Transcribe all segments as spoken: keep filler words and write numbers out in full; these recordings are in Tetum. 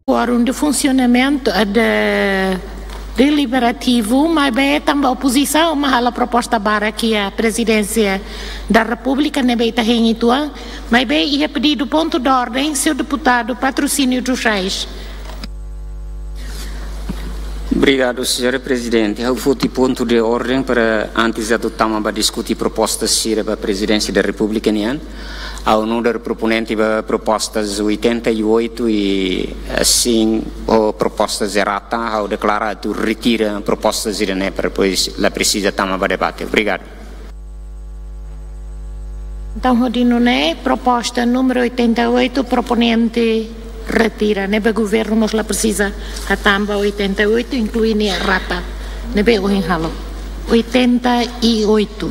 Quórum de funcionamento, eh, de deliberativo, maibé tanba opozisaun mak halo proposta barak iha Prezidénsia da Repúblika ne'ebé ita hein uitoan, maibé iha pedidu pontu de ordem, señór deputadu Patrocínio dos Reis. Obrigadu, señora Prezidente. Ha'u foti pontu de ordem para antes atu tama ba diskute proposta sira ba Prezidénsia da Repúblika nian. Ha'u nu'udar proponente ba propostas oitenta e oito e, eh, sin ho propostas errata, ha'u deklara atu retira propostas sira-ne'e para depois la presiza tama ba debate. Obrigadu. Entaun, hodi nune'e, proposta número oitenta e oito, proponente retira. Ne'ebé governu mós la presiza hatán ba oitenta e oito, inklui nia errata. Ne'ebé ohin halo. Oitenta e oito.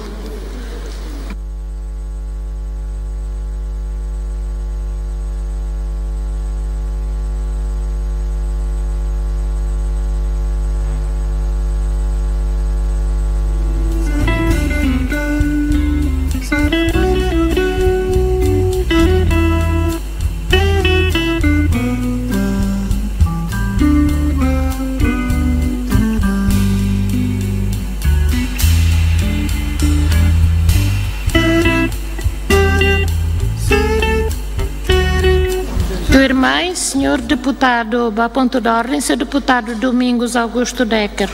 Tuirmai, señór deputadu ba pontu de ordem, señór deputadu Domingos Augusto Decker.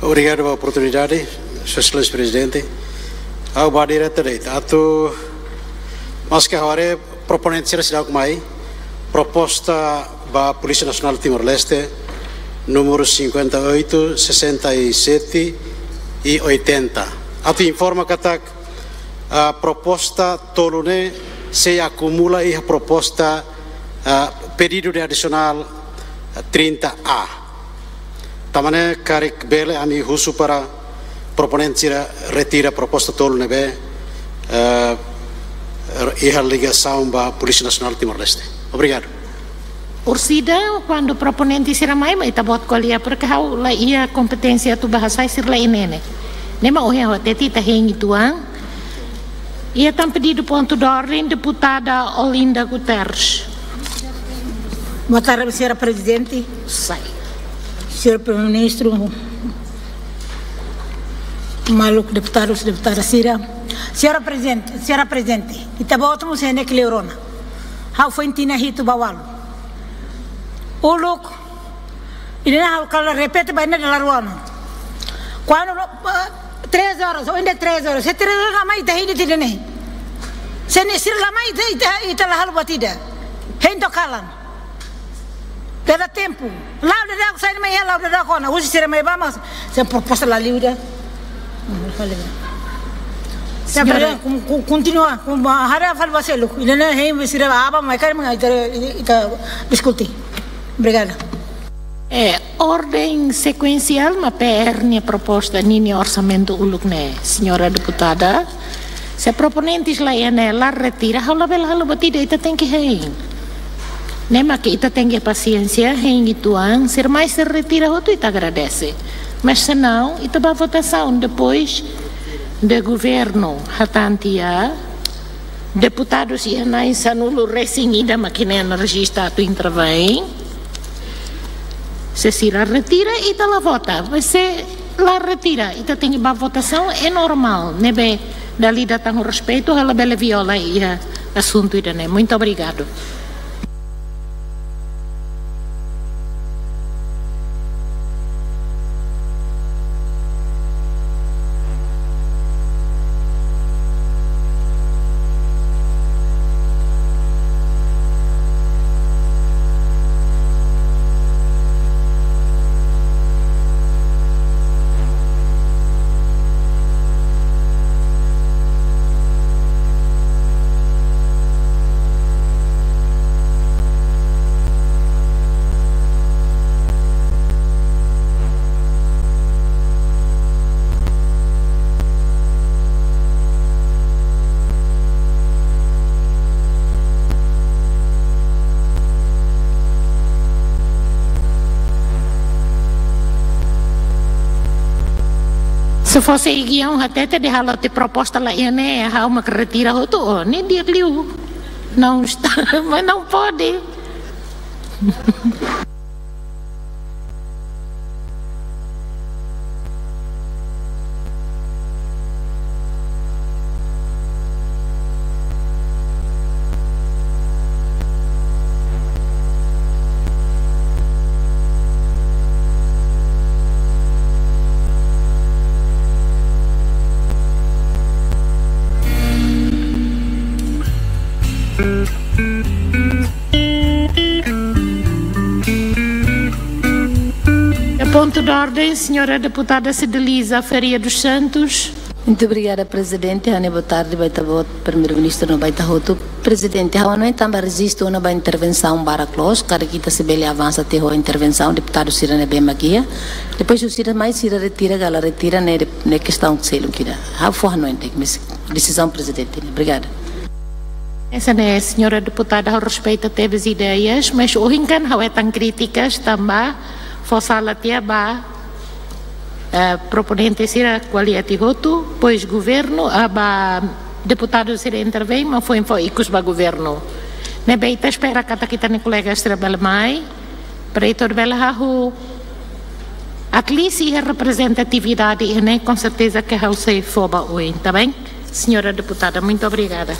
Obrigadu ba oportunidade, Sua Exelénsia Prezidente. Ha'u bá direta de'it. Atu, maske ha'u haree proponente sira seidauk mai, proposta ba Polísia Nasionál Timor-Leste, número cinquenta e oito, sessenta e sete e oitenta. Atu informa katak, ah, proposta tolu ne'e sei akumula iha proposta, ah, pedidu de adisionál, ah, trinta A. Tanba ne'e karik bele ami husu para proponente sira retira proposta tolu ne'ebé, eh, iha ligasaun ba Polísia Nasionál Timor-Leste. Obrigadu. Orsida, kuandu proponente sira mai, mai ita-boot ko'alia, porque ha'u la iha kompeténsia atu bá hasai sira la iha ne'e. Ne'e mak ohin ha'u hatete ita hein uitoan. Iha tan pedidu pontu de ordem, deputada Olinda Guterres. Boa tarde, señora Prezidente. Sai. Señór Primeiru-Ministru, maluk deputadus, deputada sira. Señora Prezidente, señora Prezidente, ita-boot mós hein ne'e kleur ona. Ha'u foin tinan hitu ba ualu. Uluk, ida-ne'e ha'u kala repete ba ida-ne'e dala rua ona. Kuandu, eh, três horas, ohin de'it três horas. Se três horas la mai, ita hein de'it ida-ne'e. Se ne'e sira la mai, ita, ita, ita la halo buat ida. Hein to'o kalan. Dada tempu. La'o dada ku sai mai, la'o dada ku ona. Husi sira mai ba mas. Se proposta la liu ida. Señora, señora, kon-, kon-, kontinua, kon-, haree fali ba seluk. Ida-ne'e hein sira ba aban mai karik mak ita, ita diskute. Obrigada. Eh, ordem sekuensiál mak P R nia proposta ninia orsamentu uluk ne'e, señora deputada. Se proponentes la iha ne'e, la retira, ha'u labele halo buat ida, ita tenke hein. Ne'e mak ita tenke pasiénsia, hein uitoan, sira mai sira retira hotu ita agradese. Mas se não, ita bá votasaun depois de governu hatán tiha, deputadus iha na'in sanulu-resin-ida mak ne'e rejista atu intervém. Se sira retira, ita la vota. Mas se la retira, ita tenke bá votasaun, é normál. Ne'ebé dala ida tan ho respeitu, ha'u labele viola iha asuntu ida-ne'e. Muito obrigado. Se fosse igião, até te de halo te proposta la iha ne'e, ha'u mak retira hotu, oh, ne'e di'ak liu. Não está, mas não pode. Ponto de ordem, senhora deputada Cideliza Faria dos Santos. Muito obrigada, Prezidente. Ha'u-nia boa tarde ba ita-boot, Primeiru-Ministru no ba ita hotu. Prezidente, ha'u hanoin tanba rejistu ona ba intervensaun barak loos, karik ita sei bele avansa tiha ho intervensaun deputadu sira ne'ebé mak iha. Depois husi sira mai sira retira, ka la retira ne'e, ne'e kestaun seluk ida. Ha'u fó hanoin de'it, mas desizaun Prezidente nian. Obrigada. Hanesan ne'e, senhora deputada, ha'u respeita tebes ideias, mas ohin kan ha'u hetan krítikas tanba fó sala tiha ba, eh, proponente sira ko'alia tiha hotu, depois governu, ah, ba deputadu sira intervein, mas foin fó ikus ba governu. Ne'ebé ita espera katak ita-nia kolega sira bele mai, para ita bele hahú, at least iha reprezentatividade iha ne'e, com certeza que ha'u sei fó ba oin, tá bem? Senhora deputada, muito obrigada.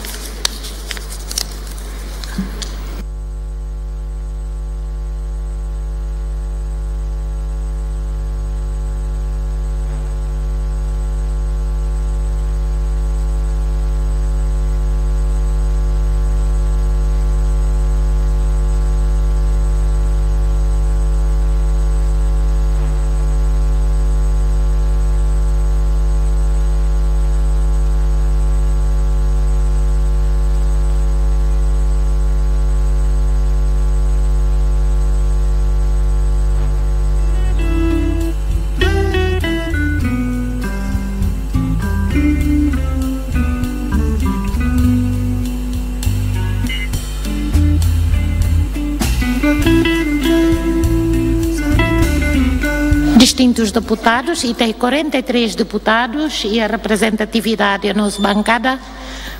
Distintus deputadus, ita iha quarenta e três deputadus, iha reprezentatividade nos bankada,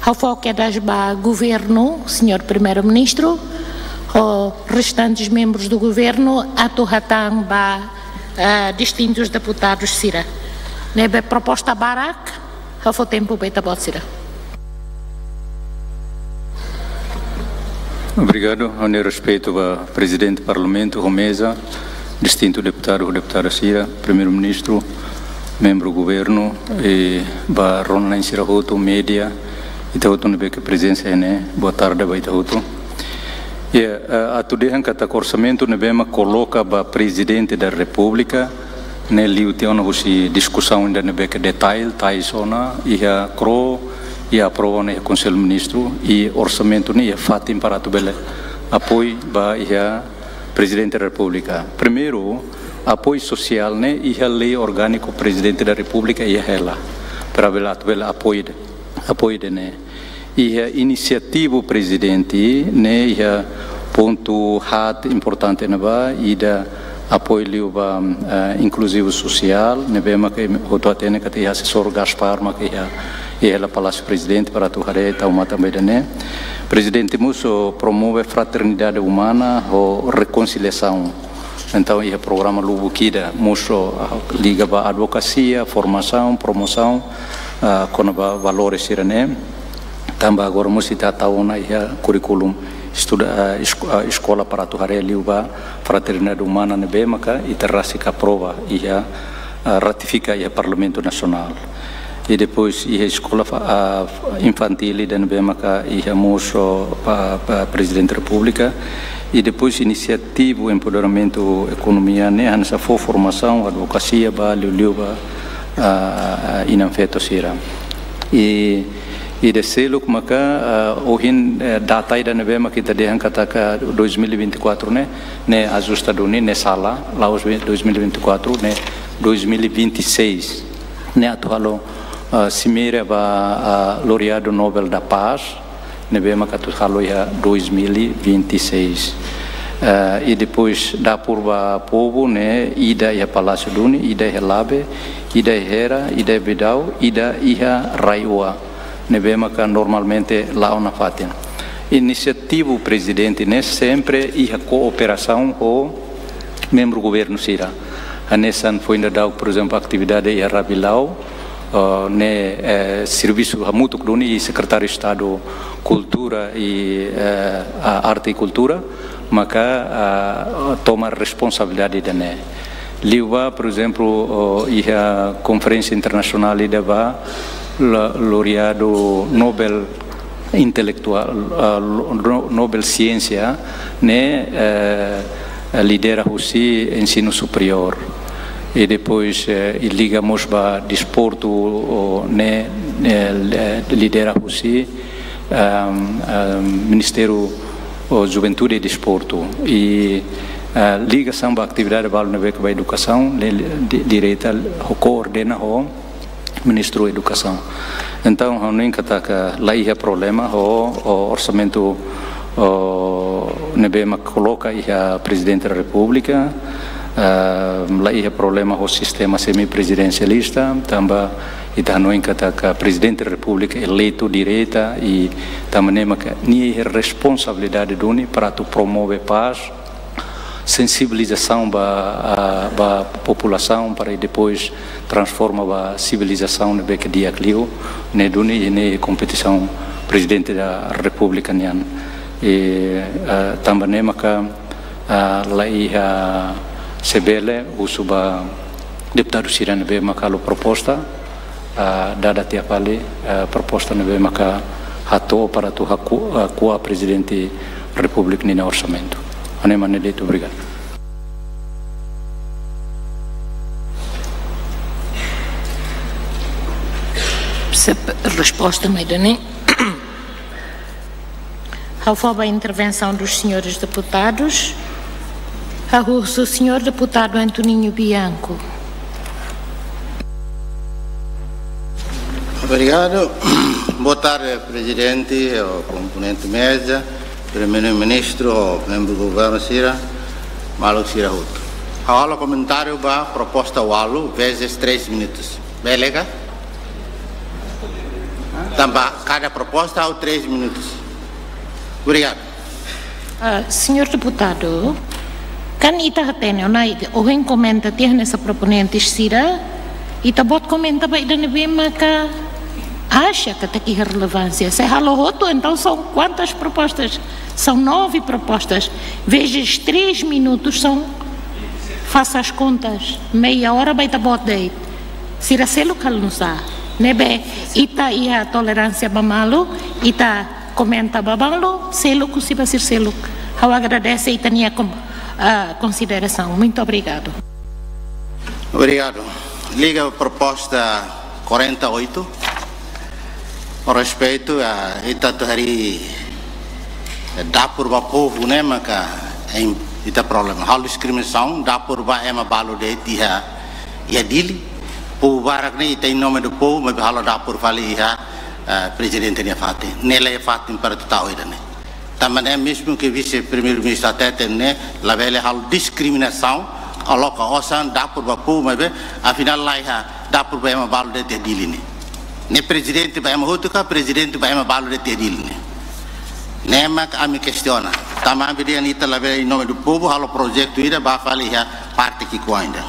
ha'u fó kedas ba governu, senhor Primeiru-Ministru, ho restantes membros do governo, atu hatán ba, eh, distintus deputadus sira. Ne'ebé proposta barak, ha'u fó tempu ba ita-boot sira. Obrigadu, ha'u-nia respeitu ba Prezidente Parlamentu, ho meza, distintu deputadu, deputada sira, Primeiru-Ministru, membru governu, i ba rona-na'in sira hotu, média, ita hotu ne'ebé ke prezensa iha ne'e, boa tarde ba ita hotu. Iha, eh, atu dehan katak orsamentu ne'ebé mak koloka ba Prezidente da Repúblika, ne'e liu tiha ona husi diskusaun ida ne'ebé ke detail, tais ona, iha kro, iha aprova ona iha Konsellu Ministru, i orsamentu ne'e iha fatin para atu bele apoiu ba iha Prezidente da Repúblika. Primeiru, apoiu sosiál ne'e iha lei orgániku Prezidente da Repúblika iha hela. Para bele atu bele apoiu de, apoiu ida-ne'e. Iha inisiativu Prezidente ne'e iha pontu haat importante ne'ebá, ida apoiu liu ba, eh, inkluzivu sosiál, ne'ebé maka hotu hatene katak iha Asesór Gaspar maka iha, iha hela Palásiu Prezidente para atu haree tau matan ba ida-ne'e. Prezidente mós promove fraternidade umana ho rekonsiliasaun. Entaun, iha programa lubuk ida, mós, ah, liga ba advokasia, formasaun, promosaun, ah, kona-ba valores sira-ne'e. Tanba agora mós ita tau ona iha kurríkulu estuda, ah, esko-, ah, eskola para atu haree liu ba fraternidade umana ne'ebé maka ita rasik aprova iha, ah, ratifika iha Parlamentu Nasionál. I depois iha eskola fa-, ah, infantíl ida ne'ebé maka iha mós, ah, pa, pa Prezidente Repúblika. I depois inisiativu empoderamentu ekonomia ne'e hanesan fó formasaun, advokasia ba, liuliu ba, ah, inan-feto sira. I, i ida seluk maka, ah, ohin, eh, data ida ne'ebé maka ita dehan katak dois mil e vinte e quatro ne'e, ne'e ajusta duni, ne'e sala, la'ós dois mil e vinte e quatro, ne'e dois mil e vinte e seis. Ne'e atu halo, ah, simeira ba, ah, laureadu Nobel da Paz, ne'ebé maka atu halo iha dois mil e vinte e seis. Ah, i depois dapur ba povu ne'e ida iha Palásiu duni, ida iha Labe, ida iha Hera, ida iha Bidau, ida iha RAEOA. Ne'ebé maka normalmente la'o nafatin. inisiativa prezidente ne'e sempre iha kooperasaun ho membru governu sira. Hanesan foin daudauk, por ezemplu, atividade iha Rabilau, eh, ne'e, eh, servisu hamutuk duni ho Sekretáriu Estadu Kultura i, eh, a-, Arte i Kultura, maka, ah, toma responsabilidade ida-ne'e. Liu ba, por ezemplu, oh, iha konferénsia internasionál ida ba, la-, laureadu Nobel intelektuál, ah, lo-, no-, Nobel Siénsia, ne'e, eh, lidera husi ensinu superiór. I depois, eh, i liga mós ba desportu, oh, ne'e, eh, lidera husi, ehm, ehm, Ministériu, oh, Juventude i Desportu. I, eh, ligasaun ba atividade balu ne'ebé ke ba edukasaun, le-, di-, direta ho koordena ho Ministru Edukasaun. Entaun, ha'u hanoin katak la iha problema ho, ho orsamentu, oh, ne'ebé mak koloka iha Prezidente da Repúblika, ah, la iha problema ho sistema semiprezidensialista, tanba ita hanoin katak Prezidente da Repúblika eleitu direta i tanba ne'e maka nia iha responsabilidade duni para atu promove pás, sensibilizasaun ba, ah, ba populasaun para depois transforma ba sivilizasaun ne'ebé ke di'ak liu, ne'e duni ne'e kompetisaun Prezidente da Repúblika nian. I, ah, tanba ne'e maka, ah, la iha, se bele husu ba deputadu sira ne'ebé maka halo proposta, ah, dada tiha fali, ah, proposta ne'ebé maka hato'o para atu haku-, ah, ko'a Prezidente Repúblika nia orsamentu. Ha'u hanoin mak ne'e de'it, obrigadu. Sep-, resposta mai dani. Ha'u fó ba intervensaun dos senhores deputados. Ha'u husu señór deputadu Antoninho Bianco. Obrigadu. Boa tarde, Prezidente, ho komponente meza, Primeiru-Ministru, ho membru governu sira, maluk sira hotu. Ha'u halo komentáriu ba proposta ualu vezes três minutos. Bele ka? Tanba kada proposta ha'u três minutos. Obrigadu. Ah, señór deputadu, kan ita hatene ona, ita ohin komenta tiha hanesan proponente sira, ita-boot komenta ba ida ne'ebé maka acha katak iha relevánsia. Se halo hotu, entaun são quantas propostas? São nove propostas. Vezes três minutos são, faça as contas, meia hora ba ita-boot de'it. Sira seluk halo nusá? Ne'ebé ita iha toleránsia ba malu, ita komenta ba malu, seluk husi ba sira seluk. Ha'u agradese ita-nia kom-, ah, konsiderasaun. Muito obrigado. Obrigadu. Liga proposta quarenta e oito. Ho respeitu, ah, ita atu harii, eh, dapur ba povu ne'e maka, eh, ita problema. Halo diskriminasaun, dapur ba ema balu de'it iha, iha Dili. Povu barak ne'e ita em nome do povo, maibé halo dapur fali iha, eh, Prezidente nia fatin. Ne'e la iha fatin para atu tau ida-ne'e. Tanba ne'e mezmu ke Vise-Primeiru-Ministru hateten ne'e, labele halo diskriminasaun, aloka osan dapur ba povu, maibé afinál la iha dapur ba ema balu de'it iha Dili ne'e. Ne'e Prezidente ba ema hotu ka Prezidente ba ema balu de'it iha Dili ne'e? Ne'e mak ami kestiona. Tanba ami dehan ita labele em nome do povo halo projetu ida ba fali iha parte ki'ikoan ida.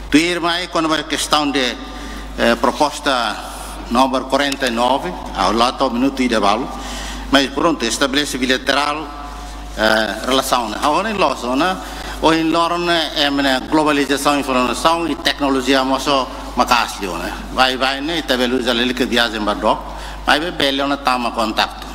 Tuirmai, kona-ba kestaun de, eh, proposta númeru quarenta e nove, ha'u la to'o minutu ida balu, mas prontu, estabelese bilaterál, eh, relasaun ne'e. Ha'u hanoin loos ona, ohin loron ne'e, em, ne'e, globalizasaun informasaun i teknolojia mós maka'as liu ona. Baibain ne'e, ita bele uza lalika viajen ba dook, maibé bele ona tama kontaktu.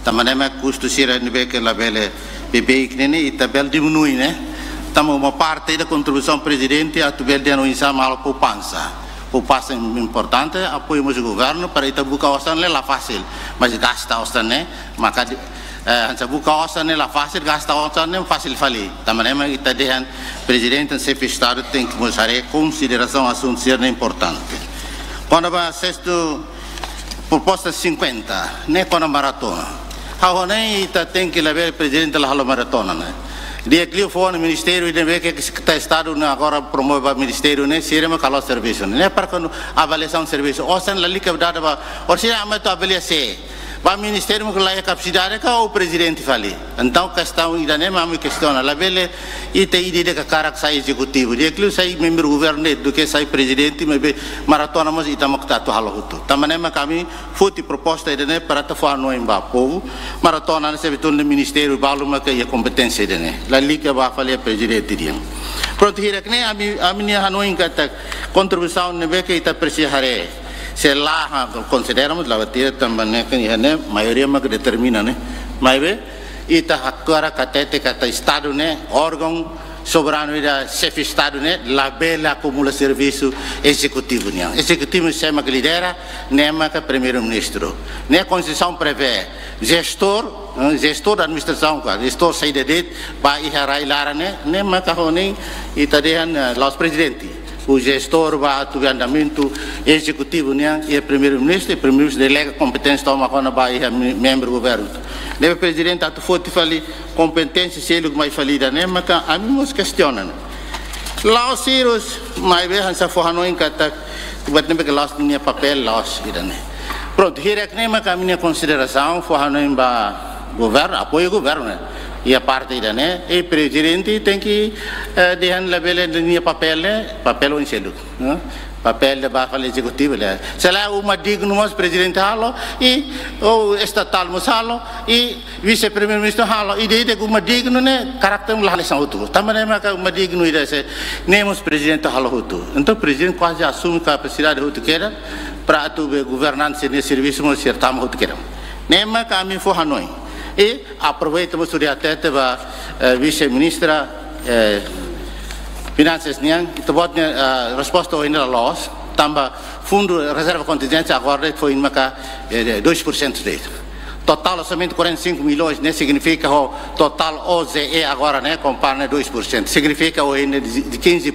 Tanba ne'e mak kustu sira ne'ebé ke labele beibeik ne'e, ne'e ita bele diminui ne'e. Tanba uma parte da kontribuisaun Prezidente atu bele dehan oinsá mak halo poupansa. Poupansa im-, importante, apoiu mós governu para ita buka osan ne'e la fasil. Mas gasta osan ne'e, maka di-, eh, hanesan buka osan ne'e la fasil, gasta osan ne'e fasil fali. Tanba ne'e mak ita dehan Prezidente, Xefe Estadu tenke mós haree konsiderasaun asuntu sira ne'e importante. Kona-ba sestu, proposta cinquenta, ne'e kona maratona. Ha'u hanoin ita tenke labele Prezidente la halo maratona ne'e. Di'ak liu fó ona ministériu, ida ne'ebé ke Sekretáriu Estadu ne'e agora promove ba ministériu ne'e, sira mak halo servisu ne'e. Ne'e para kuandu avaliasaun servisu. Osan lalika dada ba, orsida ami atu avalia sé. Ba ministériu mós la iha kapasidade ka prezidente fali. Entaun kestaun ida-ne'e mak ami kestiona. Labele ita ida-idak hakarak sai ezekutivu. Di'ak liu sai membru governu de'it duké sai prezidente, maibé Maratona mós ita mak atu halo hotu. Tanba ne'e mak ami foti proposta ida-ne'e para atu fó hanoin ba povu. Maratona ne'e sei betul ne'e ministériu balu mak iha kompeténsia ida-ne'e. Lalika ba fali prezidente de'it. Prontu, hirak ne'e ami, ami-nia hanoin katak kontribuisaun ne'ebé ke ita presiza haree. Se la, ha, konsidera mós la batia tanba ne'e kan iha ne'e maioria mak determina ne'e. Maibé ita hakarak hatete katak Estadu ne'e, órgaun soberanu ida, xefe Estadu ne'e labele akumula servisu ezekutivu nian. Ezekutivu sé mak lidera, ne'e mak Primeiru-Ministru. Ne'e Konstituisaun prevee jestór, eh, jestór da administrasaun, ka jestór saida de'it, ba iha rai-laran ne'e, ne'e mak ho ne'e ita dehan, eh, la'ós prezidente. O jestór ba atu be andamentu ezekutivu nian iha Primeiru-Ministru, i Primeiru-Ministru delega kompeténsia tomak ona ba iha mi-, membru governu. Ne'ebé prezidente atu foti fali kompeténsia seluk mai fali ida-ne'e, maka ami mós kestiona ne'e. La'ós sériu, maibé hanesan fó hanoin katak, buat ne'ebé ke la'ós nia papél, la'ós ida-ne'e. Prontu, hirak ne'e maka ami-nia konsiderasaun, fó hanoin ba governu, apoiu governu ne'e. Iha parte ida-ne'e, i prezidente tenke, eh, dehan labele nia papél ne'e, papél oin seluk, eh? Papél ida ba fali ezekutivu ne'e. Se lae uma dignu mós prezidente halo, i, ou estatál mós halo, i vise-primeiru-ministru halo, ida-idak uma dignu ne'e, karakter la hanesan hotu. Tanba ne'e maka uma dignu ida sei, ne'e mós prezidente halo hotu. Entaun prezidente kuaze asume kapasidade hotu kedas, para atu be governante sira-nia servisu mós sira tama hotu kedas. Ne'e maka ami fó hanoin. I aproveita mós hodi hatete ba, eh, vise-ministra, eh, Finansas nian, ita-boot nia, eh, resposta ohin la loos, tanba fundu rezerva kontinjénsia agora de'it foin maka, eh, dois por cento de'it. Totál orsamentu quarenta e cinco milhões, ne'e signifika ho totál O Z E agora ne'e, kompara ne'e dois por cento. Signifika ohin ne'e de, de quinze,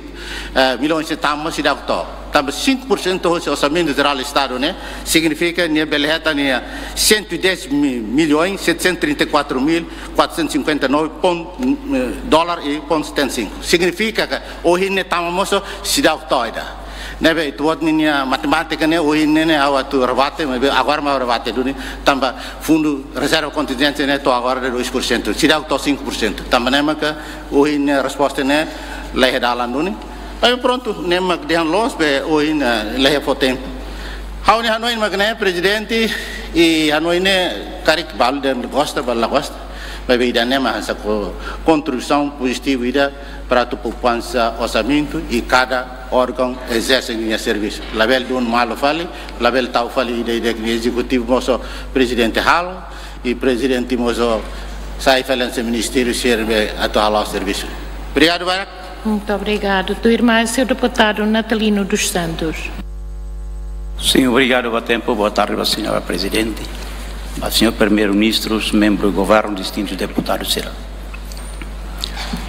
eh, milhões ne'e tama seidauk to'o. Tanba cinco por cento hosi orsamentu jerál Estadu ne'e, signifika nia bele hetan nia cento e dez mi-, milhões setecentos e trinta e quatro mil quatrocentos e cinquenta e nove ponto, eh, dólar i ponto setenta e cinco. Signifika katak ohin ne'e tama mós seidauk to'o ida. Ne'ebé ita-boot ninia matemátika ne'e, ohin ne'e, ne'e ha'u atu rebate, maibé agora mak rebate duni, tanba fundu rezerva kontinjénsia ne'e to'o agora de'it dois por cento, seidauk to'o cinco por cento. Tanba ne'e maka ohin ne'e resposta ne'e la iha dalan duni. Maibé prontu, ne'e mak dehan loos be ohin, eh, la iha fó tempu. Ha'u-nia hanoin mak ne'e, prezidente, i hanoin ne'e karik balu dehan gosta, balu la gosta. Maibé ida-ne'e mak hanesan ko-, kontribuisaun pozitivu ida para atu poupansa orsamentu i kada órgaun ezerse nia servisu. Labele dun malu fali, labele tau fali ida-idak nia ezekutivu mós prezidente halo, i prezidente mós sai fali hanesan ministériu sira be atu halo servisu. Obrigadu barak. Muito obrigado. Tuirmai, senhor deputado Natalino dos Santos. Sim, obrigadu ba tempu. Boa tarde ba señora prezidente, ba señór primeiru-ministru, membru governu, distintus deputadus sira.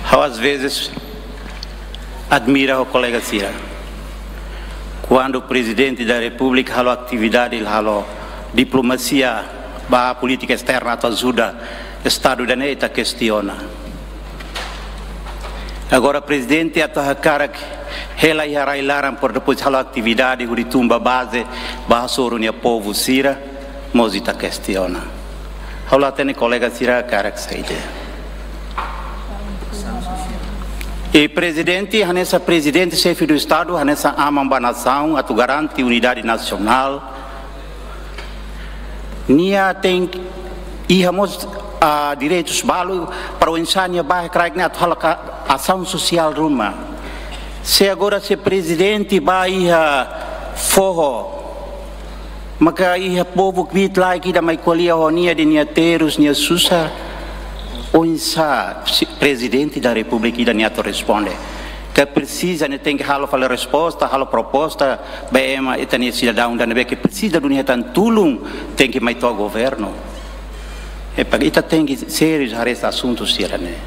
Ha'u às vezes admira ho kolega sira. Kuandu Prezidente da Repúblika halo atividade, halo diplomasia ba polítika esterna atu ajuda Estadu ida-ne'e, ita kestiona. Agora prezidente atu hakarak hela iha rai-laran para depois halo atividade hodi tun ba baze, ba hasoru nia povu sira, mós ita kestiona. Ha'u la hatene kolega sira hakarak saida. I prezidente, hanesan prezidente, xefe do Estadu, hanesan aman ba nasaun, atu garante unidade nasionál. Nia tenke iha mós, ah, direitus balu para oinsá nia bá iha kraik ne'e atu halo ka-, asaun sosiál ruma. Se agora se prezidente bá iha foho, maka iha povu kbiit-laek ida mai ko'alia ho nia dehan nia terus, nia susar. Oinsá se Prezidente da Repúblika ida-ne'e atu responde? Ke presiza nia tenke halo fali resposta, halo proposta ba ema, ita-nia sidadaun ida-ne'ebé ke presiza duni hetan tulun, tenke mai to'o governu. Epá, ita tenke sériu haree asuntu sira-ne'e.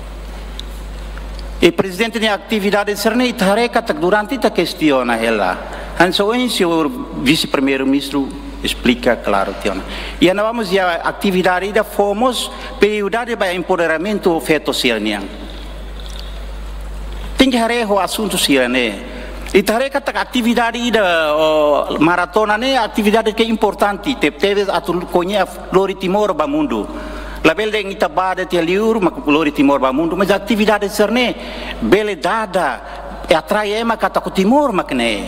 I prezidente nia atividade sira-ne'e ita haree katak durante ita kestiona hela. Hanesan ohin señór vise-primeiru-ministru esplika klaru tiha ona. I agora vamos iha atividade ida fó mós prioridade ba empoderamentu feto sira-nian. Tenke haree ho asuntu sira-ne'e. Ita haree katak atividade ida, o, maratona ne'e atividade ke importante, tebetebes atu koñese lori Timor ba mundu. Labele dehan ita bá de'it iha liur, mak lori Timor ba mundu, mas atividade sira-ne'e bele dada, e atrai ema katak Timor mak ne'e.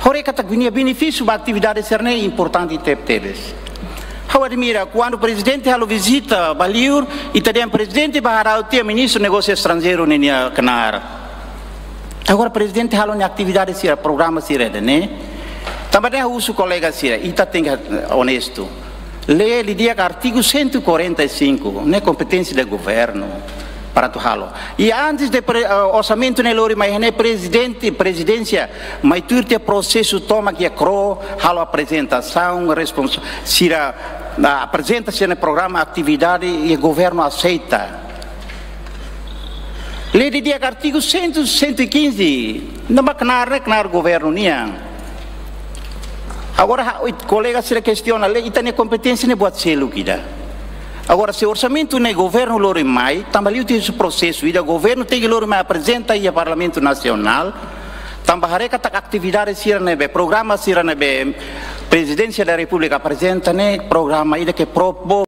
Haree katak nia benefísiu ba atividade sira-ne'e importante tebetebes. Ha'u admira, kuandu prezidente halo vizita ba liur, ita dehan prezidente bá harau tiha ministru negósiu estranjeiru ninia knaar. Agora prezidente halo nia atividade sira, programa sira ida-ne'e. Tanba ne'e husu kolega sira, ita tenke, eh, onestu. Lee didi'ak artigu cento e quarenta e cinco, ne'e kompeténsia do governo para atu halo. I antes de pre-, eh, orsamentu ne'e lori mai iha ne'e, prezidente, prezidénsia mai tuir tiha prosesu tomak iha KRO, halo aprezentasaun, respons-, sira, ah, aprezenta sira-nia programa atividade i governu aseita. Lee didi'ak artigu cem, cento e quinze, ne'ebé knaar ne'e knaar governu nian. Agora, ha-, kolega sira kestiona, lee, ita-nia kompeténsia ne'e buat seluk ida. Agora, se orsamentu ne'e governu lori mai, tanba liu tiha husi prosesu ida, governu tenke lori mai aprezenta iha Parlamentu Nasionál, tanba haree katak atividade sira ne'ebé, programa sira ne'ebé Prezidénsia da Repúblika aprezenta ne'e programa ida ke pro povu.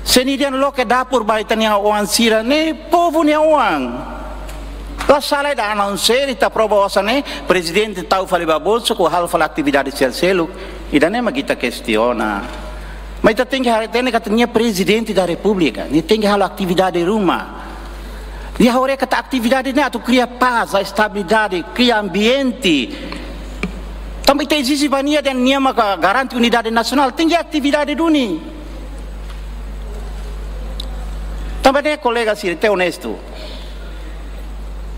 Se nia dehan loke dapur ba ita-nia oan sira ne'e, povu nia oan. La sala ida anunsia ita aprova osan ne'e, prezidente tau fali ba bolsu, halo fali atividade sira seluk. Ida-ne'e mak ita kestiona. Mas ita tenke hatene katak nia Prezidente da Repúblika, nia tenke halo atividade ruma. Nia haree katak atividade ne'e atu kria pás, estabilidade, kria ambiente. Tanba ita ezije ba nia dehan nia maka garante unidade nasionál, tenke atividade duni. Tanba ne'e kolega sira, ita onestu.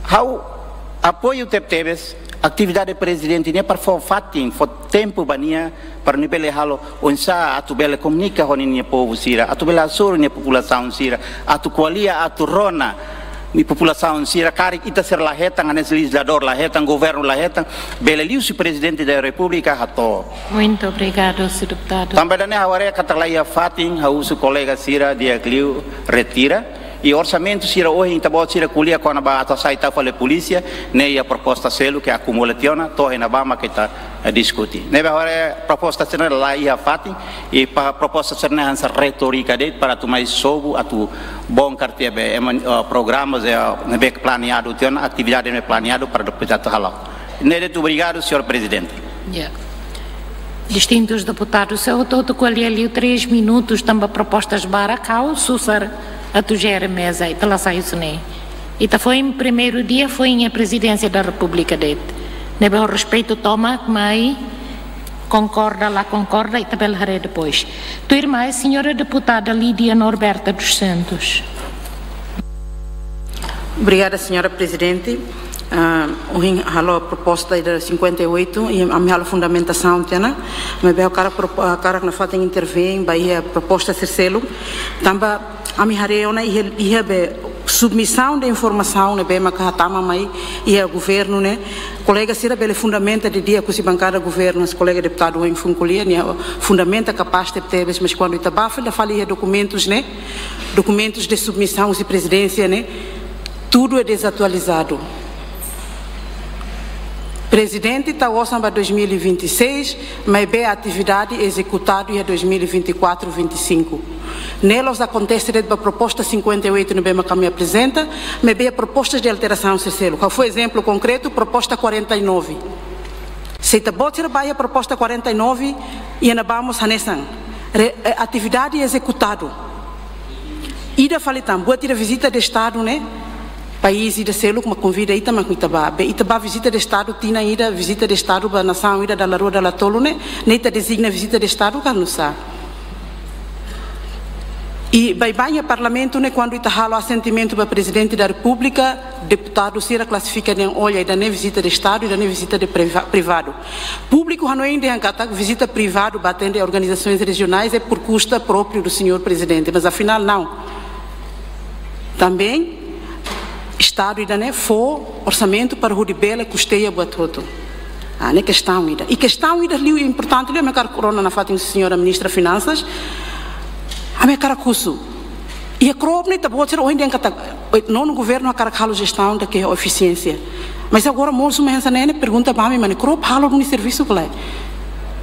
Ha'u apoiu tebetebes atividade prezidente ne'e para fó fatin, fó tempu ba nia, para nia bele halo oinsá atu bele komunika ho ninia povu sira, atu bele hasoru nia populasaun sira, atu ko'alia, atu rona nia populasaun sira, karik ita sira la hetan, hanesan lejizladór la hetan, governu la hetan, bele liuhusi Prezidente da Repúblika hato'o. Muito obrigado, senhor deputado. Tanba ida-ne'e ha'u haree katak la iha fatin, ha'u husu kolega sira di'ak liu retira. I orsamentu sira ohin ita-boot sira ko'alia kona-ba atu hasai tau fali polísia, ne'e iha proposta seluk ke akumula tiha ona, to'o iha ne'ebá mak ita, eh, diskute. Ne'ebé agora proposta sira la iha fatin, i pa proposta sira-ne'e hanesan retórika de'it para atu mai sobu, atu bongkar tiha be, em, eh, programa, eh, ne'ebé planeadu tiha ona, atividade ne'ebé planeadu para depois atu halo. Ne'e de'it, obrigadu, señór Prezidente. Ya. Distintus deputadus, se o todo ko'alia liu três minutus, tanba propostas barak, ha'u susar atu jere meza, ita la sai husi ne'e. Ita foin primeiru dia, foin iha Prezidénsia da Repúblika de'it. Ne'ebé ho respeitu tomak, mai konkorda, la konkorda, ita bele haree depois. Tuirmai, señora deputada Lídia Norberta dos Santos. Obrigada, señora Prezidente. Ah, ohin halo proposta ida cinquenta e oito, i ami halo fundamentasaun tiha ona, maibé ha'u hakarak propo-, ah, hakarak nafatin intervein ba iha proposta sira seluk. Tanba ami haree ona iha, iha be submisaun de informasaun ne'ebé maka hatama mai iha governu ne'e. Kolega sira bele fundamenta didi'ak husi bankada governu, mas kolega deputadu ohin foin ko'alia, nia fundamenta kapás tebetebes, mas kuandu ita bá fila fali iha dokumentus ne'e, dokumentus de submisaun husi Prezidénsia ne'e, tudo é desatualizado. Prezidente tau osan ba dois mil e vinte e seis, maibé atividade ezekutadu iha dois mil e vinte e quatro, vinte e cinco. Ne'e la'ós akontese de'it ba proposta cinquenta e oito ne'ebé maka ami aprezenta, maibé propostas de alterasaun sira seluk. Ha'u fó ezemplu konkretu, proposta quarenta e nove. Se ita-boot sira bá iha proposta quarenta e nove, iha ne'ebá mós hanesan. Re-, eh, atividade ezekutadu. Ida fali tan, buat ida vizita de Estadu ne'e, país ida seluk mak konvida ita mak ita bá. Be ita bá vizita de Estadu, tinan ida vizita de Estadu ba nasaun ida dala rua dala tolu ne'e, ne'e ita dezigna vizita de Estadu ka nusá? I baibain iha Parlamentu ne'e, kuandu ita halo asentimentu ba Prezidente da Repúblika, deputadu sira klasifika dehan, olha, ida-ne'e vizita de Estadu, ida-ne'e vizita de priva-, privadu. Públiku hanoin dehan katak vizita privadu ba atende organizações regionais é por custa própria do senhor Prezidente, mas afinál não. Também, Estadu ida-ne'e fó orsamentu para hodi bele kusteia buat hotu. Ah, ne'e kestaun ida. I kestaun ida liu importante liu, ami hakarak rona nafatin señora Ministra Finansas. Ami hakarak husu. Iha Kroop ne'e ita-boot sira ohin dehan katak, eh, nonu governu hakarak halo jestaun ida ke efisiénsia. Mas agora mosu mai hanesan ne'e, pergunta ba ami, mane Kroop halo duni servisu ka lae?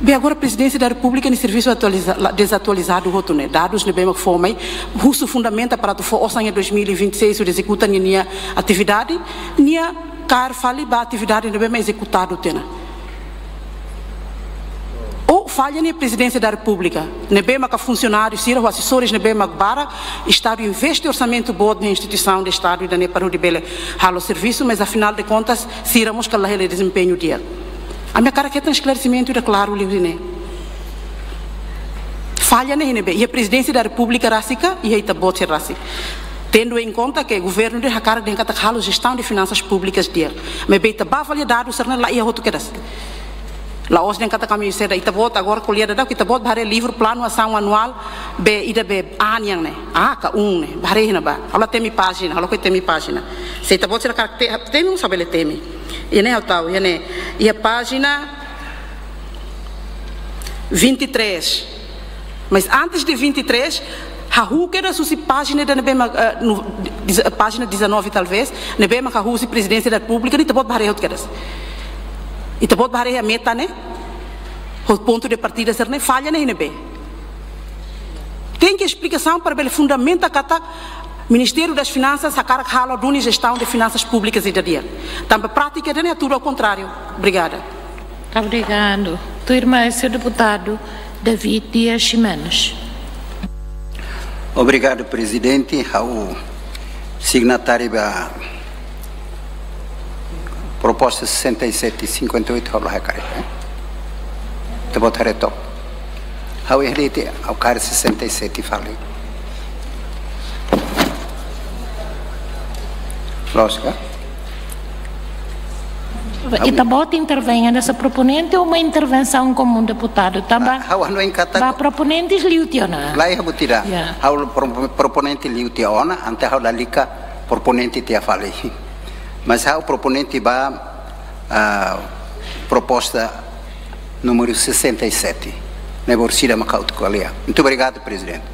Be agora Prezidénsia da Repúblika nia servisu atualiza-, la-, dezatualizadu hotu ne'e. Dadus ne'ebé mak fó mai, husu fundamenta para atu fó osan iha dois mil e vinte e seis hodi ezekuta ninia atividade, nia kaer fali ba atividade ne'ebé mak ezekutadu tiha ona. Ou falla ne'e Prezidénsia da Repúblika, ne'ebé maka funsionáriu sira ho asesores ne'ebé mak barak, Estadu investe orsamentu boot iha instituisaun de Estadu ida-ne'e para hodi bele halo servisu, mas afinal de contas, sira mós ka la halo dezempeñu di'ak. Ami hakarak hetan esklaresimentu ida klaru liu ne'e. Falla ne'e iha ne'ebé, iha Prezidénsia da Repúblika rasik ka, iha ita-boot sira rasik. Tendo em conta que governu ida hakarak dehan katak halo jestaun de finansas públikas di'ak. Maibé ita bá avalia dadus sira-ne'e la iha hotu kedas. La'ós dehan katak ami seda, ita-boot agora ko'alia daudaun, ita-boot bá haree livru planu asaun anuál, be ida be A nian ne'e. A ka um ne'e, bá haree iha ne'ebá. Ha'u la temi pájina, ha'u la temi pájina. Se ita-boot sira hakarak te-, temi, um sabe le temi. Iha ne'e ha'u tau, iha ne'e, iha pájina vinte e três. Mas antes de vinte e três, hahú kedas husi pájina ida ne'ebé mak, eh, no, dez-, pájina dezanove talvez, ne'ebé mak hahú husi Prezidénsia da Repúblika, ita-boot bá haree hotu kedas. Ita-boot bá haree iha meta ne'e, ho pontu de partida sira-ne'e, falla ne'e iha ne'ebé. Tenke esplikasaun para bele fundamenta katak Ministériu das Finansas hakarak halo duni jestaun de finansas públikas ida di'ak. Tanba prátika ida-ne'e tudu ao kontráriu. Obrigada. Obrigado. Tuirmai, señór deputadu David Dias Ximenes. Obrigadu, Prezidente. Ha'u signatáriu ba proposta sessenta e sete e cinquenta e oito, ha'u la hakarak, eh? Ita-boot haree took. Ha'u iha lete, ha'u kaer sessenta e sete fali. Loos ka? Ita-boot intervein hanesan proponente ou uma intervensaun komún, deputadu? Tanba, ah, ha'u hanoin katak ba proponentes liu tiha ona. Lae, ha'u tidak. Ya. Ha'u pro-, proponente liu tiha ona, entaun ha'u lalika proponente tiha fali. Mas ha'u proponente ba, ah, proposta número sessenta e sete. Ne'ebé orsida mak ha'u ko'alia. Muito obrigado, Prezidente.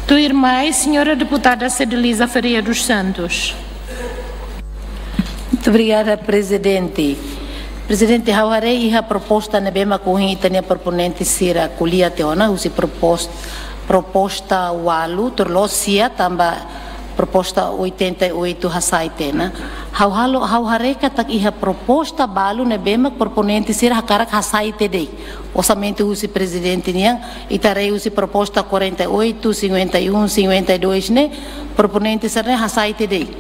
Tuirmai, señora deputada Cedeliza Ferreira dos Santos. Muito obrigada, Prezidente. Prezidente, ha'u haree iha proposta ne'ebé mak ohin ita-nia proponente sira ko'alia tiha ona, husi propos-, proposta ualu, tuir loos sia, tanba proposta oitenta e oito hasai tiha ona. Ha'u halo, ha'u haree katak iha proposta balu ne'ebé mak proponente sira hakarak hasai tiha de'it. Orsamentu husi Prezidente nian, ita haree husi proposta quarenta e oito, cinquenta e um, cinquenta e dois ne'e, proponente sira-ne'e hasai tiha de'it.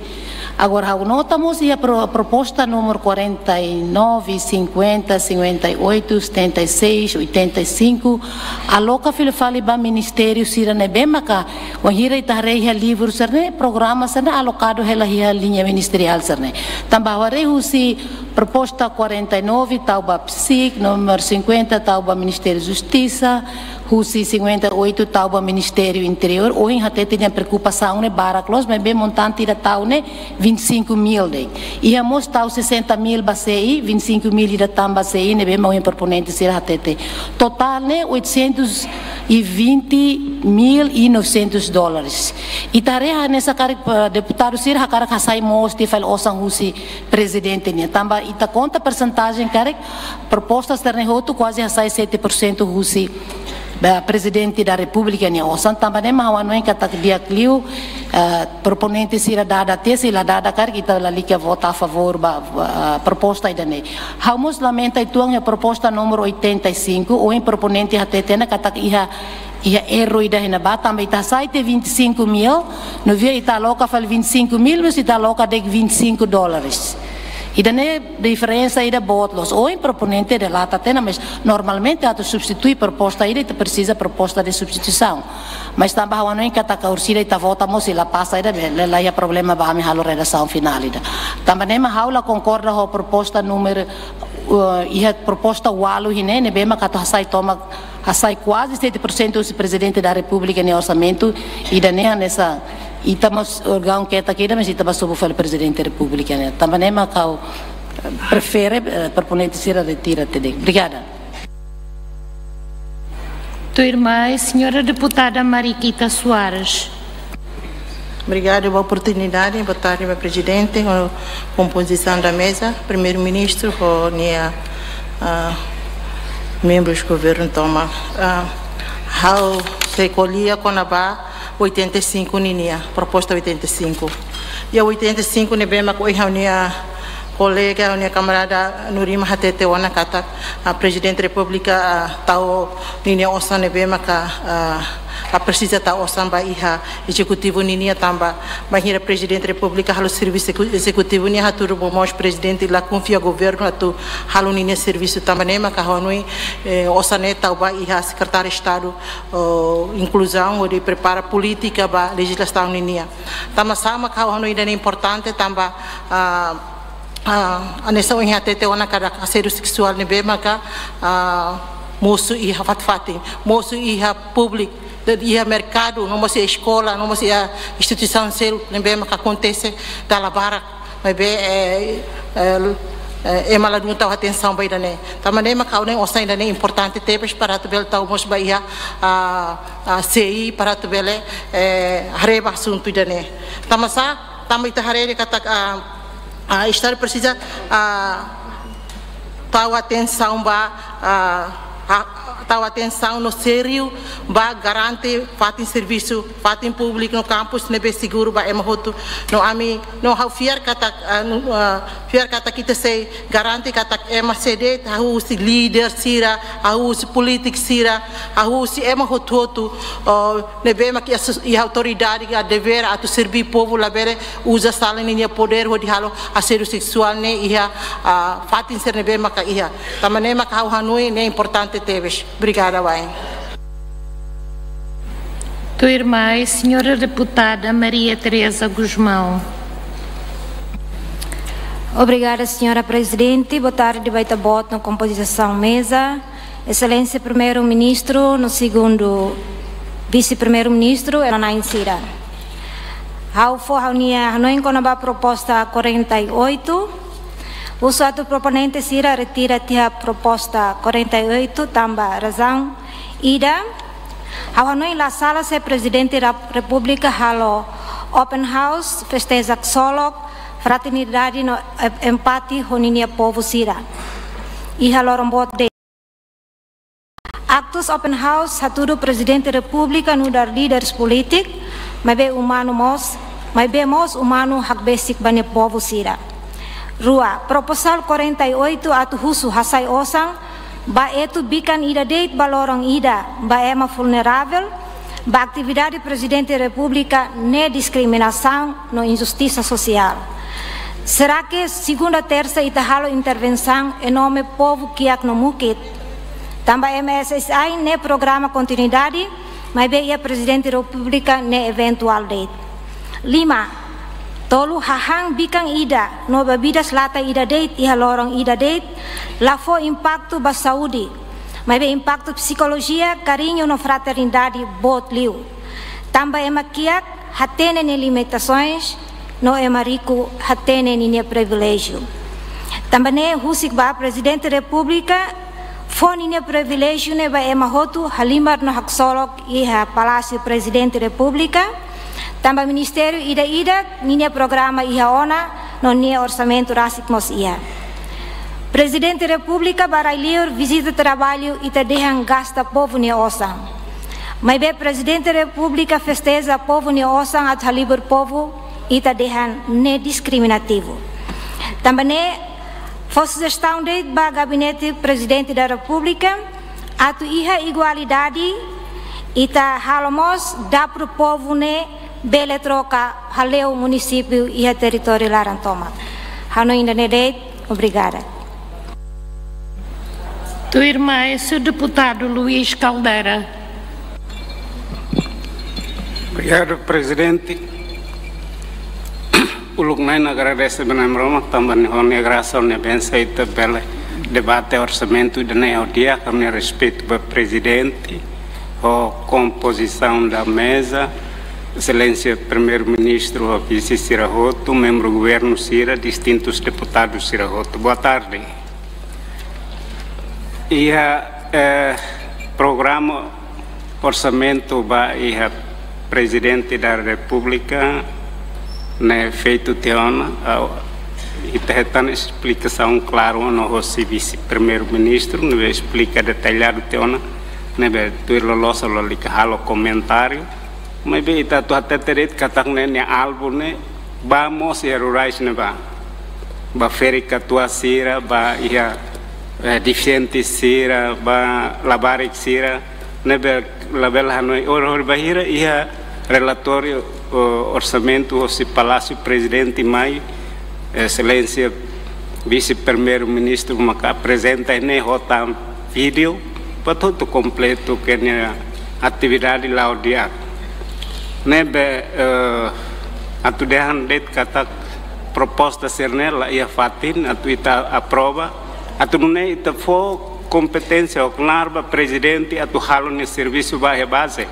Agora, ha'u nota mós iha pro-, proposta número quarenta e nove, cinquenta, cinquenta e oito, setenta e seis, oitenta e cinco, aloka fila fali ba ministériu sira ne'ebé maka, wainhira ita haree iha livru sira-ne'e, programa sira-ne'e alokadu hela iha liña ministeriál sira-ne'e. Tanba ha'u haree husi proposta quarenta e nove tau ba PCIC, número cinquenta tau ba Ministériu Justisa, husi cinquenta e oito tau ba Ministériu Interiór, ohin hatete nia preokupasaun ne'e barak loos, maibé montante ida tau ne'e vinte e cinco mil de'it. Iha mós tau sessenta mil ba C I, vinte e cinco mil ida tan ba C I, ne'ebé mak ohin proponente sira hatete. Totál ne'e oitocentos e vinte mil e novecentos dólares. Ita haree hanesan karik, eh, deputadu sira hakarak hasai mós tiha fali osan husi Prezidente nian. Tanba ita konta persentajen karik, proposta sira-ne'e hotu kuaze hasai sete por cento husi ba Prezidente da Repúblika nia osan. Tanba ne'e mak ha'u hanoin katak di'ak liu, eh, proponente sira dada tiha, se la dada karik ita lalika vota a favór ba, ba proposta ida-ne'e. Ha'u mós lamenta uitoan iha proposta número oitenta e cinco, ohin proponente hatete ona katak iha iha erru ida iha ne'ebá, tanba ita hasai tiha vinte e cinco mil, no via ita aloka fali vinte e cinco mil, mas ita aloka de'it vinte e cinco dólares. Ida-ne'e diferensa ida boot loos. Ohin proponente relata tiha ona, mas normalmente atu substitui proposta ida, ita presiza proposta de substituisaun. Mas tanba ha'u hanoin katak orsida ita vota mós, se la pasa ida, be, la, la iha problema ba ami halo redasaun finál ida. Tanba ne'e mak ha'u la konkorda ho proposta número, eh, iha proposta ualu ne'e, ne'ebé mak atu hasai tomak, hasai kuaze sete por cento husi Prezidente da Repúblika nia orsamentu, ida-ne'e hanesan ita mós órgaun ketak ida, mas ita bá sobu fali Prezidente Repúblika nian. Tanba ne'e mak ha'u prefere, eh, proponente sira retira tiha de'it. Obrigada. Tuirmai, señora deputada Mariquita Soares. Obrigada pela oportunidade. Boa tarde, ba Prezidente, ho kompozisaun da meza, Primeiru-Ministru, ho nia, ah, membrus governu tomak. Ah, ha'u sei ko'alia kona-ba oitenta e cinco ninia, proposta oitenta e cinco. Iha oitenta e cinco ne'ebé mak ohin ha'u-nia kolega, ha'u-nia kamarada Nurima hatete ona katak, ah, Prezidente Repúblika, ah, tau ninia osan ne'ebé maka, ah, ah, presiza tau osan ba iha ezekutivu ninia tanba bainhira Prezidente Repúblika halo servisu ezeku-, ezekutivu nia hatudu ba mós prezidente la konfia governu atu halo ninia servisu tanba ne'e maka ha'u hanoin, eh, osan ne'e tau ba iha Sekretáriu Estadu, oh, Inkluzaun hodi prepara polítika ba lejizlasaun ninia. Tanba sá maka ha'u hanoin ida-ne'e importante tanba, ah, ah, hanesan ohin hatete ona katak asédiu seksuál ne'ebé maka, ah, mosu iha fatin-fatin, mosu iha públiku, iha merkadu, no mós iha eskola, no mós iha instituisaun seluk ne'ebé maka akontese dala barak, maibé, eh, eh, eh, ema ladún tau atensaun ba ida-ne'e. Tanba ne'e maka ha'u hanoin osan ida-ne'e importante tebes para atu bele tau mós ba iha, ah, ah, C I para atu bele, eh, haree ba asuntu ida-ne'e. Tanba sá, tanba ita haree katak, ah, ah, Estadu presiza, ah, tau atensaun ba, ah, ah, tau atensaun no sériu ba garante fatin servisu, fatin públiku no kampus ne'ebé seguru ba ema hotu. No ami, no ha'u fiar katak, ah, no, ah, fiar katak ita sei garante katak ema sei de'it, hahú husi líder sira, hahú husi polítiku sira, hahú husi ema hotu-hotu, oh, ne'ebé mak iha sus-, iha autoridade, iha devér atu serbí povu, labele uza sala ninia podér hodi halo asédiu seksuál ne'e iha, ah, fatin sira ne'ebé maka iha. Tanba ne'e maka ha'u hanoin ne'e importante tebes. Obrigada, wa'in. Tuirmai, señora deputada Maria Teresa Gusmão. Obrigada, señora Prezidente. Boa tarde ba ita-boot no kompozisaun meza. Exelénsia Primeiru-Ministru, no segundu Vise-Primeiru-Ministru, e na'in sira. Ha'u fó ha'u-nia hanoin kona-ba proposta quarenta e oito. Husu atu proponente sira retira tiha proposta quarenta e oito, tanba razaun ida, ha'u hanoin la sala se Prezidente da Repúblika halo open house, festeja ksolok, fraternidade no e-, empate ho ninia povu sira. Iha loron boot de'it. Aktus open house hatudu Prezidente Repúblika nu'udar líder polítiku, maibé umanu mós, maibé mós umanu hakbesik ba nia povu sira. Rua, proposal quarenta e oito atu husu hasai osan ba etu bikan ida de'it ba loron ida ba ema vulneravel, ba atividade Prezidente Repúblika ne'e diskriminasaun no injustisa sosiál. Será que segunda, tersa ita halo intervensaun em nome povu kiak no mukit? Tanba M S S I ne'e programa kontinuidade, maibé iha Prezidente Repúblika ne'e eventuál de'it. Lima, tolu, hahán bikan ida no bebidas lata ida de'it iha loron ida de'it, la fó impaktu ba saúde, maibé impaktu psikolojia, kariñu no fraternidade boot liu. Tanba ema kiak hatene nia limitasoens, no ema riku hatene ninia priviléjiu. Tanba ne'e husik ba Prezidente Repúblika fó ninia priviléjiu ne'e ba ema hotu halimar no haksolok iha Palásiu Prezidente Repúblika, tanba ministériu ida-idak ninia programa iha ona no nia orsamentu rasik mós iha. Prezidente Repúblika ba rai-liur vizita traballu ita dehan gasta povu nia osan. Maibé Prezidente Repúblika festeja povu nia osan atu halibur povu, ita dehan ne'e diskriminativu. Tanba ne'e fó sujestaun de'it ba Gabinete Prezidente da Repúblika atu iha igualdade, ita halo mós dapur povu ne'e bele troka hale'u munisípiu iha territóriu laran tomak. Ha'u hanoin ida-ne'e de'it, obrigada. Tuirmai, señór deputadu Luís Caldeira. Obrigadu, Prezidente. Uluk na'in agradese ba Na'i Maromak, tanba nia, ho nia grasa, ho nia bensaun, ita bele debate orsamentu ida-ne'e ho di'ak, ho nia respeitu ba Prezidente, ho kompozisaun da meza, Exelénsia Primeiru-Ministru, ho vise sira hotu, membru governu sira, distintus deputadu sira hotu. Boa tarde. Iha, eh, programa Orsamentu ba iha Prezidente da Repúblika ne'e feitu tiha ona, ah, ita hetan esplikasaun klaru ona hosi Vise-Primeiru-Ministru, ne'ebé esplika detalladu tiha ona, ne'ebé tuir loloos lalika halo komentáriu, maibé ita atu hatete de'it katak ne'e nia alvu ne'e ba mós iha rurais ne'ebá. Ba ferik-katuas sira, ba iha, eh, defisiente sira, ba labarik sira, ne'ebé labele hanoin orsamentu bainhira iha relatóriu, o, orsamentu hosi Palásiu Prezidente mai, Exelénsia Vise-Primeiru-Ministru maka aprezenta ne'e ho tan vídeo, para hotu kompletu ke nia atividade la'o di'ak. Ne'ebé, eh, atu dehan de'it katak proposta sira-ne'e la iha fatin atu ita aprova, atu nune'e ita fó kompeténsia ho knaar ba Prezidente atu halo nia servisu ba iha baze.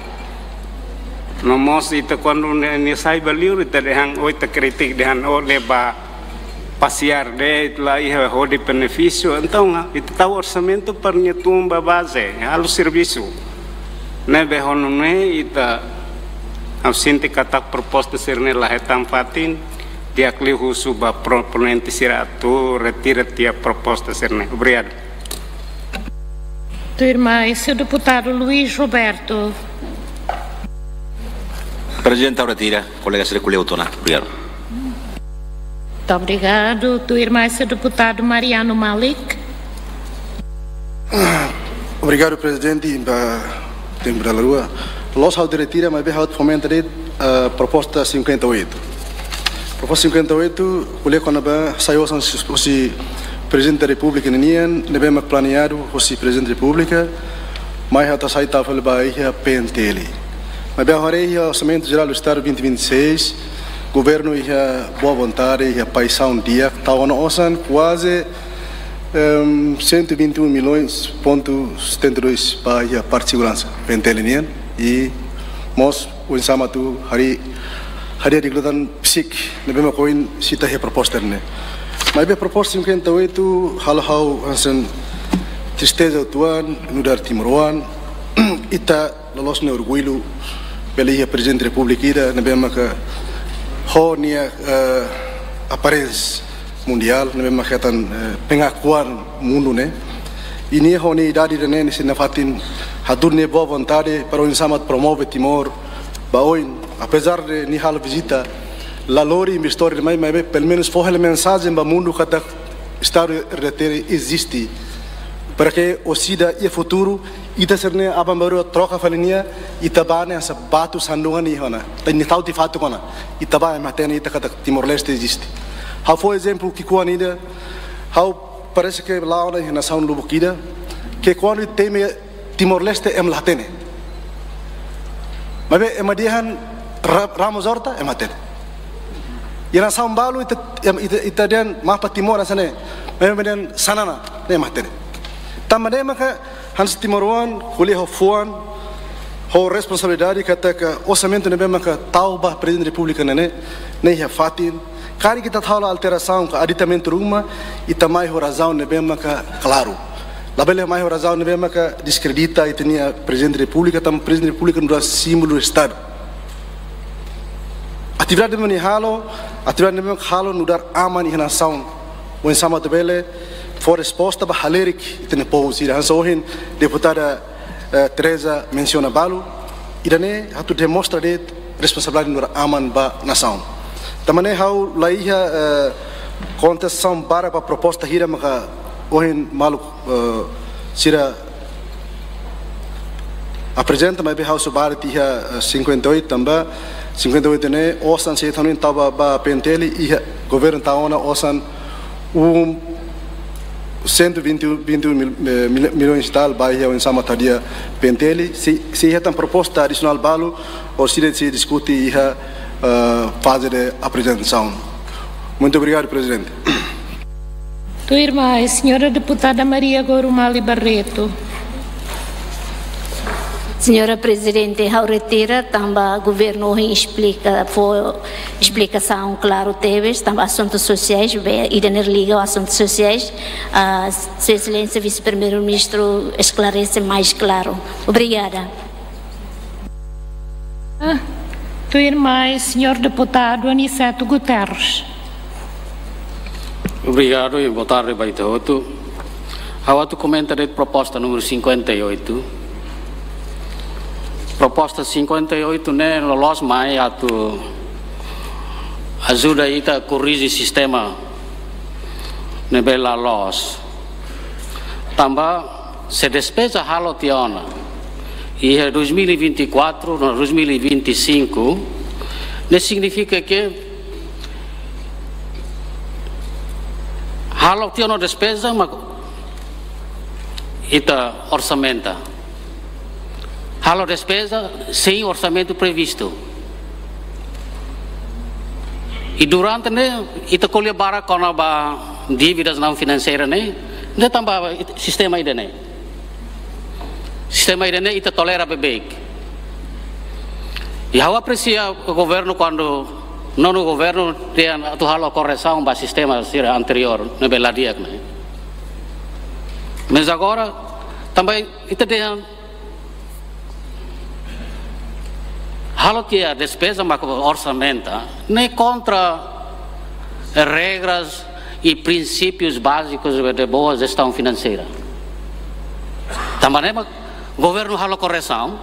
No mós ita kuandu ne'e, ne'e sai ba liur ita dehan, ou ita kritika dehan, ou ne'e ba pasiar de'it, la iha hodi benefísiu. Entaun, ah, ita tau orsamentu para nia tun ba baze, halo servisu. Ne'ebé ho nune'e ita, ha'u sente katak proposta sira-ne'e la hetan fatin, di'ak liu husu ba proponente sira atu retira tiha proposta sira-ne'e. Obrigadu. Tuirmai, senhor deputado Luís Roberto. Prezidente, ha'u retira, kolega sira ko'alia hotu ona. Obrigadu. Muito obrigado. Tuirmai, senhor deputado Mariano Malik. Obrigadu, Prezidente, ba tempu dala rua. Loloos ha'u retira, maibé ha'u fomenta de'it, ah, proposta cinquenta e oito. Proposta cinquenta e oito, ko'alia kona-ba sai osan husi, husi Prezidente da Repúblika ninian, ne'ebé mak planeadu husi Prezidente da Repúblika, mai atu sai tau fali ba iha P N T L. Maibé agora iha Orsamentu Jerál do Estado vinte vinte e seis, governu iha boa vontade, iha paixaun di'ak, tau ona osan kuaze, em, cento e vinte e um milhões ponto setenta e dois ba iha parte seguransa, P N T L nian, i mós oinsá mak atu harii, harii diklutan psik, ne'ebé mak ohin sita iha proposta ne'e. Maibé proposta cinquenta e oito, halo ha'u hanesan tristeza uitoan, nu'udar timoroan, ita loloos nia orgullu, bele iha Prezidente Repúblika ida, ne'ebé maka ho nia, eh, aparénsia mundiál, ne'ebé maka hetan, eh, pengakuan mundu ne'e. I nia ho nia idade ida-ne'e, nia sei nafatin hatudu nia boa vontade para oinsá mak promove Timor ba oin, apezar de nia halo vizita, la lori investidór mai, maibé pelumenus fó hela mensajen ba mundu katak Estadu R D T eziste. Para ke orsida iha futuru, ita sira-ne'e aban-bainrua troka fali nia, ita bá ne'e hanesan batu sandungan iha ona. Ita-nia tau tiha fatuk ona. Ita bá ema hatene ita katak Timor-Leste eziste. Ha'u fó ezemplu ki'ikoan ida, ha'u parese ke la'o ona iha nasaun lubuk ida, ke kuandu temi Timor-Leste ema la hatene. Maibé ema dehan Ra-, Ramos Horta ema hatene. Iha nasaun balu ita, ita, ita dehan mapa Timor hanesan ne'e. Maibé ema dehan Xanana ne'e ema hatene. Tanba ne'e maka hanesan timoroan, ko'alia ho fuan, ho responsabilidade katak orsamentu ne'ebé maka tau ba Prezidente Repúblika ne'e, ne'e iha fatin, karik ita tau halo alterasaun ka aditamentu ruma, ita mai ho razaun ne'ebé maka klaru. Labele mai ho razaun ne'ebé maka deskredita ita-nia Prezidente Repúblika, tanba Prezidente Repúblika nu'udar símbolu Estadu. Atividade ne'ebé nia halo, atividade ne'ebé mak halo nu'udar aman iha nasaun. Oinsá mak atu bele fó resposta ba halerik ita-nia povu sira. Hanesan ohin deputada, eh, Teresa mensiona balu, ida-ne'e atu demonstra de'it responsabilidade nu'udar aman ba nasaun. Tanba ne'e ha'u la iha, eh, kontestasaun barak ba proposta hira maka ohin maluk, eh, sira aprezenta, maibé ha'u subar tiha, eh, cinquenta e oito tanba cinquenta e oito ne'e osan sei tau ona tau ba, ba P N T L, iha governu tau ona osan um cento e vinte, vinte e um mil, eh, mil, milhões e tal, ba iha oinsá mak atu hadi'a P N T L, sei, sei hetan proposta adisionál balu, orsida sei diskute iha, eh, faze de aprezentasaun. Muito obrigado, Prezidente. Tuirmai, senhora deputada Maria Gorumali Barreto. Senhora Prezidente, ha'u retira, tanba governu ohin esplika, fó esplikasaun klaru tebes, tanba asuntus sosiais, be, ida-ne'e liga ho asuntus sosiais, ah, Sua Exelénsia Vise-Primeiru-Ministru esklarese mais klaru. Obrigada. Tuirmai, señór deputadu Aniceto Guterres. Obrigadu i boa tarde ba ita hotu. Ha'u atu komenta de'it proposta númeru cinquenta e oito. Proposta cinquenta e oito ne'e loloos mai atu ajuda ita korrije sistema ne'ebé la loos. Tanba se despeza halo tiha ona iha dois mil e vinte e quatro no dois mil e vinte e cinco, ne'e signifika ke halo tiha ona despeza, mak ita orsamenta. Halo despeza sein orsamentu previstu. I durante ne'e, ita ko'alia barak kona-ba dívidas não financeiras ne'e, ne'e tanba it-, sistema ida-ne'e. Sistema ida-ne'e ita tolera beibeik. I ha'u apresia governu kuandu nonu governu dehan atu halo korresaun ba sistema sira anteriór ne'ebé la di'ak ne'e. Mas agora, tanba ita dehan halo tiha despeza mak orsamenta, ne'e kontra regras i prinsípius bázicos de boa gestão financeira. Tanba ne'e mak governu halo korresaun,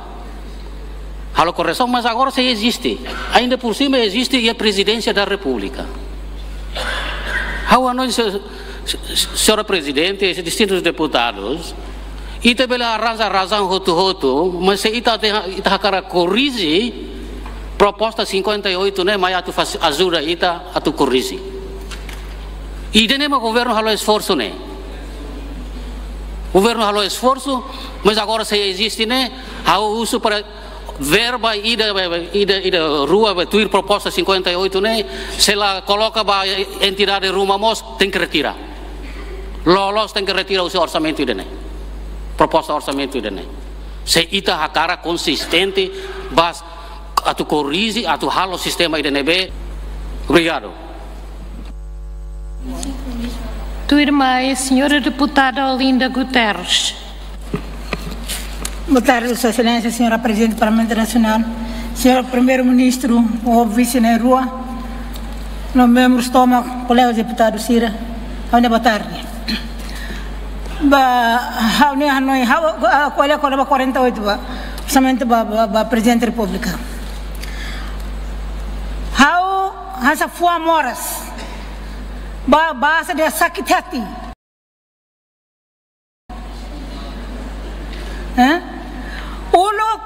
halo korresaun, mas agora sei eziste. Ainda por cima eziste iha Prezidénsia da Repúblika. Ha'u hanoin se-, se-, señora Prezidente, distintus deputadus, ita bele arranja razaun hotu-hotu, mas se ita te-, ita hakarak korrije, proposta cinquenta e oito ne'e mai atu fas-, ajuda ita atu korrije. Ida-ne'e mak governu halo esforsu ne'e. Governu halo esforsu, mas agora sei eziste ne'e, ha'u husu para verba ida, ida, ida rua ba tuir proposta cinquenta e oito ne'e, se la koloka ba entidade ruma mós, tenke retira. Loloos tenke retira husi orsamentu ida-ne'e. Proposta orsamentu ida-ne'e. Se ita hakarak konsistente, ba atu korrije, atu halo sistema ida ne'ebé. Obrigadu. Tuirmai, señora deputada Olinda Guterres. Boa tarde, Sua Exelénsia, señora Prezidente do Parlamentu Nasionál, señór Primeiru-Ministru, ho vise na'in-rua, no membrus tomak, kolega deputadu sira, ha'u-nia boa tarde. Ba, ha'u-nia hanoin, ha'u, ah, ko'alia kona-ba quarenta e oito ba, orsamentu ba, ba, ba Prezidente Repúblika. Ha'u hanesan fuan moras, ba, ba, hanesan dehan sakit hati. Eh? Uluk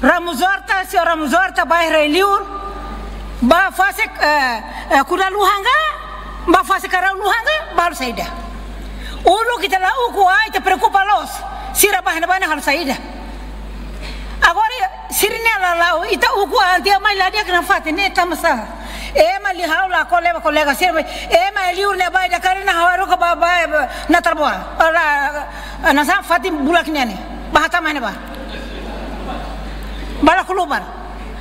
Ramos Horta, señór Ramos Horta, ba iha rai-liur, ba fase, eh, eh, kuda luhan ka, ba fase karau luhan ka, ba halo saida. Uluk ita la ukun an, ita preokupa loos, sira ba iha ne'ebá ne'e halo saida. Agora, sira-ne'e la la'o, ita ukun an tiha mai la di'ak nafatin ne'e tanba sá. Ema liu ha'u la ko'alia ba kolega sira, ema liu ne'ebá ida karik ha'u haruka ba, ba, ba, Natar Boa. Ora, hanesan fatin bulak nian ne'e. Ba hatama ne'ebá. Ba la kulubar.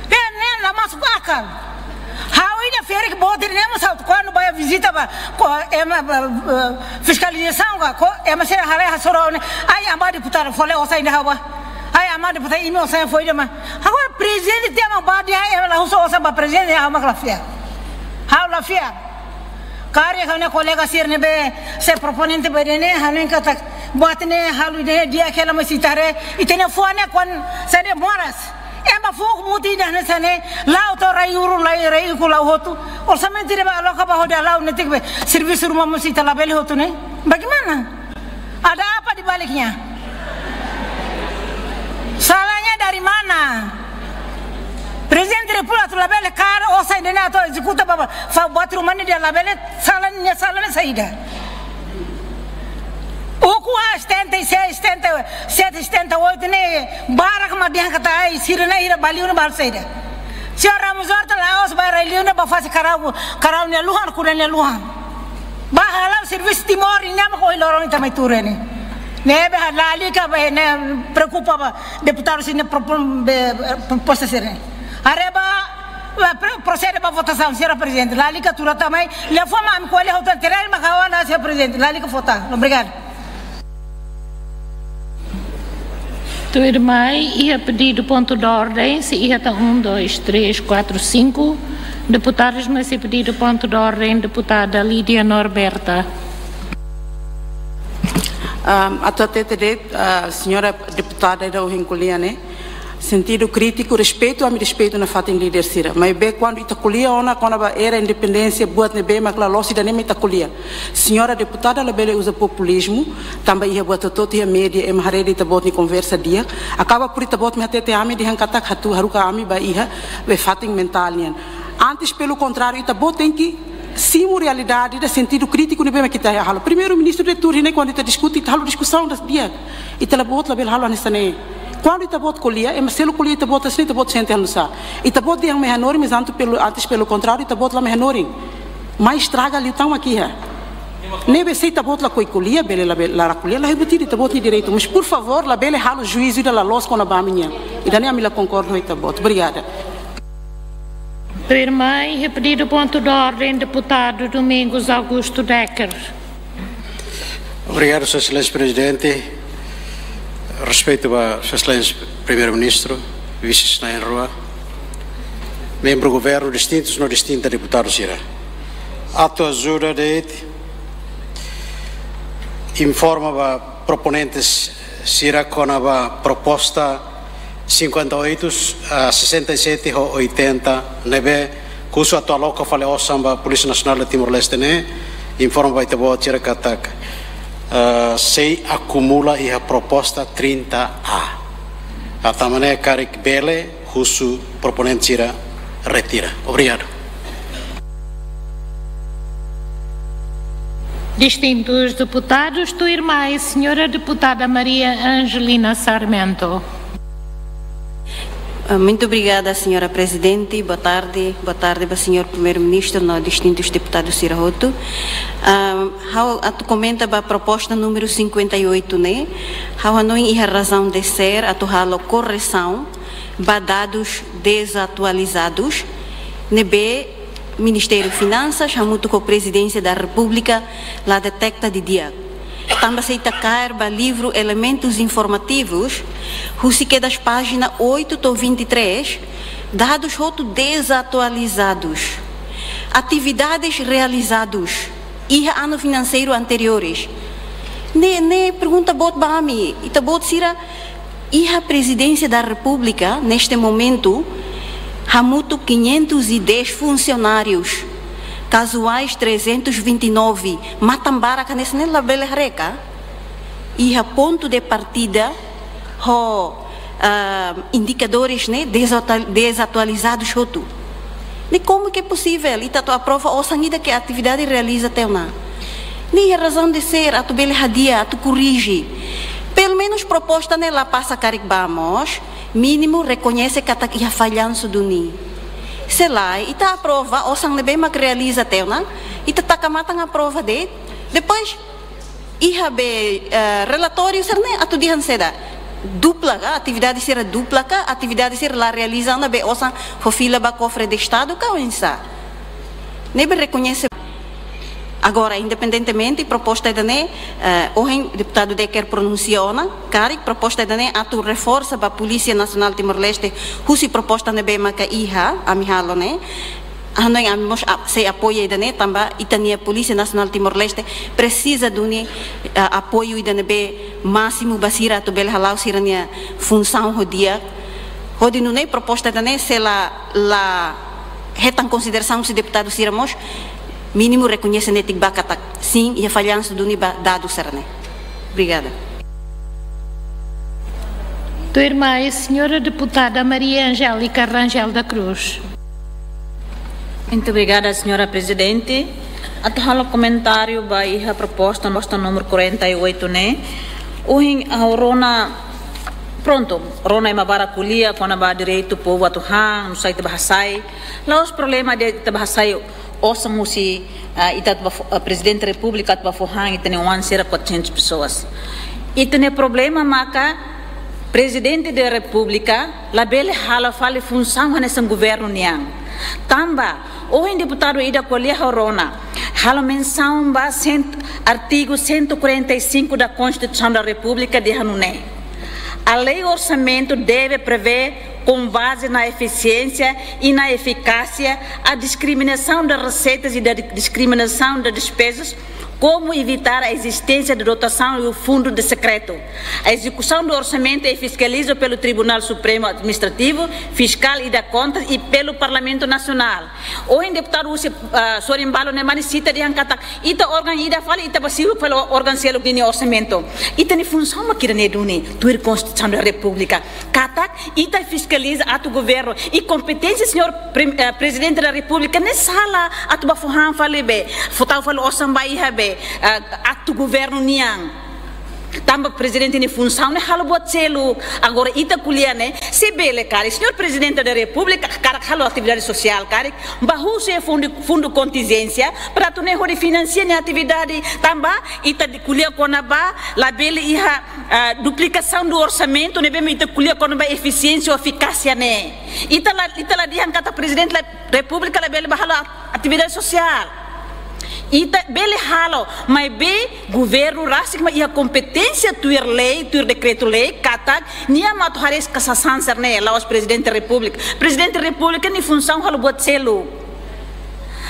Ne'e, ne'e la masuk akal. Ha'u ida ferik botir ne'e mós ha'u kuandu ba vizita ba, ko ema ba, ba, fiskalizasaun ka, ko ema sira haree hasoru ne'e. Ai, amá deputadu fó lai osan ida ha'u ba. Ai, amá deputadu imi osan fó ida mai. Agora prezidente tiha mak ba dehan ema la husu osan ba prezidente, ha'u mak la fiar. Ha'u la fiar. Karik ha'u-nia kolega sira ne'ebé sei proponente ba ida-ne'e, hanoin katak buat ne'e halo ida-ne'e di'ak hela, mas ita haree, ita-nia fuan ne'e kuandu sai de'it moras. Ema fuk muti ida hanesan ne'e, la'o to'o rai-ulun, rai, rai-ikus la'o hotu. Orsamentu ida ba aloka ba hodi hala'o netik be, servisu ruma mós ita labele hotu ne'e. Bagaimana? Ada apa di baliknya? Salahnya dari mana? Prezidente Repúblika atu labele kaer osan ida-ne'e atu ezekuta ba, ba, fa buat ruma ne'e dehan labele, sala ne'e, sala ne'e saida? Ukun an setenta e seis, setenta e sete, setenta e oito ne'e, barak mak dehan katak ai, sira-ne'e hira ba liu ne'e ba halo saida. Señór Ramos Horta la'ós ba rai-liur ne'e ba fase karau, karau nia luhan, kuda nia luhan. Ba hala'o servisu Timor, i ne'e mak ohin loron ita mai tuur ne'e. Ne'ebé lalika ba ne'e preokupa ba deputadu sira-nia propon-, be, proposta sira-ne'e. Haree ba, ba, pro-, prosede ba votasaun, señora Prezidente. Lalika tuur tan mai, liafuan mak ami ko'alia hotu, tere maka wana, señora Prezidente. Lalika vota. Obrigadu. Tuirmai, iha pedidu pontu de ordem, sei iha tan um, dois, três, quatro, cinco deputados, mas sei pedidu pontu de ordem, deputada Lídia Norberta. Um, atu hatete de'it, ah, señora deputada ida ohin ko'alia ne'e, sentidu krítiku, respeitu, ami respeitu nafatin líder sira. Maibé kuandu ita ko'alia ona kona-ba era independénsia, buat ne'ebé mak la loos ida-ne'e mak ita ko'alia. Señora deputada labele uza populizmu, tanba iha buat hotu-hotu iha média, ema haree de'it ita-boot nia konversa di'ak. Akaba por ita-boot mak hatete ami dehan katak atu haruka ami ba iha, be fatin mentál nian. Antes, pelo contrário, ita-boot tenke simu realidade ida, sentidu krítiku ne'ebé mak ita halo. Primeiru-ministru de'it tuur iha ne'e, kuandu ita diskute, ita halo diskusaun ida di'ak. Ita-boot labele halo hanesan ne'e. Kuandu ita-boot ko'alia, ema seluk ko'alia ita-boot hanesan ne'e, ita-boot sente halo nusá. Ita-boot dehan mak iha hanorin, mas antes pelo, antes pelo contrário, ita-boot la mak iha hanorin. Mai estraga liután mak iha. Ne'ebé se ita-boot lakohi ko'alia, bele labele, lakohi ko'alia, la hebat ita-boot nia direitu. Mas, por favor, labele halo juízu ida la loos kona-ba ami nian. Ida-ne'e ami la konkorda ho ita-boot. Obrigada. Tuirmai, iha pedidu pontu de ordem, deputadu Domingos Augusto Decker. Obrigadu, Sua Exelénsia Prezidente. Respeitu ba Sua Exelénsia Primeiru-Ministru, Vise-Prezidentu na'in-rua, membru governu distintus no distinta deputadu sira. Atu ajuda de'it informa ba proponentes sira kona-ba proposta cinquenta e oito, ah, sessenta e sete ho oitenta, ne'ebé husu atu aloka fali osan ba Polísia Nasionál de Timor-Leste ne'e, informa ba ita-boot sira katak, ah, sei akumula iha proposta trinta A. Atu nune'e karik bele husu proponente sira retira. Obrigadu. Distintus deputadus, tuirmai, señora deputada Maria Angelina Sarmento. Ah, muito obrigada, señora Prezidente. Boa tarde. Boa tarde ba señór Primeiru-Ministru no distintus deputadus sira hotu. Ah, ha'u atu komenta ba proposta númeru cinquenta e oito ne'e. Ha'u hanoin iha razaun de ser atu halo korresaun ba dadus dezatualizadus ne'ebé Ministériu Finansas hamutuk ho Prezidénsia da Repúblika la deteta didi'ak. Tanba se ita kaer ba livru Elementus Informativus, husi kedas pájina oito to'o vinte e três, dadus hotu dezatualizadus. Atividades realizadas iha ano finanseiru anteriores. Ne'e, ne'e pergunta boot ba ami, ita-boot sira iha Prezidénsia da Repúblika, neste momento, hamutuk quinhentos e dez funcionários, casuais trezentos e vinte e nove, matan barak hanesan ne'e labele haree ka? Iha pontu de partida ho, ah, indikadores ne'e dezatual-, dezatualizadus hotu. Ne'e como que é possível? Ita atu aprova osan ida ke atividade realiza até ona. Ne'e iha razaun de ser, atu bele hadi'a, atu korrije. Pelumenus proposta ne'e la pasa karik ba mós, mínimu rekoñese katak iha fallansu duni. Se lae, ita aprova osan ne'ebé mak realiza até ona, ita taka matan aprova de'it. Depois, iha be, eh, relatóriu sira-ne'e atu dehan saida? Dupla ka, atividade sira dupla ka, atividade sira la realiza ona be osan fó fila ba kofre de Estadu ka oinsá? Ne'ebé rekoñese. Agora, independentemente, proposta ida-ne'e, eh, ohin deputadu Decker pronunsia ona, karik proposta ida-ne'e atu reforsa ba Polísia Nasionál Timor-Leste, husi proposta ne'ebé maka iha, ami halo ne'e. Hanoin ami mós ap-, sei apoia ida-ne'e tanba ita-nia Polísia Nasionál Timor-Leste presiza duni, ah, apoiu ida ne'ebé másimu ba sira atu bele hala'o sira-nia funsaun ho di'ak. Hodi nune'e proposta ida-ne'e se la, la hetan konsiderasaun husi deputadu sira mós, mínimu rekoñese netik ba katak sin, iha fallansu duni ba dadus sira-ne'e. Obrigada. Tuirmai, señora deputada Maria Angélica Rangel da Cruz. Muito obrigada, señora Prezidente. Atu halo komentáriu ba iha proposta, proposta númeru quarenta e oito ne'e. Ohin ha'u rona, prontu, rona ema barak ko'alia kona-ba direitu povu atu han, nusá ita bá hasai. La'ós problema de'it ita bá hasai osan husi, ah, ita atu bá fó, ah, Prezidente Repúblika atu bá fó han ita-nia oan sira quatrocentas pessoas. Ita-nia problema maka Prezidente da Repúblika labele hala'o fali funsaun hanesan governu nian. Tanba, ohin deputadu ida ko'alia ha'u rona, halo mensaun ba cent-, artigu cento e quarenta e cinco da Constituição da República dehan nune'e: A lei orsamentu deve prevê, com base na eficiência e na eficácia, a discriminação das receitas e da discriminação das despesas, como evitar a existência de dotação e o fundo de secreto. A execução do orçamento é fiscalizada pelo Tribunal Supremo Administrativo, Fiscal e da Contas e pelo Parlamento Nacional. Ohin deputadu husi, ah, Sorin Balo ne'e mane sita dehan katak ita órgaun ida fali, ita ba siu fali órgaun seluk nia orsamentu. Ita-nia funsaun mak ida-ne'e duni, tuir Konstituisaun da Repúblika. Katak ita fiskaliza atu governu. I kompeténsia señór prim-, eh, Prezidente da Repúblika ne'e sala atu ba fó han fali be, fó tau fali osan ba iha be, eh, atu governu nian. Tanba Prezidente nia funsaun ne'e halo buat seluk. Agora ita ko'alia ne'e, se bele karik señór Prezidente da Repúblika hakarak halo atividade sosiál karik, bá husu iha fundu, fundu kontinjénsia, para atu nune'e hodi finansia nia atividade. Tanba ita ko'alia kona-ba labele iha, ah, duplikasaun do orsamentu, ne'ebé mak ita ko'alia kona-ba efisiénsia ou efikásia ne'e. Ita la, ita la dehan katak Prezidente da Repúblika labele bá halo atividade sosiál. Ita bele halo, maibé governu rasik mak iha kompeténsia tuir lei, tuir dekretu-lei, katak nia mak atu haree kasasan sira-ne'e, la'ós Prezidente Repúblika. Prezidente Repúblika nia funsaun halo buat seluk.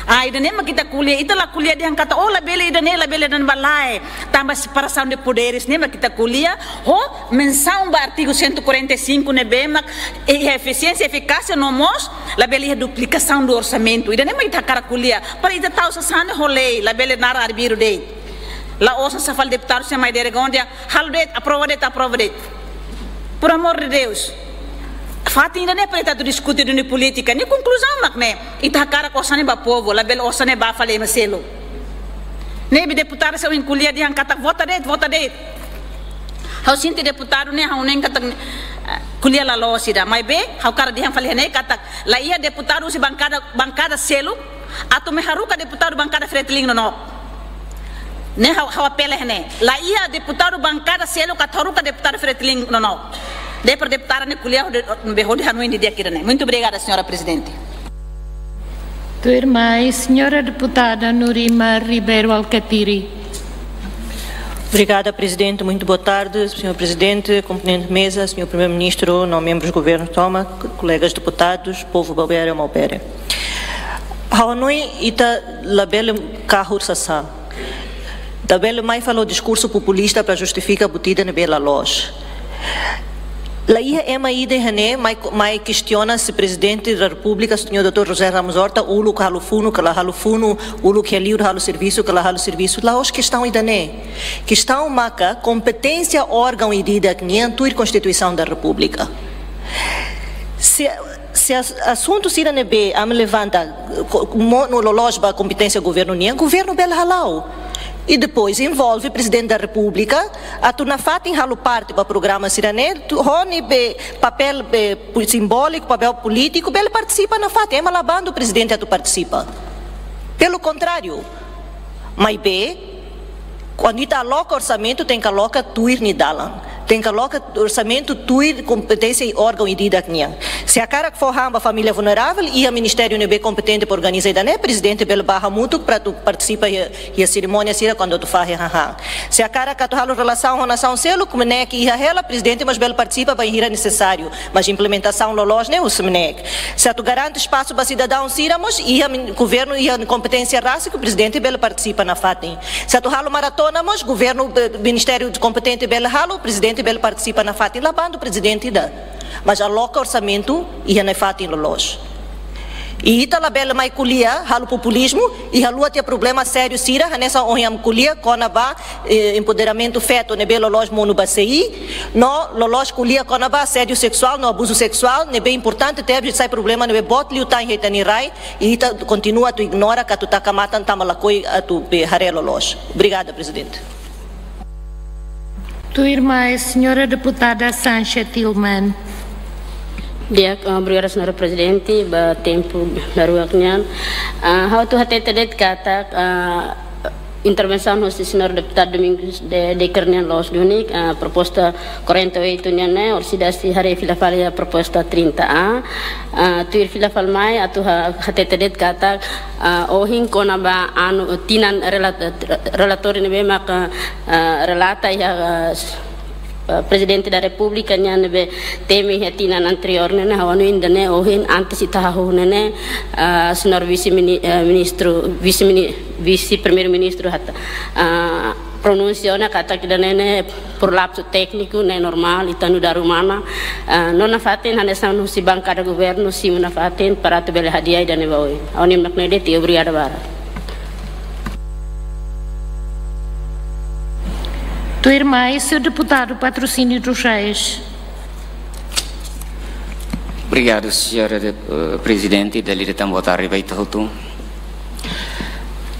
Ah, ida-ne'e mak ita ko'alia, ita la ko'alia dehan katak, oh, labele ida-ne'e, labele ida-ne'ebá, lae. Tanba separasaun de poderes ne'e mak ita ko'alia, ho mensaun ba artigu cento e quarenta e cinco ne'ebé mak, eh, efisiénsia, efikásia no mós labele iha duplikasaun do orsamentu. Ida-ne'e mak ita hakarak ko'alia. Para ita tau sasán ne'e ho lei, labele naran arbiru de'it. La'ós hanesan fali deputadu sira mai Dere Gaon dehan, halo de'it, aprova de'it, aprova de'it. Por amor de Deus. Fatin ida-ne'e para ita atu diskute duni polítika. Nia konkluzaun mak ne'e, ita hakarak osan ne'e ba povu, labele osan ne'e ba fali ema seluk. Ne'ebé deputadu sira ohin ko'alia dehan katak vota de'it, vota de'it. Ha'u sente deputadu ne'e ha'u hanoin katak, eh, ko'alia la loos ida. Maibé, ha'u hakarak dehan fali iha ne'e katak la iha deputadu husi bankada, bankada seluk atu mai haruka deputadu bankada Fretilin nonook. Ne'e ha'u, ha'u apela iha ne'e. La iha deputadu bankada seluk atu haruka deputadu Fretilin nonook. De'it para deputada ne'e ko'alia hodi, be hodi hanoin didi'ak ida-ne'e. Muito obrigada, señora Presidente. Tuirmai, señora deputada Nurima Ribeiro Alkatiri. Obrigada, Prezidente. Muito boa tarde, señór Prezidente, komponente meza, señór Primeiru-Ministru, no membros do governu tomak, ko-, kolegas deputadus, povu Maubere, Maubere. Ha'u hanoin ita labele kahur sasán. Labele mai fali ho diskursu populista para justifika buat ida ne'ebé la loos. La iha ema ida iha ne'e mai, mai kestiona se Prezidente da Repúblika, señór doutór José Ramos Horta, uluk halo funu ka la halo funu, uluk iha liur halo servisu ka la halo servisu. La'ós kestaun ida-ne'e. Kestaun maka kompeténsia órgaun ida-idak nian tuir Konstituisaun da Repúblika. Se, se as-, asuntu sira ne'ebé ami levanta, ko-, monu loloos ba kompeténsia governu nian, governu bele hala'o. I depois envolve Prezidente da Repúblika, atu nafatin halo parte ba programa sira-ne'e, tu-, ho nia be papél be pu-, simbóliku, papél polítiku, bele partisipa nafatin, ema la bandu Prezidente atu partisipa. Pelo contrário, maibé, kuandu ita aloka orsamentu, tenke aloka tuir nia dalan. Tenke aloka orsamentu tuir kompeténsia órgaun ida-idak nian. Se hakarak fó han ba família vulneravel, iha ministériu ne'ebé kompetente para organiza ida-ne'e, Prezidente bele bá hamutuk para atu partisipa iha, iha serimónia sira kuandu atu fahe hahán. Se hakarak atu halo relasaun ho nasaun seluk, MNEK iha hela, Prezidente mós bele partisipa bainhira nesesáriu. Mas implementasaun loloos ne'e husi MNEK. Se atu garante espasu ba sidadaun sira mós, iha min-, governu iha kompeténsia rasik, Prezidente bele partisipa nafatin. Se atu halo maratona mós, governu, eh, ministériu kompetente bele halo, Prezidente bele partisipa nafatin, la bandu Prezidente ida. Mas aloka orsamentu iha ne'e fatin loloos. I ita labele mai ko'alia, halo populizmu, i haluha tiha problema sériu sira, hanesan ohin ami ko'alia kona-ba, eh, empoderamentu feto ne'ebé loloos monu ba C I, no loloos ko'alia kona-ba asédiu seksuál no abuzu seksuál, ne'ebé importante tebes, sai problema ne'ebé boot liután iha ita-nia rai, i ita kontinua atu ignora ka atu taka matan tanba lakohi atu be haree loloos. Obrigada, Prezidente. Tuirmai, señora deputada Sancha Tilman. Di'ak, ah, obrigada, señora Prezidente, ba tempu daruak nian. Ah, ha'u atu hatete de'it katak, ah, intervensaun hosi señór deputadu Domingos de, de Kernian loos duni, ah, proposta quarenta e oito nian ne'e, orsida sei haree fila fali iha proposta trinta A. Ah, tuir fila fali mai, atu ha-, hatete de'it katak, ah, ohin kona-ba anu, tinan relat-, relatóriu ne'ebé maka, ah, relata iha, ah, Eh, Prezidente da Repúblika nian ne'ebé temi iha tinan anteriór ne'e, ha'u hanoin ida-ne'e ohin antes ita hahú ne'e, eh, señór vise mini-, eh, ministru, vise mini-, vise primeiru-ministru hata, ah, pronunsia ona katak ida-ne'e ne'e por lapsu tékniku ne'e normál, ita nu'udar umana, ah, no nafatin hanesan husi bankada governu simu nafatin para atu bele hadi'a ida-ne'e ba oin. Ha'u-nia mak ne'e de'it, obrigada barak. Tuirmai, señór deputadu Patrocínio dos Reis. Obrigadu, señora de-, eh, prezidente, dala ida tan boa tarde ba ita hotu.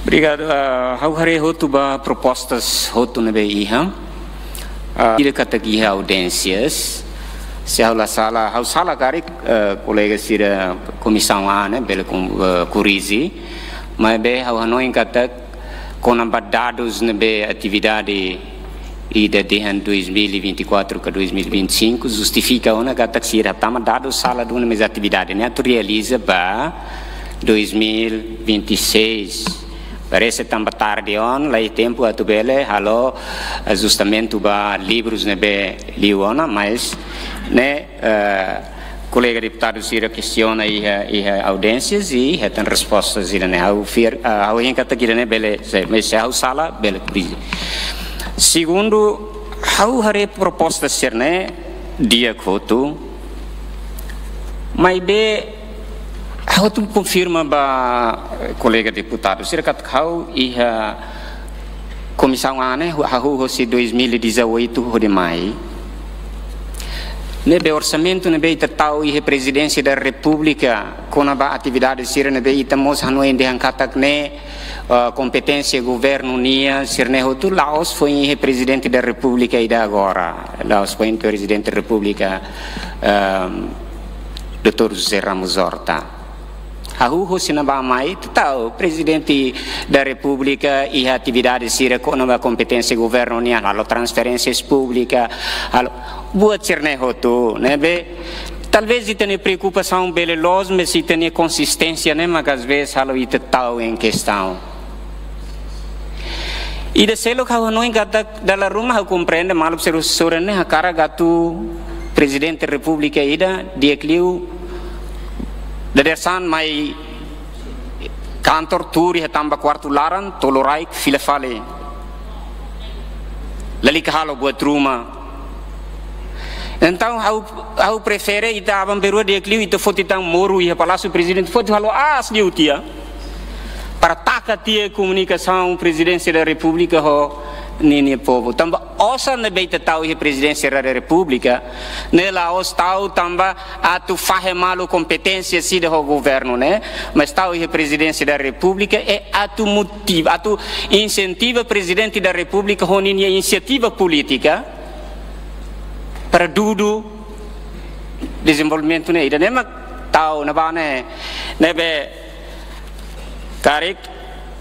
Obrigadu, ah, ha'u haree hotu ba propostas hotu ne'ebé iha. Ah, ida katak iha audiénsias. Se ha'u la sala, ha'u sala karik, eh, kolega sira Komisaun A ne'e, bele kon-, eh, korrije. Maibé ha'u hanoin katak kona-ba dadus ne'ebé atividade ida dehan dois mil e vinte e quatro ka dois mil e vinte e cinco, justifika ona katak sira tama dadus sala duni, mas atividade ne'e atu realiza ba dois mil e vinte e seis. Parese tama tarde ona, laiha tempu atu bele halo ajustamentu ba livrus ne'ebé liu ona, mas ne'e, eh, kolega deputadu sira kestiona iha, iha audiénsias i hetan respostas ida-ne'e. Ha'u fiar, ah, ha'u hein katak ida-ne'e bele, se, mas se ha'u sala, bele korrije. Segundu, ha'u haree propostas sira-ne'e di'ak hotu. Maibé, ha'u atu konfirma ba, eh, kolega deputadu sira katak ha'u iha Komisaun A ne'e, hu-, hahú hosi dois mil e dezoito hodi mai. Ne'ebé orsamentu ne'ebé ita tau iha Prezidénsia da Repúblika, kona-ba atividade sira ne'ebé ita mós hanoin dehan katak ne'e, ah, kompeténsia governu nian, sira-ne'e hotu la'ós foin iha Prezidente da Repúblika ida agora. La'ós foin Prezidente da Repúblika, ehm, doutór José Ramos Horta. Hahú hosi ne'ebá mai, ita tau, Prezidente da Repúblika iha atividade sira kona-ba kompeténsia governu nian, halo transferénsias públikas, halo buat sira-ne'e hotu, ne'ebé talvés ita-nia preokupasaun bele loos, mas ita-nia konsisténsia ne'e mak às vezes halo ita tau em questão. Ida seluk ha'u hanoin katak dala ruma ha'u komprende maluk sira husi sorin ne'e hakarak atu Prezidente Repúblika ida di'ak liu dadeer-saan mai kantor tuur iha tanba kuartu laran, to'o loraik fila fali. Lalika halo buat ruma. Entaun, ha'u, ha'u prefere ita aban-bainrua di'ak liu ita foti tan moru iha Palásiu Prezidente, foti halo aas liu tiha. Para taka tiha komunikasaun Prezidénsia da Repúblika ho ninia povu. Tanba osan ne'ebé ita tau iha Prezidénsia da Repúblika ne'e la'ós tau tanba atu fahe malu kompeténsia sira ho governu ne'e, mas tau iha Prezidénsia da Repúblika é atu motiva, atu insentiva Prezidente da Repúblika ho ninia inisiativa polítika para dudu dezenvolvimentu ne'e. Ida-ne'e mak tau ne'ebá ne'e, ne'ebé karik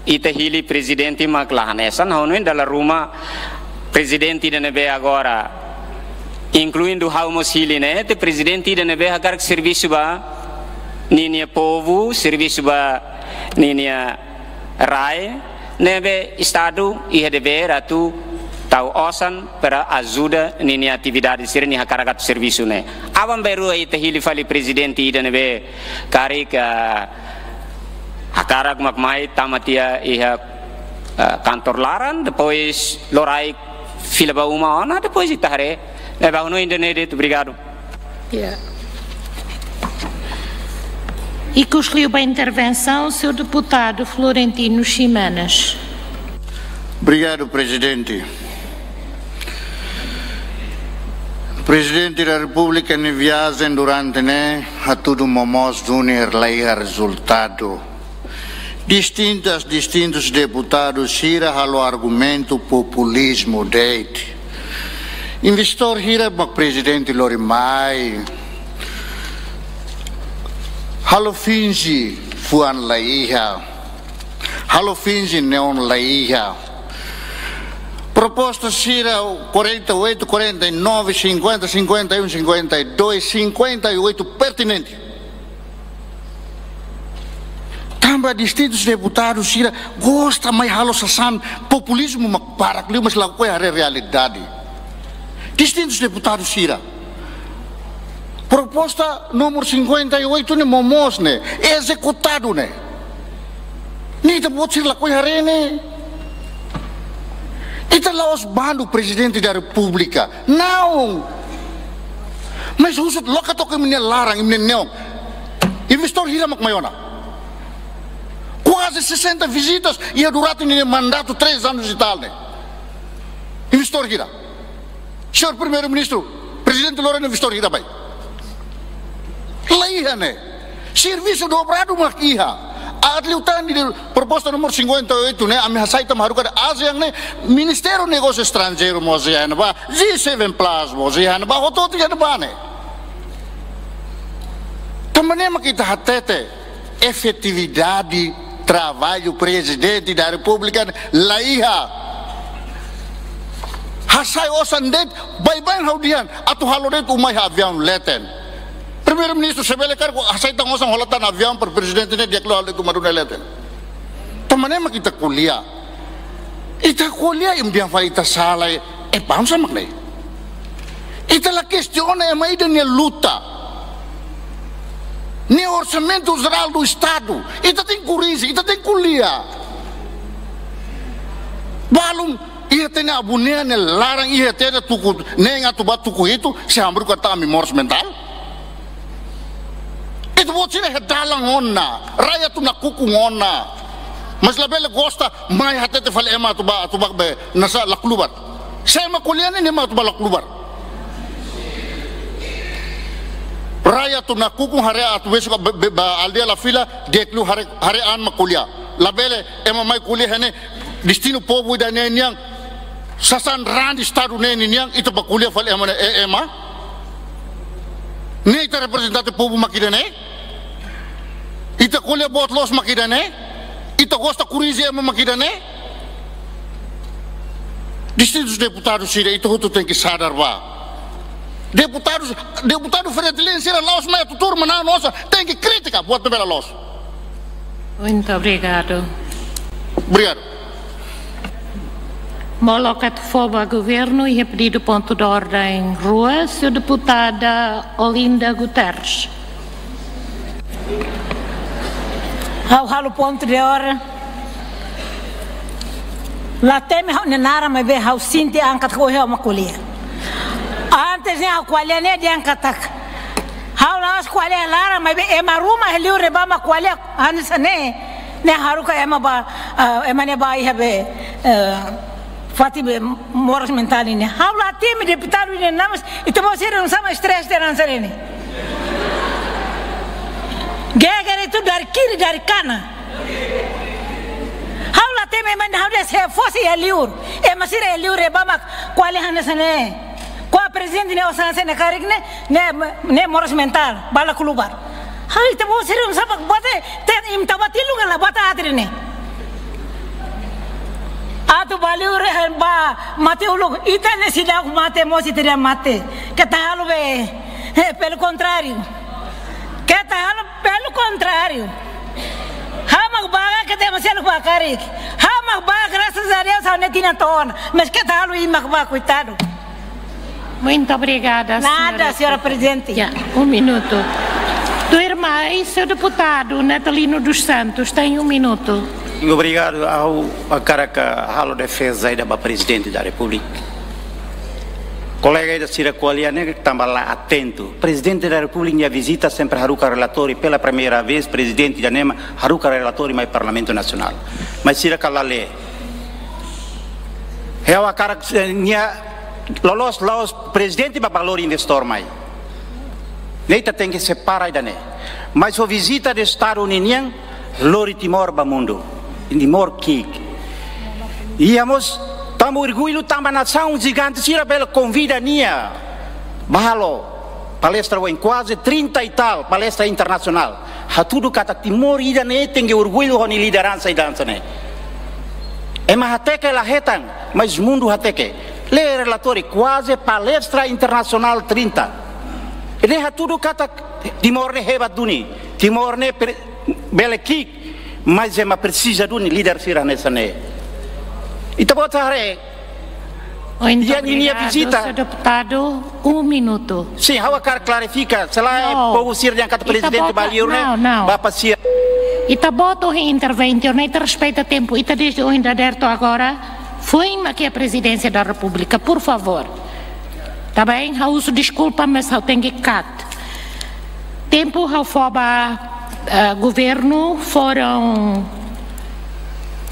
ita hili prezidente mak la hanesan, ha'u hanoin dala ruma prezidente ida ne'ebé agora, inkluindu ha'u mós hili ne'e, ita prezidente ida ne'ebé hakarak servisu ba ninia povu, servisu ba ninia rai, ne'ebé Estadu iha devér atu tau osan para ajuda ninia atividade sira-ne'e hakarak atu servisu ne'e. Aban-bainrua ita hili fali prezidente ida ne'ebé karik, ah, hakarak mak mai tama tiha iha, ah, kantor laran, depois loraik fila ba uma ona, depois ita haree. Ne'ebé ha'u hanoin ida-ne'e de'it, obrigadu. Ya. Ikus liu ba intervensaun, señór deputadu Florentino Ximenes. Obrigadu, Prezidente. Prezidente da Repúblika nia viajen durante ne'e hatudu momoos duni la iha rezultadu. Distintas, distintus deputadus sira halo argumentu populizmu de'it. Investidór hira mak prezidente lori mai. Halo finje fuan la iha. Halo finje neon la iha. Proposta sira quarenta e oito, quarenta e nove, cinquenta, cinquenta e um, cinquenta e dois, cinquenta e oito pertinente. Tanba distintus deputadus sira gosta mai halo sasán, populizmu mak barak liu, mas lakohi haree realidade. Distintus deputadu sira. Proposta númeru cinquenta e oito ne'e momoos ne'e, ezekutadu ne'e. Ne'e ita-boot sira lakohi haree ne'e. Ita la'ós bandu Prezidente da Repúblika. Não. Mas husu loke took imi-nia laran, imi-nia neon. Investidór hira mak mai ona. Quase sessenta visitas iha durante nia mandatu três anos e tal ne'e. Investidór hira. Señór Primeiru-Ministru, Prezidente Lorena, investidór hira bá? La iha ne'e. Servisu dobradu mak iha. Aat liután di proposta númeru cinquenta e oito ne'e, ami hasai tan haruka ASEAN ne'e, Ministériu Negósiu Estranjeiru mós iha ne'ebá, G seven Plus mós iha ne'ebá, hotu-hotu iha ne'ebá ne'e. Tanba ne'e mak ita hatete efetividade traballu Prezidente da Repúblika la iha. Hasai osan de'it, baibain ha'u dehan, atu halo de'it uma iha aviaun leten. Primeiru-Ministru se bele karik hasai tan osan hola tan aviaun para Prezidente ne'e di'ak liu halo de'it uma duni leten. Tanba ne'e mak ita ko'alia. Ita ko'alia, imi dehan fali ita sala, eh, eh, bangsa mak ne'e. Ita la kestiona ema ida nia luta. Ne'e Orsamentu Jerál do Estadu. Ita tenke korrije, ita tenke ko'alia. Balun, iha ita-nia avó ne'e nia laran, iha ita-nia tuku neen atu ba tuku hitu, sei hamriik katak ami moras mentál. Ita-boot sira iha dalan ona, rakyat atu nakukun ona. Mas labele gosta, mai hatete fali ema atu ba, atu ba be, nasa laklubak. Sé mak ko'alia ne'e, ema atu ba laklubak. Rakyat atu nakukun, haree atu besuk be, be, ba aldeia la fila, di'ak liu haree, haree an mak ko'alia. Labele, ema mai ko'alia iha ne'e, destinu povu ida-ne'e nian, sasán raan Estadu ne'e ninian, ita ba ko'alia fali ema ne'e, eh, ema. Ne'e ita reprezentante povu mak ida-ne'e? Ita ko'alia boot loos mak ida-ne'e? Ita gosta korrije ema mak ida-ne'e? Distintus deputadu sira, ita hotu tenke sadar ba. Deputadu, deputadu Fretilin sira la'ós mai atu tuur manán osan, tenke kritika, buat ne'ebé la loos. Muito obrigado. Obrigadu. Molok atu fó ba Governu iha pedidu pontu de ordem rua, señora deputada Olinda Guterres. Ha'u halo pontu de ordem. La temi ha'u-nia naran maibé ha'u sente angkat ho ha'u mak ko'alia. Antes ne'e ha'u ko'alia ne'e dehan katak ha'u la'ós ko'alia laran maibé ema ruma iha liur ne'ebá mak ko'alia hanesan ne'e, ne'e haruka ema ba, eh, ema ne'e ba iha be, eh, fatin be moras mentál ne'e. Ha'u la temi deputadu ne'e, mas ita-boot sira nusá mak stress de'it hanesan ne'e. Geger itu dari kiri, dari kanan. Ha'u la temi ema ne'e, ha'u dehan se fosi iha liur, ema sira iha liur ne'ebá mak ko'alia hanesan ne'e. Ko'a Prezidente ne'e osan hanesan ne'e karik ne'e, ne'e, ne'e moras mentál, ba laklubak. Ha'u, ita-boot sira nusá mak bate, te imi tau bati lugar la bata atri ne'e. Atu ba liur ne'e ba mate uluk, ita ne'e seidauk mate, mós ita dehan mate. Keta halo be, eh, pelo contrário. Keta halo pelo contrário. Ha'u mak baga, keta ema seluk baga karik. Ha'u mak baga, graças a Deus, ha'u-nia tinan to'o ona. Mas keta halo imi mak baga, koitadu. Muito obrigada, nada, señora, señora Prezidente. Ya, um minuto. Tuirmai, señór deputadu Natalino dos Santos, tem um minuto. Obrigadu, ha'u hakarak halo defeza ida ba Prezidente da Repúblika. Kolega ida sira ko'alia ne'e tanba la atentu. Prezidente da Repúblika nia vizita sempre haruka relatóriu, pela primeira vez, Prezidente ida-ne'e mak haruka relatóriu mai Parlamentu Nasionál. Mas sira kala lee. Ha'u hakarak, eh, nia loloos, la'ós Prezidente mak ba lori investidór mai. Ne'e ita tenke separa ida-ne'e. Mas ho vizita de Estadu ninian, lori Timor ba mundu. Timor ki'ik. Iha mós, tanba orgullu, tanba nasaun jigante sira bele konvida nia ba halo palestra oin, quase trinta e tal palestra internasionál. Hatudu katak Timor ida-ne'e tenke orgullu ho nia lideransa ida hanesan ne'e. Ema hateke la hetan, mas mundu hateke. Lee relatóriu, quase palestra internasionál trinta. Ida-ne'e hatudu katak Timor ne'e hebat duni. Timor ne'e pre-, bele ki'ik, mas ema presiza duni líder sira hanesan ne'e. Ita-boot haree, Muito obrigado, senhor deputado. Um minuto. Sin, ha'u hakarak klarifika. Selae povu sira dehan katak prezidente ba liur ne'e, não, não. Bapa sira. Ita-boot ohin intervente, ita respeita tempu, ita desde ohin dadeer to'o agora, foin mak iha Presidência da República, por favor. Tá bem? Ha'u husu deskulpa, mas ha'u tenke cut. Tempu ha'u fó ba, eh, governu, foram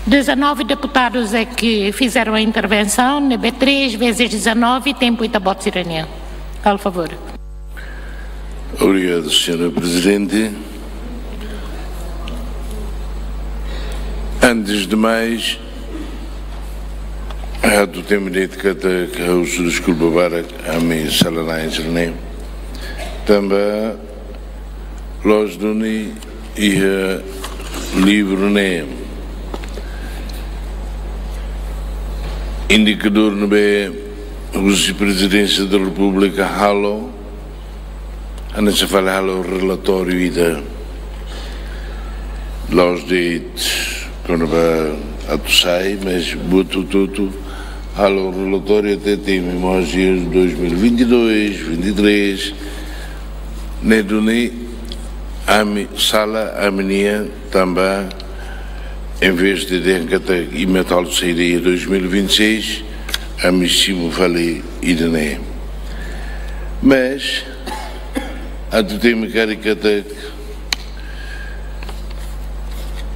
dezanove deputados é que fizeram a intervenção, ne'ebé três vezes dezanove, tempu ita-boot sira-nian. Por favor. Obrigado, senhora Presidente. Antes de mais, ha'u tenke dehan katak ha'u husu deskulpa barak, ami sala-na'in sira-ne'e. Tanba loos duni iha livru ne'e, indikadór ne'ebé husi Prezidénsia da Repúblika halo, hanesan fali halo relatóriu ida. Loos de'it kona-ba atu sai, mas buat hotu-hotu halo relatóriu até temi mós iha dois mil e vinte e dois, vinte e três, ne'e duni ami sala, ami-nian, tanba em vez de dehan katak imi atu halo saida iha dois mil e vinte e seis, ami simu fali ida-ne'e. Mas atu temi karik katak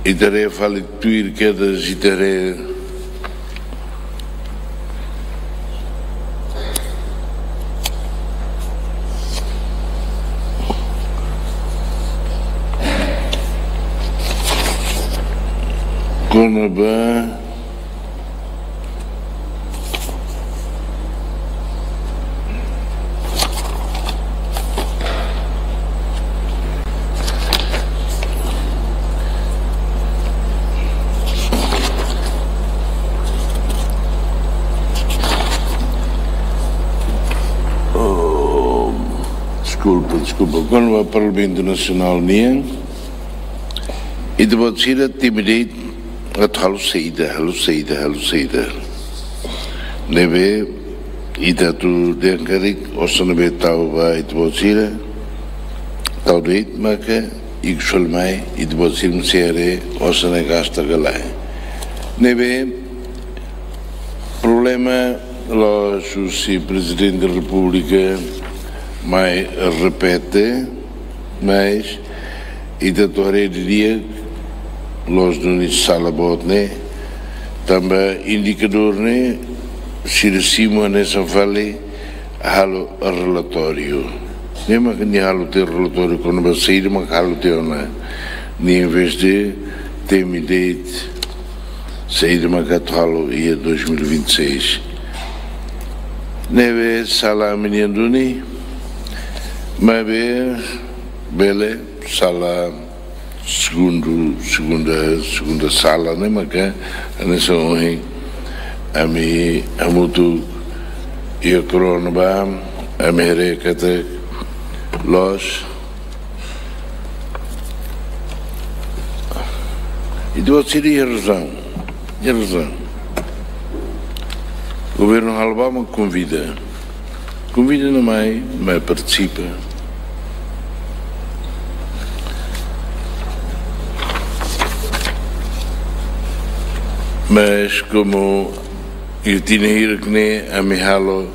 ita haree fali tuir kedas, ita haree kona-ba Oh, deskulpa, deskulpa. Kona-ba Parlamentu Nasionál nian, ita-boot sira temi de'it atu halo saida, halo saida, halo saida. Ne'ebé ita atu dehan karik, osan ne'ebé tau ba ita-boot sira, tau de'it maka ikus fali mai, ita-boot sira mós sei haree osan ne'e gasta ka lae. Ne'ebé problema loos husi Prezidente da Repúblika mai repete, mas ita atu haree didi'ak, loos duni sala boot ne'e, tanba indikadór ne'e sira simu hanesan fali halo relatóriu. Ne'e maka nia halo tiha relatóriu kona-ba saida mak halo tiha ona. Nia em vez de temi de'it saida mak atu halo iha dois mil e vinte e seis. Ne'ebé sala ami-nian duni, maibé bele sala segundu, segunda, segunda sala ne'e maka hanesan ohin ami hamutuk iha Korona ba, ami haree katak loos. Ita-boot sira iha razaun, iha razaun. Governu halo ba mak konvida. Konvida nia mai, mai partisipa. Mas komu iha tinan hirak ne'e ami halo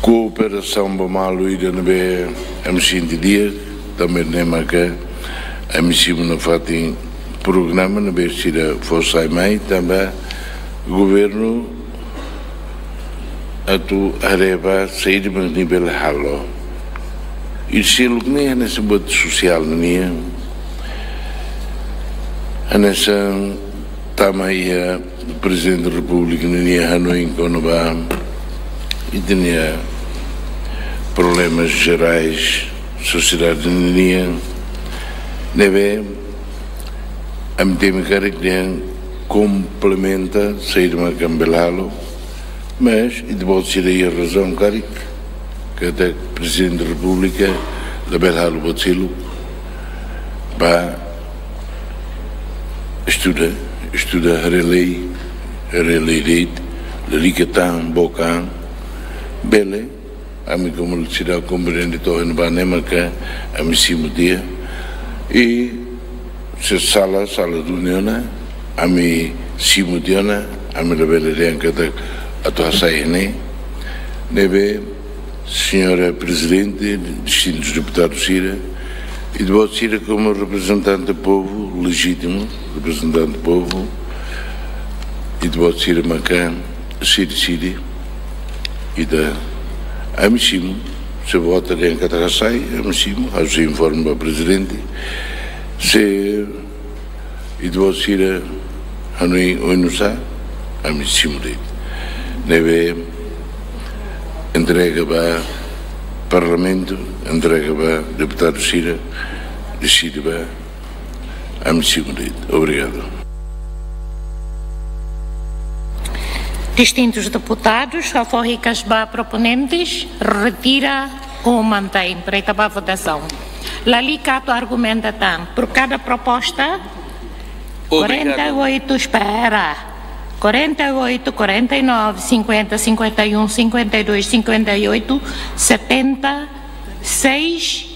kooperasaun ba malu ida ne'ebé ami sente di'ak, tanba ne'e maka ami simu nafatin programa ne'ebé sira fó sai mai, tanba governu atu haree ba saida mak nia bele halo. Ida seluk ne'e hanesan buat sosiál nian, hanesan tama iha Prezidente da Repúblika ninia hanoin kona-ba ita-nia problemas jerais sosiedade nian, ne'ebé ami temi karik dehan komplementa saida mak ami bele halo, mas ita-boot sira iha razaun karik katak Prezidente da Repúblika labele halo buat seluk, bá estuda, estuda haree lei, Haree lai de'it, lalika tan bokan, bele, ami komu sira komprende to'o iha ne'ebá ne'e maka ami simu tiha. I se sala, sala duni ona, ami simu tiha ona, ami labele dehan katak atu hasai ne'e. Ne'ebé, Señora Prezidente, distintus deputadus sira, ita-boot sira komu reprezentante povu, lejítimu reprezentante povu, ita-boot sira maka sei deside, ita, ami simu, se vota dehan katak hasai, ami simu, ha'u sei informa ba Prezidente, se ita-boot sira hanoin oinsá, ami simu de'it. Ne'ebé entrega ba Parlamentu, entrega ba deputadu sira, deside ba, ami simu de'it. Obrigadu. Distintus deputadus, ha'u fó hikas ba proponentes, retira ou mantém, para ita bá votasaun. Lalika atu argumenta tan. Por cada proposta, Obrigado. Quarenta e oito, espera. Quarenta e oito, quarenta e nove, cinquenta, cinquenta e um, cinquenta e dois, cinquenta e oito, setenta, seis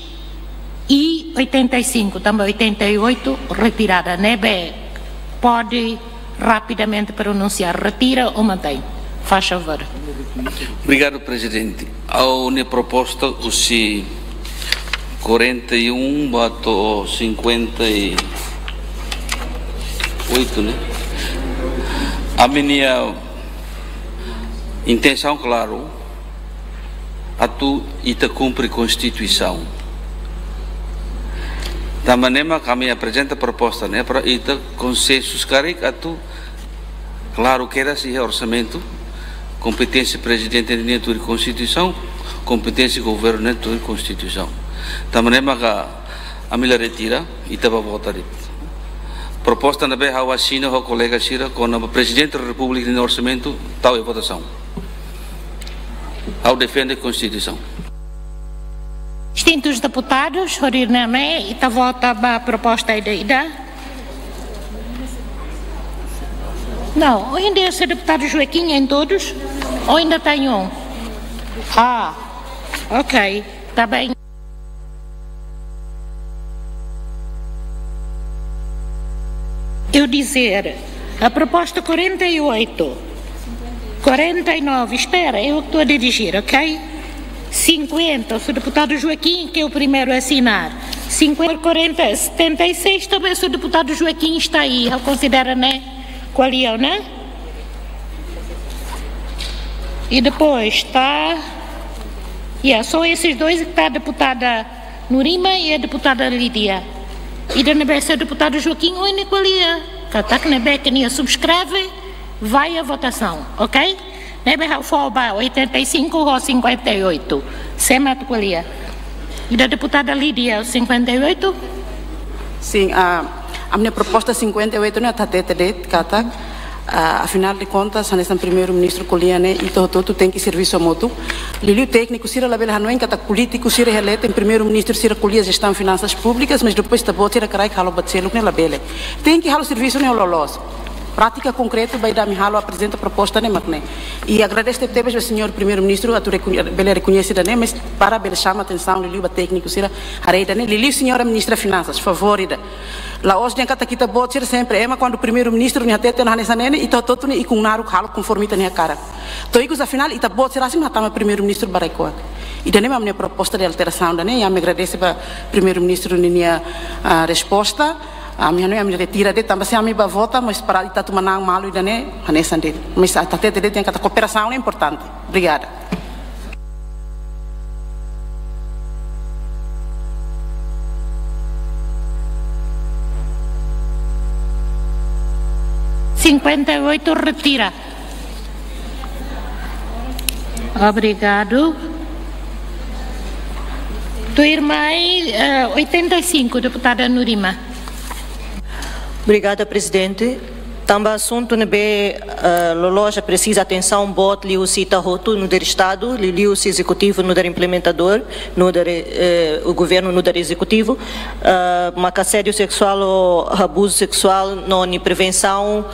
e oitenta e cinco. Tanba oitenta e oito retirada, ne'ebé pode rapidamente pronunciar, retira ou mantém. Faz favor. Obrigado, Prezidente. Ha'u-nia proposta husi quarenta e um ba to'o cinquenta e oito, ne'e? Ami-nia intensaun klaru, atu ita kumpre Konstituisaun. Tanba ne'e mak ami aprezenta proposta ne'e para ita konsensu karik atu klaru kedas iha orsamentu, kompeténsia Prezidente ne'e tuir Konstituisaun, kompeténsia Governu ne'e tuir Konstituisaun. Tanba ne'e maka ami la retira, ita bá vota de'it. Proposta ne'ebé ha'u asina ho kolega sira, kona-ba Prezidente Repúblika nia orsamentu, tau iha votasaun. Ha'u defende Konstituisaun. Distintus deputadus, hodi nune'e ita vota ba proposta ida-idak. Não, hoje em dia, se deputado Joaquim em todos, ou ainda tem um? Ah, ok, tá bem. Eu dizer, a proposta quarenta e oito, quarenta e nove, espera, eu que estou a dirigir, ok? Cinquenta, o senhor deputado Joaquim, que é o primeiro a assinar. Cinquenta, quarenta, setenta e seis, também o senhor deputado Joaquim está aí, eu considero, né? Qual é, né? E depois está, yeah, só esses dois que está a deputada Nurima e a deputada Lídia. Ida ne'ebé se deputado Joaquim, oin ne'e ko'alia. Katak ne'ebé ke nia subskreve, vai à votação, ok? Ne'ebé ha'u fó ba oitenta e cinco ho cinquenta e oito. Sé mak atu ko'alia? Ida deputada Lídia, cinquenta e oito? Sin, ah, ami-nia proposta cinquenta e oito ne'e atu hatete de'it katak, ah, afinál de contas, hanesan Primeiru-Ministru ko'alia ne'e, ita hotu-hotu tenke servisu hamutuk. Liuliu tékniku sira labele hanoin katak polítiku sira iha leten, Primeiru-Ministru sira ko'alia jestaun finansas públikas, mas depois ita-boot sira hakarak halo buat seluk ne'e labele. Tenke halo servisu ne'e ho loloos. Prátika konkretu ba ida ami halo, aprezenta proposta ne'e mak ne'e. I agradese tebes ba señór Primeiru-Ministru atu rekoñe-, bele rekoñese ida-ne'e, mas para bele xama atensaun liuliu ba tékniku sira, haree ida-ne'e, liuliu señora Ministra Finansas, favór ida. La'ós dehan katak ita-boot sira sempre ema kuandu Primeiru-Ministru nia hatete ona hanesan ne'e, ita hotu-hotu ne'e ikun naruk halo konforme ita-nia hakarak. To'o ikus afinál ita-boot sira rasik mak hatama Primeiru-Ministru ba rai-kuak. Ida-ne'e mak ami-nia proposta de alterasaun ida-ne'e, i ami agradese ba Primeiru-Ministru ninia, ah, resposta. Ami hanoin ami retira de'it, tanba se ami bá vota, mas para ita atu manán malu ida-ne'e, hanesan de'it. Mas ita hatete de'it dehan katak kooperasaun ne'e importante. Obrigada. Cinquenta e oito retira. Obrigado. Tuirmai, eh, oitenta e cinco, deputada Nurima. Obrigada, Prezidente. Tanba asuntu ne'ebé, eh, loloos presiza atensaun boot liuhusi ita hotu nu'udar Estadu, liuliuhusi Ezekutivu nu'udar implementadór, nu'udar, eh, o Governu nu'udar Ezekutivu, eh, maka asédiu seksuál ou abuzu seksuál no nia prevensaun,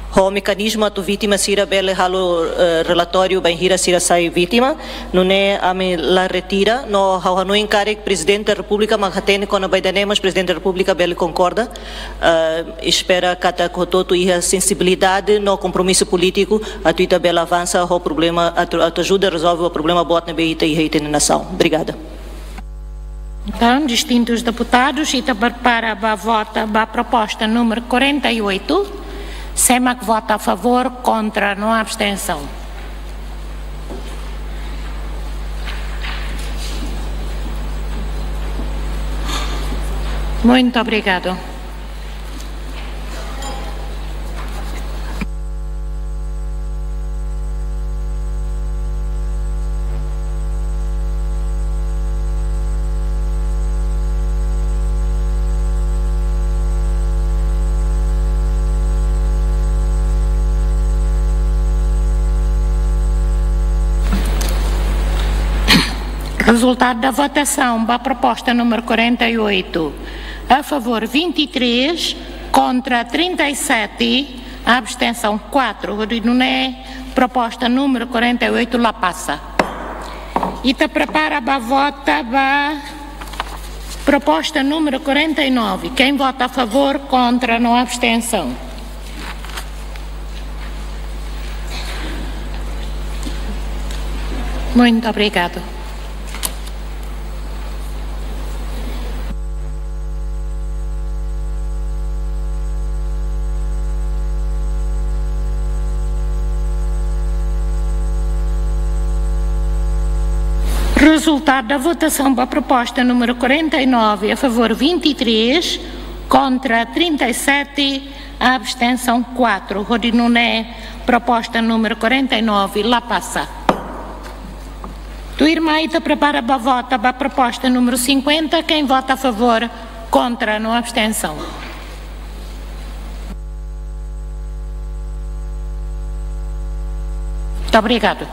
Ho mekanizmu atu vítima sira bele halo, eh, relatóriu bainhira sira sai vítima, nune'e ami la retira, no ha'u hanoin karik Prezidente Repúblika mak hatene kona-ba ida-ne'e, mas Prezidente Repúblika bele konkorda. Eh, espera katak hotu-hotu iha sensibilidade no kompromisu polítiku atu ita bele avansa ho problema, atu, atu ajuda rezolve ho problema boot ne'ebé ita iha ita-nia nasaun. Obrigada. Entaun, distintus deputadus, ita prepara ba vota ba proposta númeru quarenta e oito. Sé mak vota a favór, kontra no abstensaun? Muito obrigado. Rezultadu da votasaun ba proposta númeru quarenta e oito. A favór vinte e três, kontra trinta e sete, abstensaun quatro. Hodi nune'e proposta númeru quarenta e oito la pasa. Ita prepara ba vota ba proposta númeru quarenta e nove. Quem vota a favor, kontra no abstensaun? Muito obrigado. Rezultadu da votasaun ba proposta númeru quarenta e nove, a favór vinte e três, kontra trinta e sete, abstensaun quatro. Hodi nune'e proposta númeru quarenta e nove la pasa. Tuirmai ita prepara ba vota ba proposta númeru cinquenta. Quem vota a favor, kontra no abstensaun? Muito obrigado.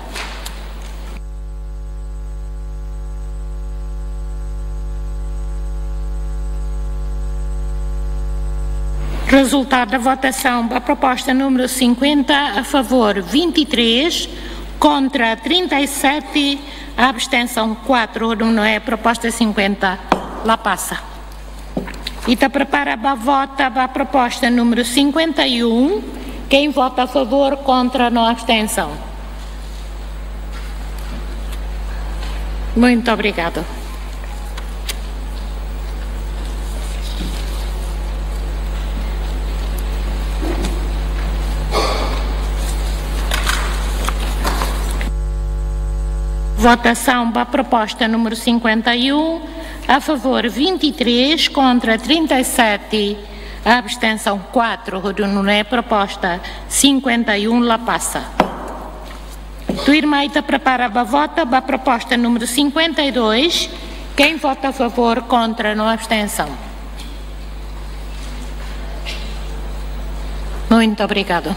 Rezultadu da votasaun ba proposta númeru cinquenta, a favór vinte e três, kontra trinta e sete, abstensaun quatro. Hodi nune'e proposta cinquenta la pasa. Ita prepara ba vota ba proposta númeru cinquenta e um. Quem vota a favor, kontra no abstensaun? Muito obrigado. Votasaun ba proposta númeru cinquenta e um, a favór vinte e três, kontra trinta e sete, abstensaun quatro. Hodi nune'e proposta cinquenta e um la pasa. Tuirmai ita prepara ba vota ba proposta númeru cinquenta e dois. Quem vota a favor, kontra no abstensaun? Muito obrigado.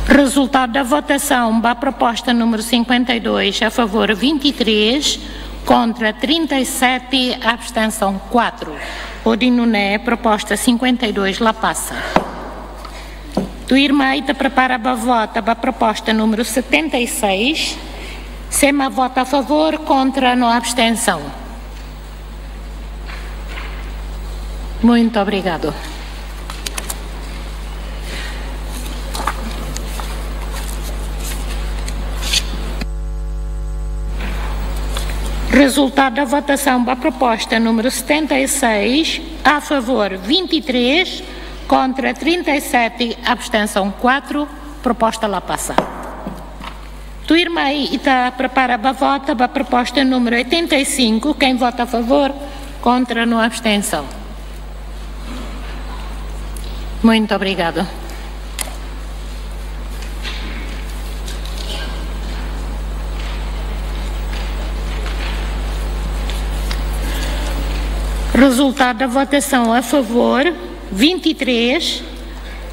Rezultadu da votasaun ba proposta númeru cinquenta e dois, a favór vinte e três, kontra trinta e sete, abstensaun quatro. Hodi nune'e proposta cinquenta e dois la pasa. Tuirmai ita prepara ba vota ba proposta númeru setenta e seis. Sé mak vota a favór, kontra no abstensaun? Muito obrigado. Rezultadu da votasaun ba proposta númeru setenta e seis, a favór vinte e três, kontra trinta e sete, abstensaun quatro, proposta la pasa. Tuirmai ita prepara ba vota ba proposta númeru oitenta e cinco. Quem vota a favor, kontra no abstensaun? Muito obrigado. Rezultadu da votasaun: a favór vinte e três,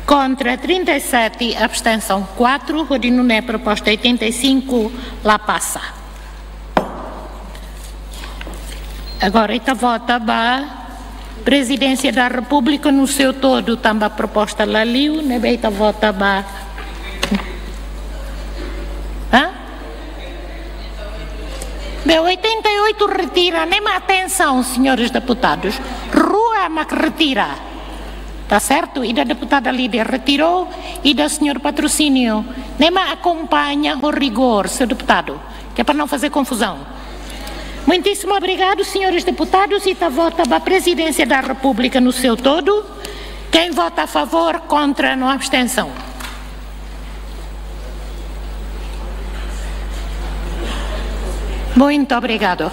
kontra trinta e sete, abstensaun quatro, hodi nune'e proposta oitenta e cinco la pasa. Agora ita vota ba Presidência da República no seu todo, tanba proposta la liu, ne'ebé ita vota ba. Hã? Be, oitenta e oito retira, ne'e mak atensaun, senhores deputados. Rua mak retira. Tá certo? Ida deputada líder retirou, ida senhor Patrocínio. Ne'e mak akompaña ho rigor, senhor deputado, que é para não fazer confusão. Muitíssimo obrigado, senhores deputados. Ita vota ba Presidência da República no seu todo. Quem vota a favor, contra, no abstenção. Muito obrigado.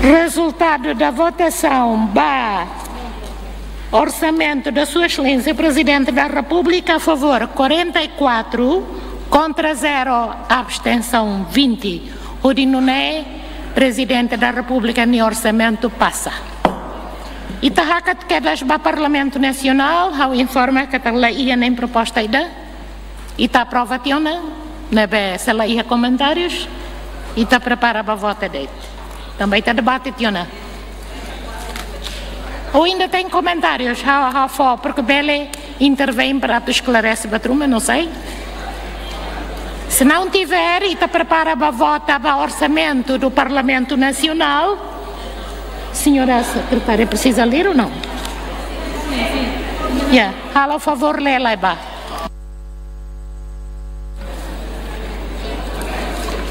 Resultado da votação ba orçamento da Sua Excelência Presidente da República, a favor quarenta e quatro, contra zero, abstenção vinte. Hodi nune'e, Presidente da República nia orçamento pasa. Ita hakat kedas ba Parlamento Nacional, ha'u informa katak la iha nein proposta ida. Ita aprova tiha ona, ne'ebé se la iha komentárius, ita prepara ba vota de'it. Tanba ita debate tiha ona. Ou ainda tem comentários? Ha'u, ha'u fó, porque bele intervém para atu esklarese ba ruma, não sei. Se não tiver, ita prepara ba vota ba orçamento do Parlamento Nacional. Senhora secretária, precisa ler ou não? Ya, halo favór lee lai ba.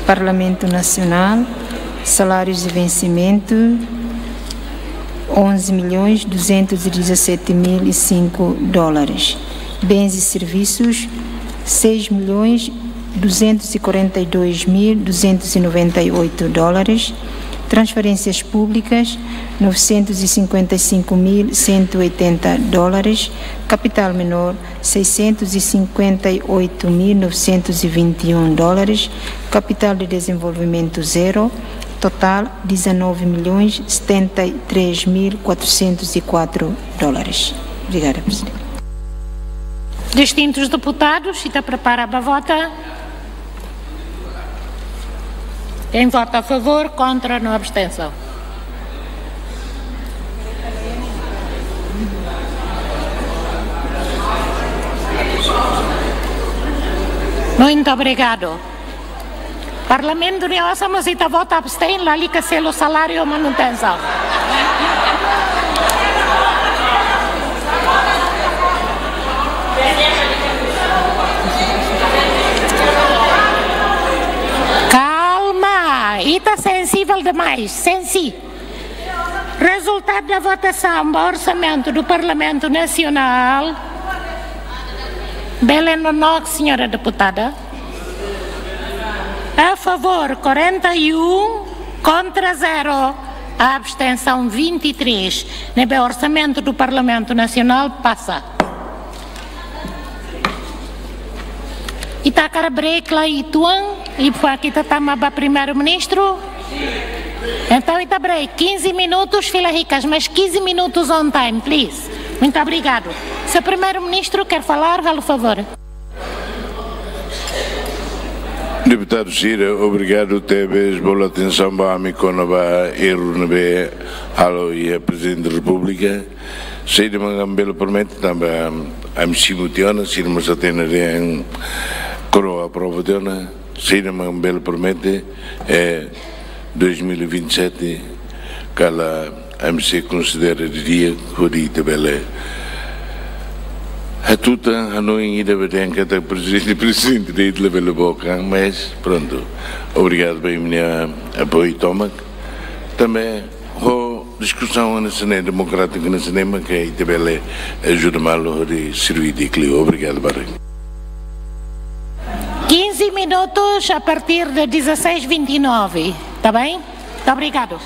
Parlamento Nacional, salários e vencimento, onze milhões duzentos e dezassete mil e cinco dólares. Bens e serviços, seis milhões duzentos e quarenta e dois mil duzentos e noventa e oito dólares. Transferências públicas, novecentos e cinquenta e cinco mil cento e oitenta dólares. Capital menor, seiscentos e cinquenta e oito mil novecentos e vinte e um dólares, capital de desenvolvimento zero, total dezanove milhões setenta e três mil quatrocentos e quatro dólares. Obrigada, Presidente. Distintus deputadus, ita prepara ba vota. Quem vota a favor, contra, no abstenção. Muito obrigado. Parlamentu nia osan, mas ita vota abstain, lalika selu saláriu manutensaun. Calma, ita sensível demais, sensi. Resultado da votação ba orçamento do Parlamento Nacional. Bele nonook, senhora deputada. A favor, quarenta e um, contra, zero, abstenção, vinte e três. Ne'ebé orçamento do Parlamento Nacional pasa. Ita hakarak break lai uitoan, i depois ita tama ba Primeiru-Ministru. Entaun, ita break quinze minutos, fila hikas, mais quinze minutos on time, please. Muito obrigado. Se o Primeiru-Ministru quer falar, halo favór. Deputadu sira, obrigadu tebes, bolu atensaun ba ami kona-ba erru ne'ebé halo iha Prezidente Repúblika. Saida mak ami bele promete, tanba ami simu tiha ona, sira mós hatene dehan koroa aprova tiha ona, saida mak ami bele promete, eh, dois mil e vinte e sete, kala ami sei konsidera didi'ak hodi ita bele hatutan hanoin ida be dehan katak Prezidente, Prezidente de'it labele book an, mas prontu. Obrigadu ba imi-nia apoiu tomak. Tanba ho diskusaun hanesan ne'e, demokrátiku hanesan ne'e, mak ita bele ajuda malu hodi serve di'ak liu. Obrigadu barak. Quinze minutos a partir de dezasseis e vinte e nove, tá bem? Muito obrigado.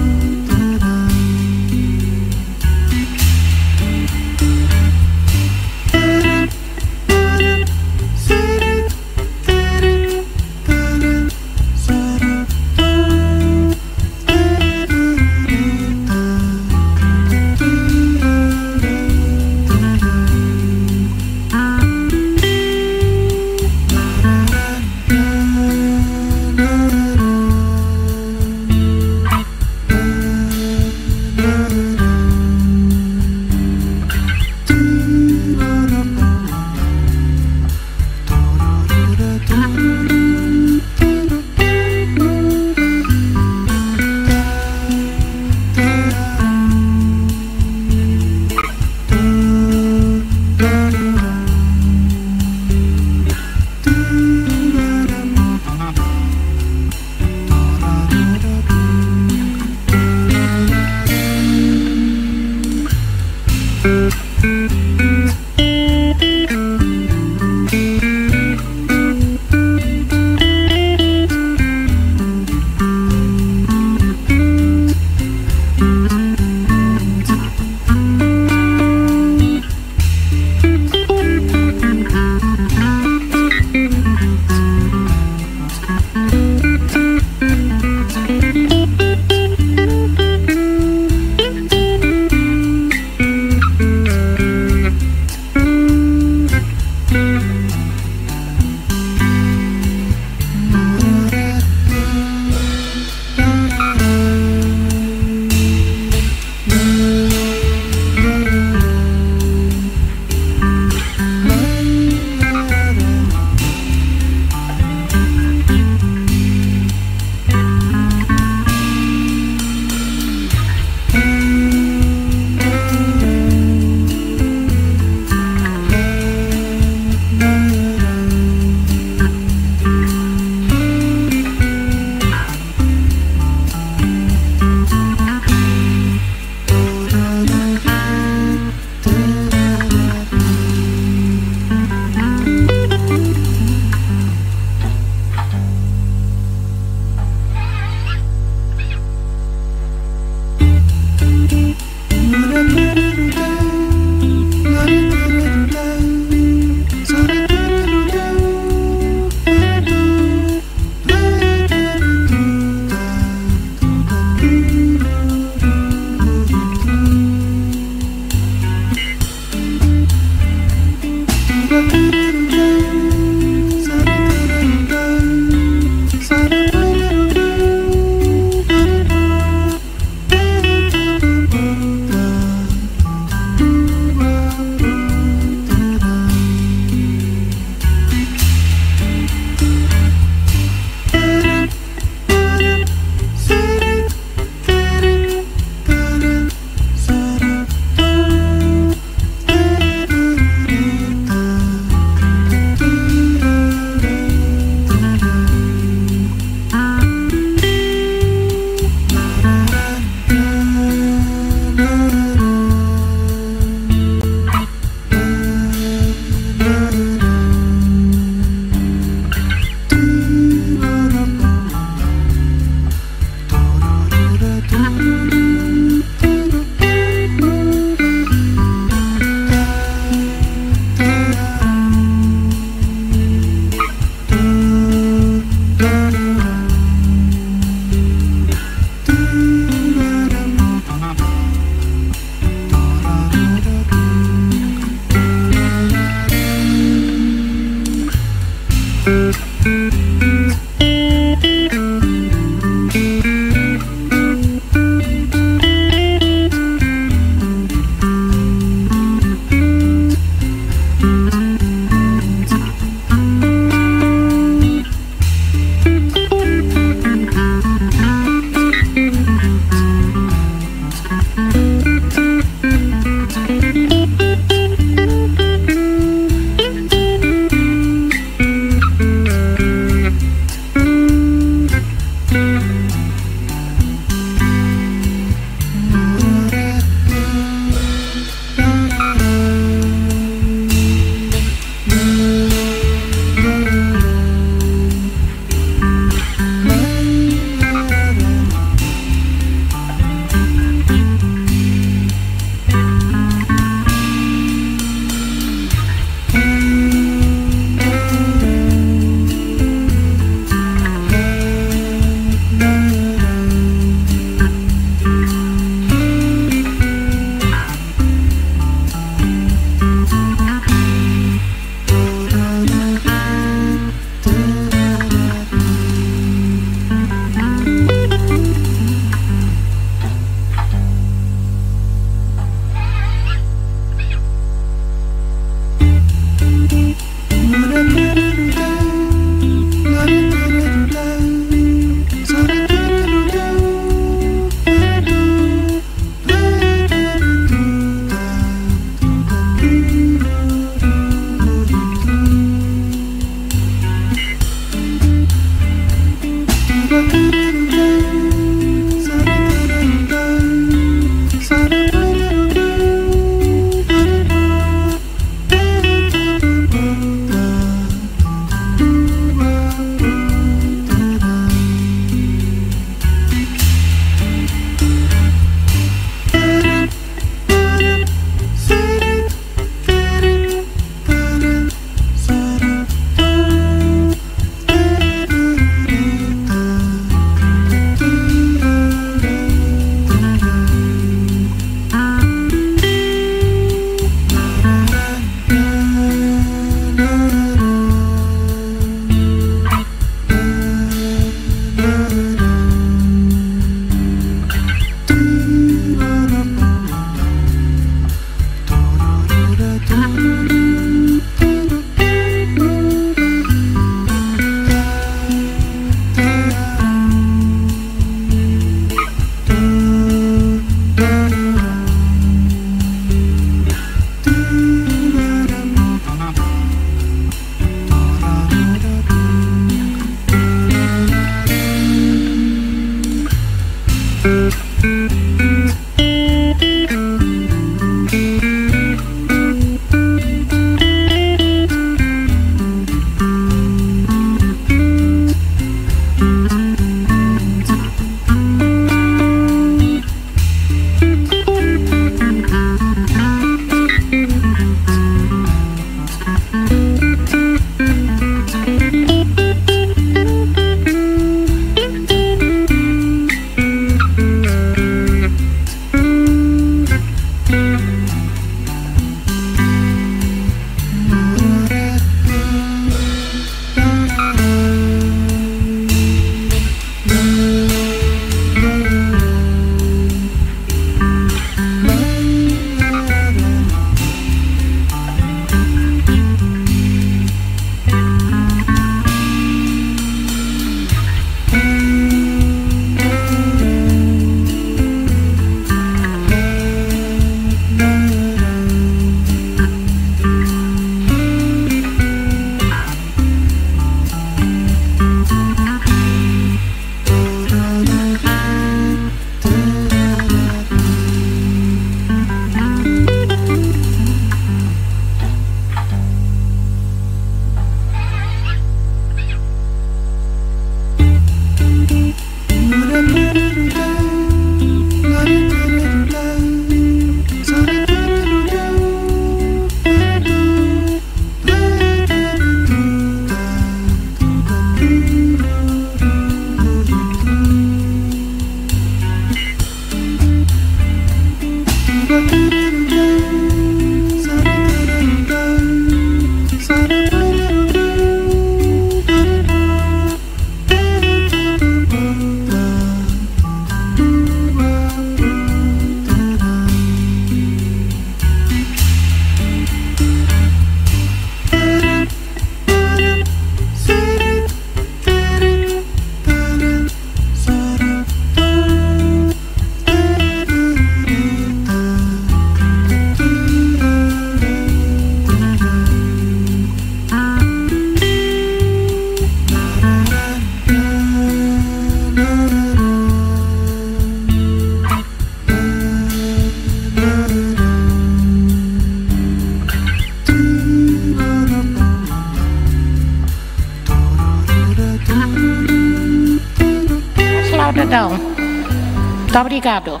Então, muito obrigado.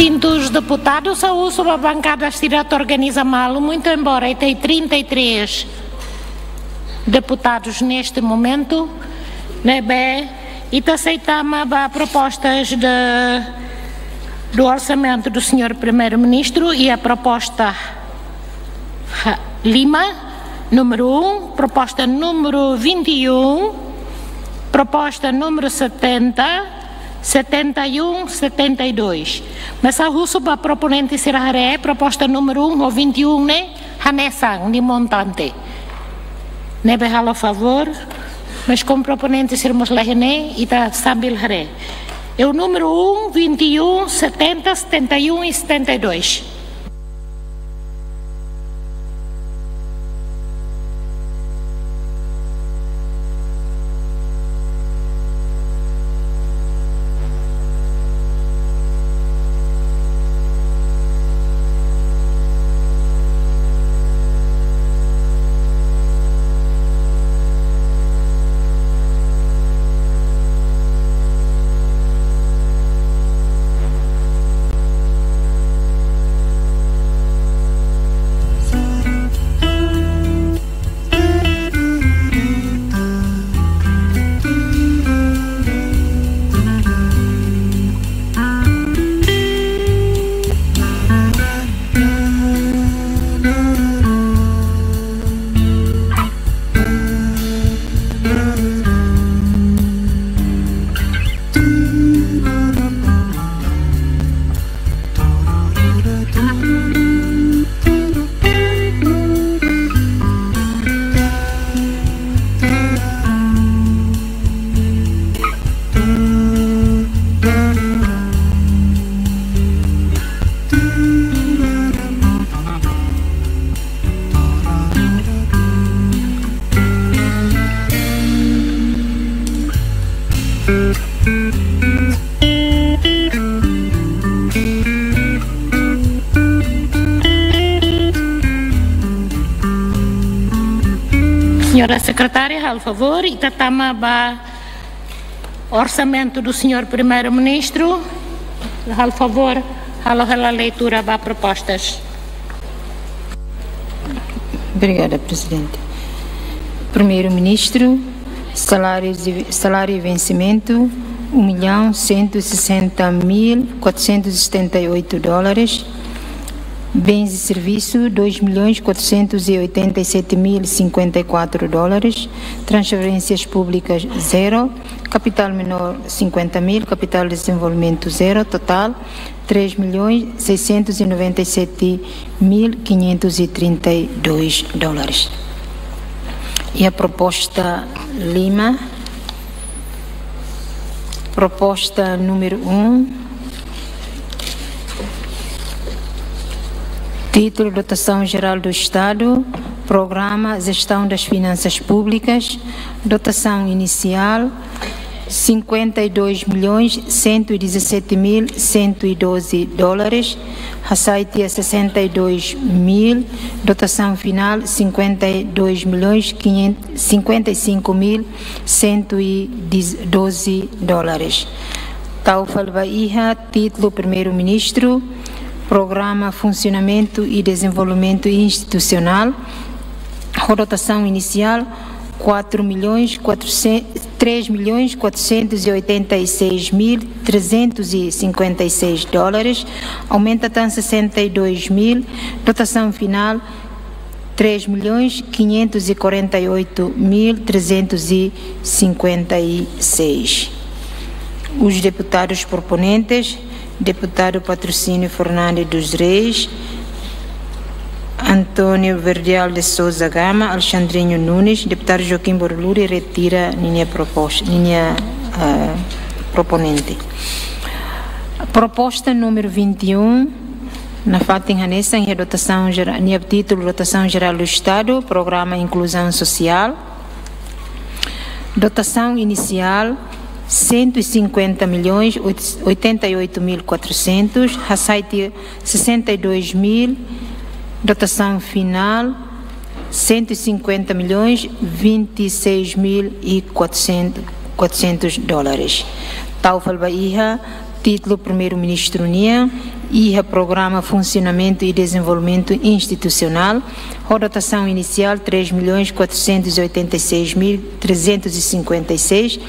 Distintus deputadus, ha'u husu ba bankada sira atu organiza malu, muito embora tenha trinta e três deputados neste momento, ne'ebé ita sei tama ba propostas de, do orçamento do senhor Primeiro-Ministro e a proposta ha-, lima, número um, proposta número vinte e um, proposta número setenta, setenta e um, setenta e dois. Mas ha'u husu ba proponente sira haree, proposta número um ou vinte e um ne'e hanesan nia montante. Ne'ebé halo favór, mas komu proponente sira mós la iha ne'e, ita sambil haree. É o número um, vinte e um, setenta, setenta e um e setenta e dois. Senhora Secretária, halo favór, ita tama ba orçamento do senhor Primeiro-Ministro. Halo favór, halo hela leitura ba propostas. Obrigada, Presidente. Primeiro-Ministro, salários e, salário e vencimento, um milhão cento e sessenta mil quatrocentos e setenta e oito dólares. Bens e serviço, dois milhões quatrocentos e oitenta e sete mil cinquenta e quatro dólares. Transferências públicas, zero. Capital menor, cinquenta mil. Capital de desenvolvimento, zero. Total, três milhões seiscentos e noventa e sete mil quinhentos e trinta e dois dólares. E a proposta lima, proposta número um, título: Dotação Geral do Estado, Programa Gestão das Finanças Públicas, dotação inicial, cinquenta e dois milhões cento e dezassete mil cento e doze dólares, hasai tiha sessenta e dois mil, dotação final, cinquenta e dois milhões quinhentos, cinquenta e cinco mil cento e doze dólares. Tau fali ba iha títulu Primeiru-Ministru, Programa Funsionamentu i Dezenvolvimentu Institusionál, ho dotasaun inisiál quatro milhões quatrocentos, três milhões quatrocentos e oitenta e seis mil trezentos e cinquenta e seis dólares, aumenta tan sessenta e dois mil, dotasaun finál três milhões quinhentos e quarenta e oito mil trezentos e cinquenta e seis. Os deputados proponentes, deputado Patrocínio Fernandes dos Reis, António Verdial de Sousa Gama, Alexandrinho Nunes, deputado Joaquim Borluri retira ninia proposta, ninia, ah, proponente. Proposta número vinte e um, nafatin hanesan iha dotasaun jera-, nia títulu Dotasaun Jerál do Estado, Programa Inkluzaun Sosiál. Dotasaun inisiál cento e cinquenta milhões, oitenta e oito mil quatrocentos, hasai tiha sessenta e dois mil, dotasaun finál cento e cinquenta milhões vinte e seis mil e quatrocentos, quatrocentos dólares. Tau fali ba iha títulu Primeiru-Ministru nian, iha Programa Funsionamentu i Dezenvolvimentu Institusionál, ho dotasaun inisiál três milhões quatrocentos e oitenta e seis mil trezentos e cinquenta e seis,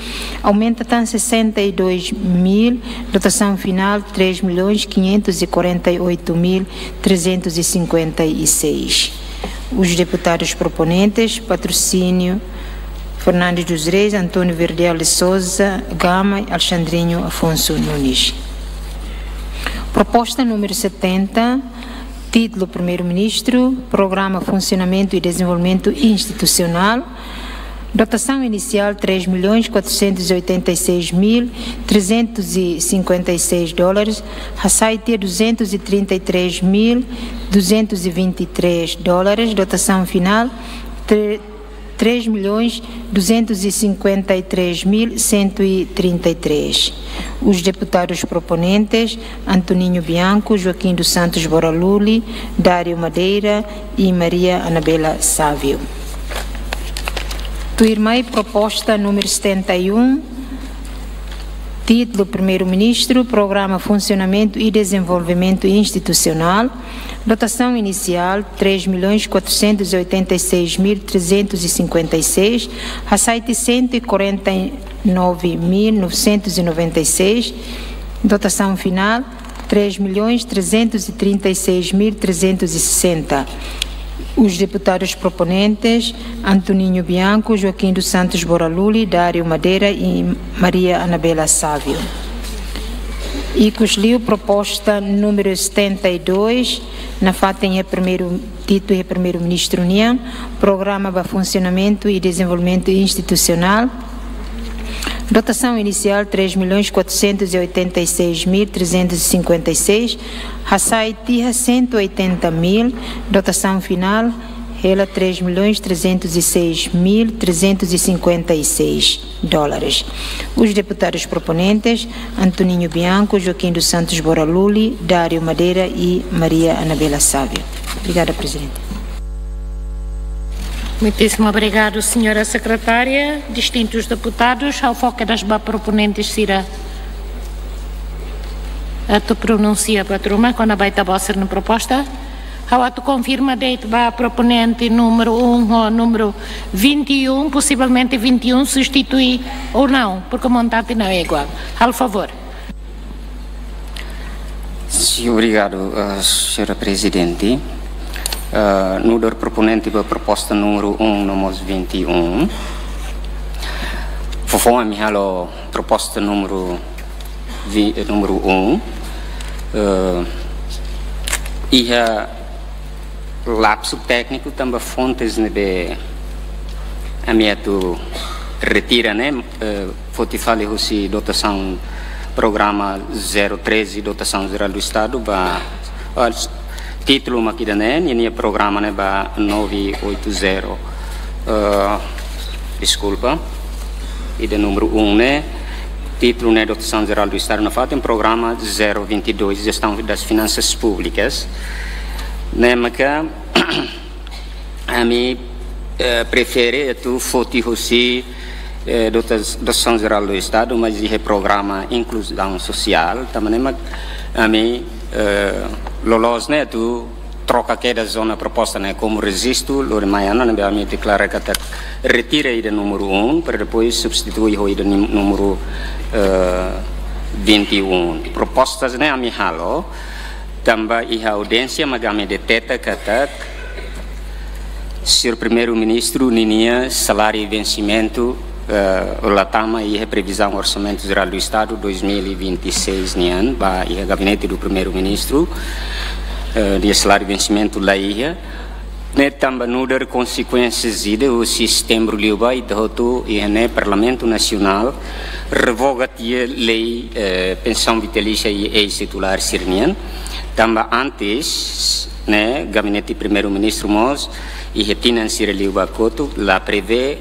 aumenta tan sessenta e dois mil, dotasaun finál três milhões quinhentos e quarenta e oito mil trezentos e cinquenta e seis. Os deputados proponentes, Patrocínio Fernandes dos Reis, António Verdial de Sousa Gama, Alexandrinho Afonso Nunes. Proposta número setenta, títulu Primeiru-Ministru, Programa Funsionamentu i Dezenvolvimentu Institusionál, dotasaun inisiál três milhões quatrocentos e oitenta e seis mil trezentos e cinquenta e seis dólares, hasai tiha duzentos e trinta e três mil duzentos e vinte e três dólares, dotasaun finál tre-, três milhões duzentos e cinquenta e três mil cento e trinta e três. Os deputados proponentes, Antoninho Bianco, Joaquim dos Santos Boraluli, Dário Madeira e Maria Anabela Sávio. Tuirmai, proposta número setenta e um, títulu Primeiru-Ministru, Programa Funsionamentu i Dezenvolvimentu Institusionál, dotasaun inisiál três milhões quatrocentos e oitenta e seis mil trezentos e cinquenta e seis, hasai tiha cento e quarenta e nove mil novecentos e noventa e seis, dotasaun finál três milhões trezentos e trinta e seis mil trezentos e sessenta. Os deputados proponentes, Antoninho Bianco, Joaquim dos Santos Boraluli, Dário Madeira e Maria Anabela Sávio. Ikusliu, proposta número setenta e dois, nafatin iha Primeiru, títulu iha Primeiru-Ministru nian, Programa ba Funsionamentu i Dezenvolvimentu Institusionál, dotasaun inisiál três milhões quatrocentos e oitenta e seis mil trezentos e cinquenta e seis, hasai tiha cento e oitenta mil, dotasaun finál hela três milhões trezentos e seis mil trezentos e cinquenta e seis dólares. Os deputados proponentes, Antoninho Bianco, Joaquim dos Santos Boraluli, Dário Madeira e Maria Anabela Sávio. Obrigada, Presidente. Muitíssimo obrigado, senhora Secretária. Distintos deputados, ha'u fó kedas ba proponentes sira atu pronunsia ba turma kona-ba ita-boot sira-nia proposta. Ha'u atu konfirma de'it ba proponente número um ho número vinte e um, possivelmente vinte e um substitui ou não, porque o montante não é igual. Halo favor. Sin, obrigadu, eh, Señora Prezidente. Eh, nu'udar proponente ba proposta número um no mós vinte e um. Foufoun ami halo proposta número vi-, eh, número um. Eh, iha lapsu tékniku tanba fontes ne'ebé ami atu retira ne'e, eh, foti fali husi dotasaun programa zero treze, Dotação Geral do Estado, ba, ah, títulu mak ida-ne'e, ninia programa ne'e ba nove oito zero. Eh, deskulpa. Ida número um ne'e, títulu ne'e Dotação Geral do Estado, nafatin programa zero vinte e dois, Gestão das Finanças Públicas. Ne'e maka ami, eh, prefere atu foti husi eh, dotas-, dotasaun jerál do Estadu, mas iha programa inkluzaun sosiál, tanba ne'e mak ami, eh, loloos ne'e atu troka kedas ona proposta ne'e komu rejistu, lori mai ona ne'ebé ami deklara katak retira ida númeru um, para depois substitui ho ida nim-, númeru, eh, vinte e um. Propostas ne'e ami halo, tanba iha audiénsia mak ami deteta katak Señór Primeiru-Ministru ninia saláriu vensimentu, eh, la tama iha previzaun Orsamentu Jerál do Estadu dois mil e vinte e seis nian, ba iha gabinete do Primeiru-Ministru, eh, nia saláriu vensimentu la iha. Ne'e tanba nu'udar konsekuénsia ida, husi setembru liubá ita hotu iha ne'e Parlamentu Nasionál revoga tiha lei, eh, pensaun vitalísia iha eis-titulár sira-nian. Tanba antes ne'e, gabinete Primeiru-Ministru mós iha tinan sira liubá kotuk la prevee,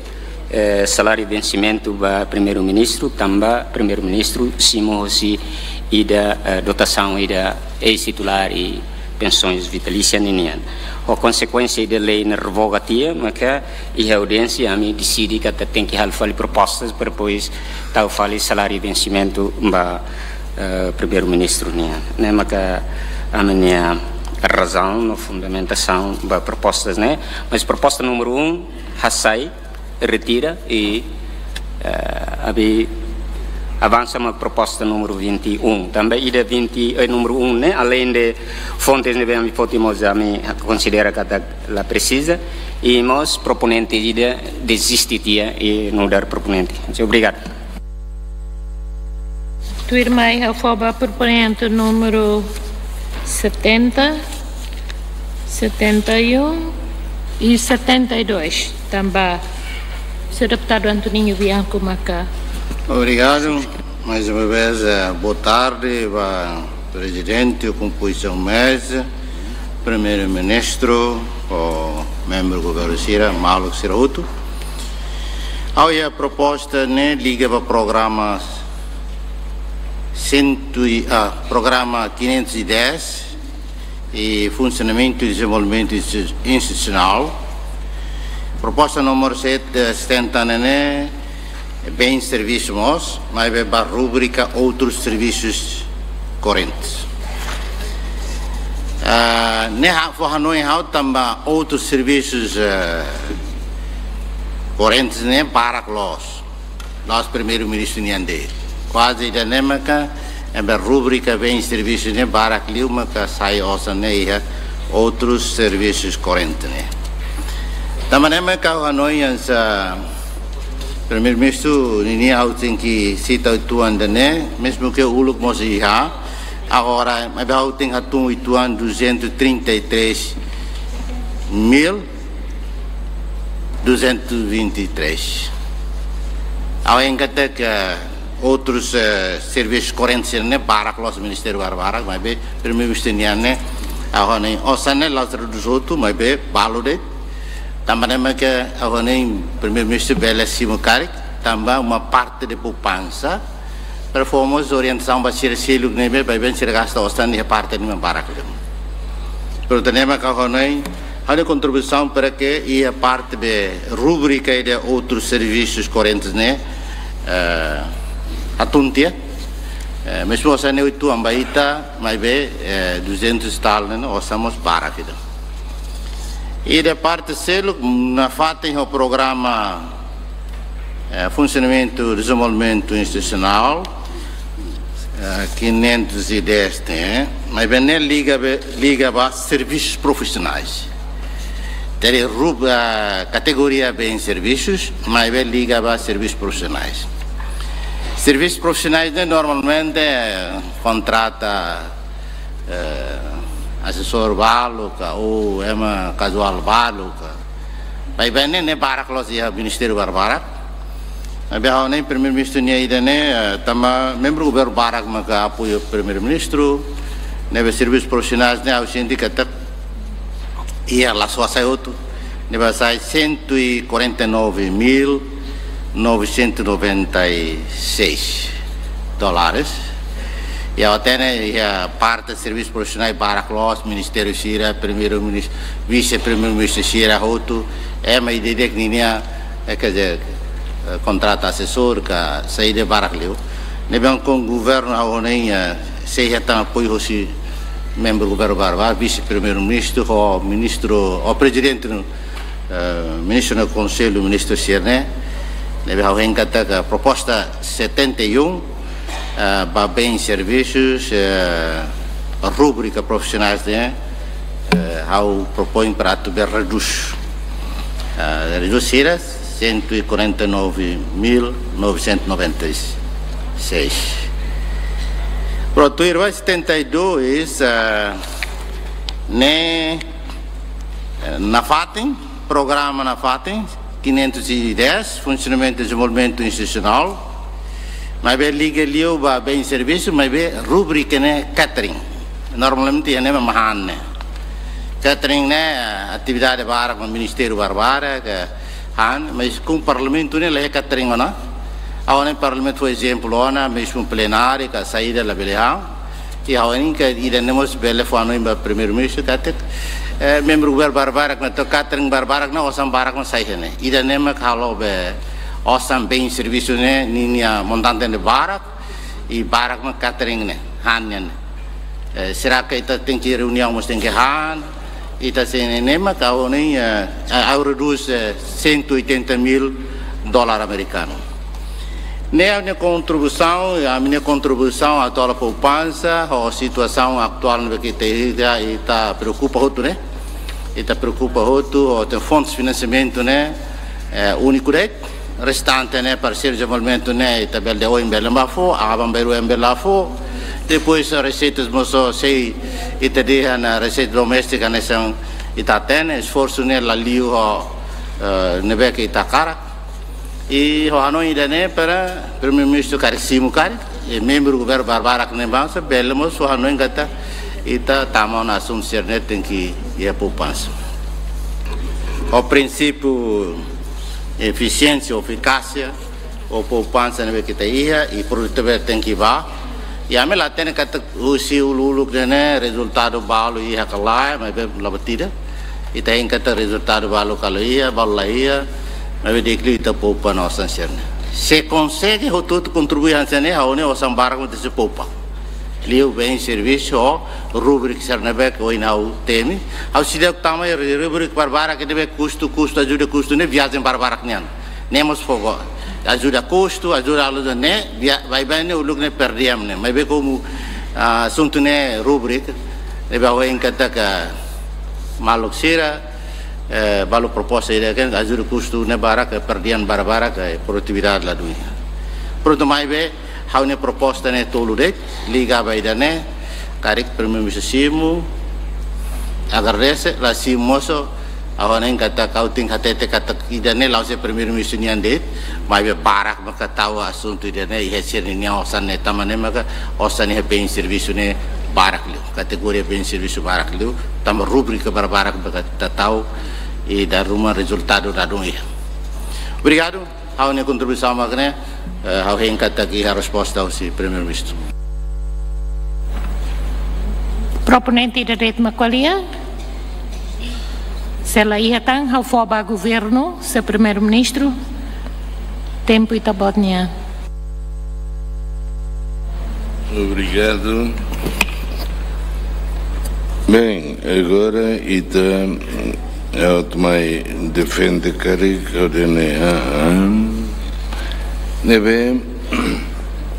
eh, saláriu vensimentu ba Primeiru-Ministru, tanba Primeiru-Ministru simu hosi ida, eh, dotasaun ida eis-titulár i pensoens vitalísia ninian. Ho konsekuénsia ida lei ne'e revoga tiha, maka iha audiénsia ami deside katak tenke halo fali propostas para depois tau fali saláriu vensimentu ba, eh, Primeiru-Ministru nian. Ne'e maka ami-nia razaun no fundamentasaun ba propostas ne'e, mas proposta númeru um hasai, retira i, eh, ami avansa mai proposta númeru vinte e um. Tanba ida vinte, eh, númeru um ne'e, além de fontes ne'ebé ami foti mós ami konsidera katak la presiza, i mós proponente ida deziste tiha i nu'udar proponente. Obrigadu. Tuirmai ha'u fó ba proponente númeru setenta, setenta e um e setenta e dois. Tanba señór deputadu Antoninho Bianco maka. Obrigadu. Mais uma vez, eh, boa tarde ba Prezidente, kompozisaun meza, Primeiru-Ministru, ho membru governu sira, maluk sira hotu. Ha'u-nia proposta ne'e liga ba programa cento e, ah, programa quinhentos e dez, e funsionamentu i dezenvolvimentu institu-, institusionál. Proposta númeru sete, eh, setenta ne'e, bens servisu mós, maibé ba rubrika outros serviços correntes. Ah, ne'e ha'u fó hanoin ha'u tanba outros serviços, eh, correntes ne'e barak loos. La'ós Primeiru-Ministru nian de'it. Kuaze ida-ne'e maka, eh, ba rubrika bens servisu ne'e barak liu maka sai osan ne'e iha outros serviços correntes ne'e. Tanba ne'e maka ha'u hanoin hanesan Primeiru-Ministru ninia ha'u tenke sita uitoan ida-ne'e, mezmu ke uluk mós iha, agora, maibé ha'u tenke hatún uitoan duzentos e trinta e três mil duzentos e vinte e três. Ha'u hein katak outros, eh, serviços correntes ne'e barak loos, ministériu barak-barak, maibé Primeiru-Ministru nian ne'e, ha'u hanoin osan ne'e la'ós redús hotu, maibé balu de'it. Tanba ne'e maka ha'u hanoin Primeiru-Ministru bele simu karik, tanba uma parte de poupança, para fó mós orientasaun ba sira seluk ne'ebé, ba ben sira gasta osan iha parte ne'ebé barak liu. Portantu ne'e maka ha'u hanoin, ha'u-nia kontribuisaun para ke iha parte be rubrika ida outros serviços correntes ne'e, eh, hatún tiha, eh, mezmu osan ne'e uitoan ba ita, maibé, eh, duzentos e tal ne'e, osan mós barak ida. I iha parte seluk, nafatin ho programa, eh, funsionamentu, dezenvolvimentu institusionál, eh, quinhentos e dez ne'e, maibé ne'e liga be, liga ba serviços profissionais. Teri rub-, eh, kategoria bens serviços, maibé liga ba serviços profissionais. Serviços profissionais ne'e normalmente, eh, kontrata, eh, asesór balu ka, ou ema kazuál balu ka. Maibé ne'e, ne'e barak loos iha ministériu barak-barak. Maibé ha'u hanoin Primeiru-Ministru nia ida-ne'e, eh, tanba membru governu barak maka apoiu Primeiru-Ministru, ne'ebé serviços profissionais ne'e ha'u sente katak iha la sosa sai hotu, ne'ebé sai cento e quarenta e nove mil novecentos e noventa e seis dólares. I ha'u hatene iha parte serviços profissionais barak loos, ministériu sira, Primeiru-Ministru, Vise-Primeiru-Ministru sira hotu, ema ida-idak ninia, eh, quer dizer, eh, kontrata asesór ka saida barak liu. Ne'ebé ho governu ha'u hanoin, eh, sei hetan apoiu husi membru governu barak, vise-primeiru-ministru ho ministru, ho prezidente, eh, ministru no konsellu ministru sira-ne'e. Ne'ebé ha'u hein katak proposta setenta e um, eh, ba bens serviços, eh, rubrika profisionais ne'e, eh, ha'u propoin para atu bele redús. Eh, redús sira cento e quarenta e nove mil novecentos e noventa e seis. Pronto, tuir ba setenta e dois, eh, ne'e, eh, nafatin, programa nafatin, quinhentos e dez, funsionamentu dezenvolvimentu institusionál, maibé liga liu ba bens serviços, maibé rubrika ne'e catering. Normalmente iha ne'e mak han ne'e. Catering ne'e, eh, atividade barak mak ministériu barak-barak, eh, han, mas ho parlamentu ne'e la iha catering ona. Ha'u hanoin parlamentu fó ezemplu ona, mezmu plenária ka saida labele han. I ha'u hanoin katak ida-ne'e mós bele fó hanoin ba primeiru-ministru katak, eh, membru governu barak-barak ne'e, atu catering barak-barak ne'e, osan barak mak sai iha ne'e. Ida-ne'e mak halo be osan bens serviços ne'e, ninia montante ne'e barak, i barak mak catering ne'e, han nian. Eh, será que ita tenke reuniaun mós tenke han, ita sei ne'e mak ha'u hanoin, eh, ha'u redús, eh, cento e oitenta mil dólar amerikanu. Ne'e ami-nia kontribuisaun, ami-nia kontribuisaun atu halo poupansa, ho situasaun atuál ne'ebé ke ita, ita preokupa hotu ne'e. Ita preokupa hotu, ho ten fontes finansiamentu ne'e, eh, úniku de'it, restante ne'e parseiru dezenvolvimentu ne'e, ita bele dehan oin bele la fó, aban-bainrua bele la fó. Depois, reseitas mós sei, ita dehan ona reseita doméstika ne'e sei ita hatene, esforsu ne'e la liu ho, eh, ne'ebé ke ita hakarak. I ha'u hanoin ida-ne'e para primeiru-ministru karik simu karik, i membru governu barak-barak ne'ebé sei bele mós ha'u hanoin katak ita tama ona asuntu sira-ne'e tenke iha poupansa. Ho prinsípiu efisiénsia, efikásia, ho poupansa ne'ebé ke ita iha, i produtividade tenke ba. I ami la hatene katak husi uluk-uluk ne'e rezultadu balu iha ka lae, maibé la buat ida. Ita hein katak rezultadu balu ka la iha, balu la iha, maibé di'ak liu ita poupa ona osan sira-ne'e. Se konsege hotu-hotu kontribui hanesan ne'e, ha'u hanoin osan barak mak ita sei poupa. Liu bens serviços ho rubrika sira ne'ebé ke ohin ha'u temi. Ha'u sei dehan tama iha rubrika barak-barak ne'ebé kustu, kustu, ajuda kustu ne'e viajen barak-barak nian. Ne'e mós fogo. Ajuda kustu, ajuda halo ne'e, via-, baibain ne'e uluk ne'e per diem ne'e. Maibé komu, ah, asuntu ne'e rubrika, ne'ebé ha'u hein katak maluk sira, eh, balu proposta ida ke ajuda kustu ne'e barak, eh, per diem barak-barak, eh, produtividade ladún iha. Prontu, maibé ha'u-nia proposta ne'e tolu de'it, liga ba ida-ne'e, karik primeiru-ministru simu, agradese, la simu mós, ha'u hanoin katak ha'u tenke hatete katak ida-ne'e la'ós primeiru-ministru nian de'it, maibé barak maka tau asuntu ida-ne'e, iha sira-nia osan ne'e, tanba ne'e maka osan iha bens serviços ne'e barak liu, kategoria bens serviços barak liu, tanba rubrika barak-barak maka ita tau, i dala ruma rezultadu ladún iha. Obrigadu. Ha'u-nia kontribuisaun mak ne'e, eh, ha'u hein katak iha resposta husi primeiru-ministru. Proponente ida de'it mak ko'alia? Se la iha tan, ha'u fó ba governu, señór primeiru-ministru, tempu ita-boot nian. Obrigadu. Bem, agora ita, eh, atu mai defende karik, ha'u dehan ne'e, ah, ah. Ne'ebé,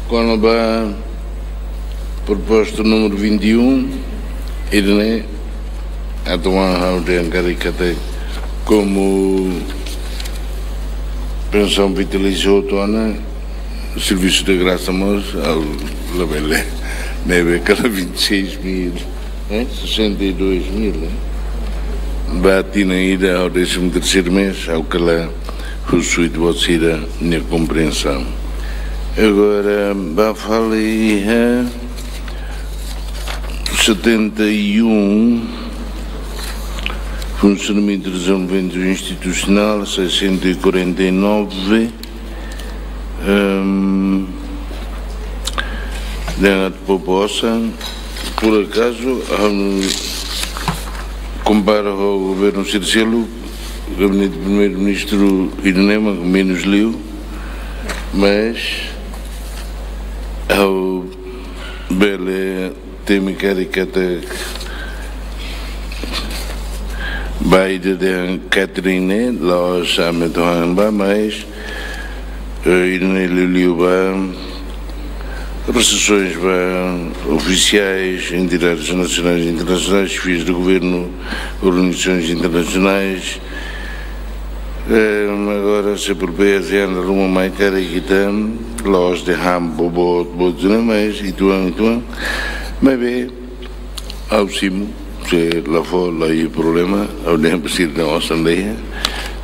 kona-ba proposta númeru vinte e um, ida-ne'e, atu ha'u dehan karik katak komu pensaun vitalísia hotu ona, servisu de grasa mós, ha'u labele. Ne'ebé kala vinte e seis mil, eh? Sessenta e dois mil, eh? Ba tinan ida ha'u décimo terceiro mês, ha'u kala husu ita-boot sira-nia kompriensaun. Agora, ba fali, eh, setenta e um, funcionamento e desenvolvimento institucional, seiscentos e quarenta e nove, ehm, dengan proposta, por acaso, ha'u kompara ho governu sira seluk, gabinete primeiru-ministru ida-ne'e mak menus liu, Mas ha'u bele temi karik katak ba ida dehan catering ne'e, la'ós ami atu han ba, mas, eh, ida-ne'e liuliu ba resesoens ba ofisiais, entidades nacionais e internacionais, xefes de governo, organizações internacionais. Eh, agora, se por bem, se anda ruma mai karik ita, la'ós dehan boot, boot, boot, mas ituan, ituan. Maibé, ha'u simu, se la fó, la iha problema, ha'u dehan ba sira-nia osan de'it.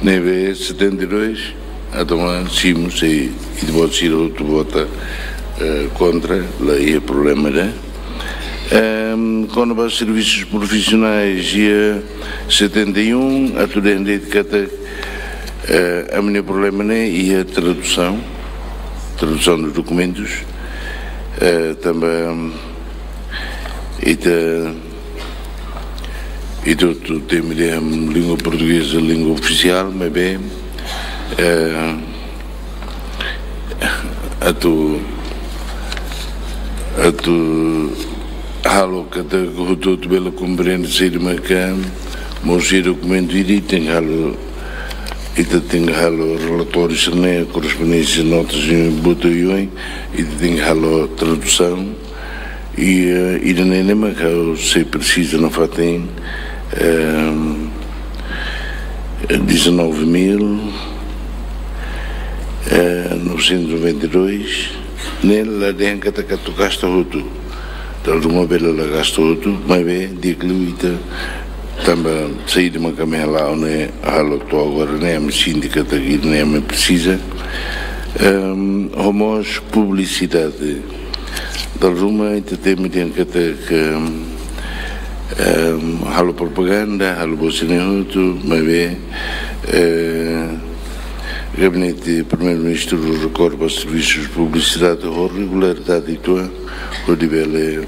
Ne'ebé setenta e dois, atu mak simu, se ita-boot sira hotu vota, eh, kontra, la iha problema, né? Ehm, kona-ba serviços profissionais, iha setenta e um, atu dehan de'it katak, eh, ami-nia problema ne'e iha tradução, tradução dos documentos, eh, tanba, ita, ita hotu temi dehan língua portugeza língua ofisiál, maibé, eh, atu, atu halo katak hotu-hotu bele komprende saida maka mós iha dokumentu ida, ita tenke halo, ita tenke halo relatóriu sira-ne'e, korrespondénsia, notas, buat oioin, ita tenke halo tradusaun. I, eh, ida-ne'e ne'e maka ha'u sei presiza nafatin, ehm, dezanove mil, eh, novecentos e noventa e dois, ne'e la dehan katak atu gasta hotu. Dala ruma bele la gasta hotu, maibé di'ak liu ita tanba saida maka ami hala'o ne'e, halo to'o agora ne'e, ami sente katak ida-ne'e ami presiza. Ehm, ho mós publisidade. Dala ruma ita temi dehan katak, ehm, halo propaganda, halo buat sira-ne'e hotu, maibé, eh, Gabinete Primeiru-Ministru rekorre ba servisus publisidade ho regularidade uitoan, hodi bele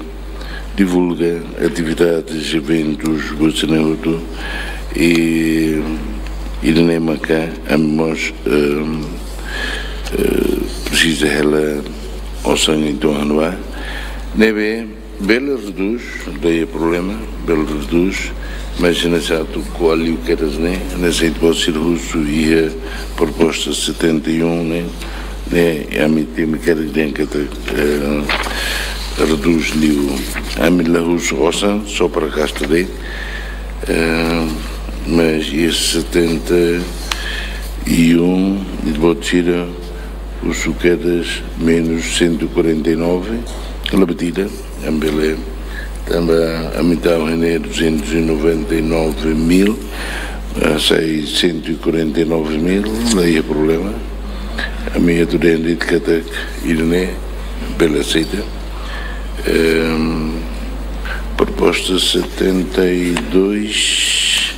divulga atividades, eventus, buat sira-ne'e hotu, i, i ida-ne'e maka ami mós, ehm, eh, presiza hela osan uitoan ba. Ne'ebé, bele redús, la iha problema, bele redús, mas ne'e satu kualiu kedas ne'e, ne'e se ita-boot sira husu iha proposta setenta e um ne'e, ne'e ami temi karik dehan katak, eh, redús liu. Ami la husu osan, só para gasta de'it, eh, mas iha setenta e um, ita-boot sira husu kedas menus cento e quarenta e nove, la buat ida, ami bele, tanba ami tau iha ne'e duzentos e noventa e nove mil, eh, sai cento e quarenta e nove mil, la iha problema. Ami atu dehan de'it katak ida-ne'e bele aseita. Ehm, proposta setenta e dois,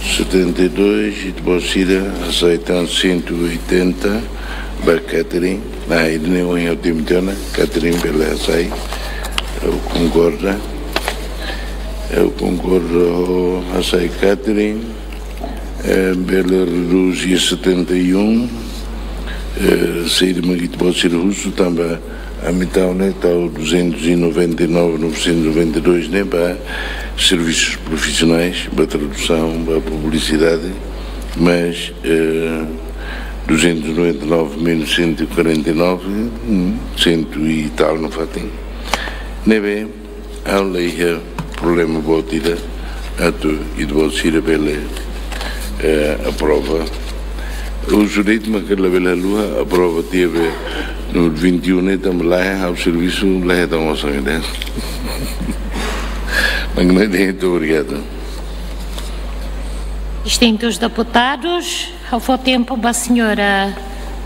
setenta e dois, ita-boot sira hasai tan cento e oitenta ba catering. Ah, ida-ne'e ohin ha'u temi tiha ona, catering bele hasai. Ha'u konkorda. Ha'u konkorda ho hasai catering. Eh, bele redús iha setenta e um. Eh, saida mak ita-boot sira husu tanba ami tau ne'e tau duzentos e noventa e nove, novecentos e noventa e dois ne'e ba servisus profisionais, ba tradusaun, ba publisidade, mas, eh, duzentos e noventa e nove menos cento e quarenta e nove, hum, cento e tal nafatin. Ne'ebé, ha'u la iha problema boot ida atu ita-boot sira bele, eh, aprova. Husu de'it maka labele haluha, aprova tiha be númeru vinte e um ne'e tanba laiha, ha'u servisu laiha tan osan ida. Mak ne'e de'it, obrigadu. Distintus deputados, ha'u fó tempu ba señora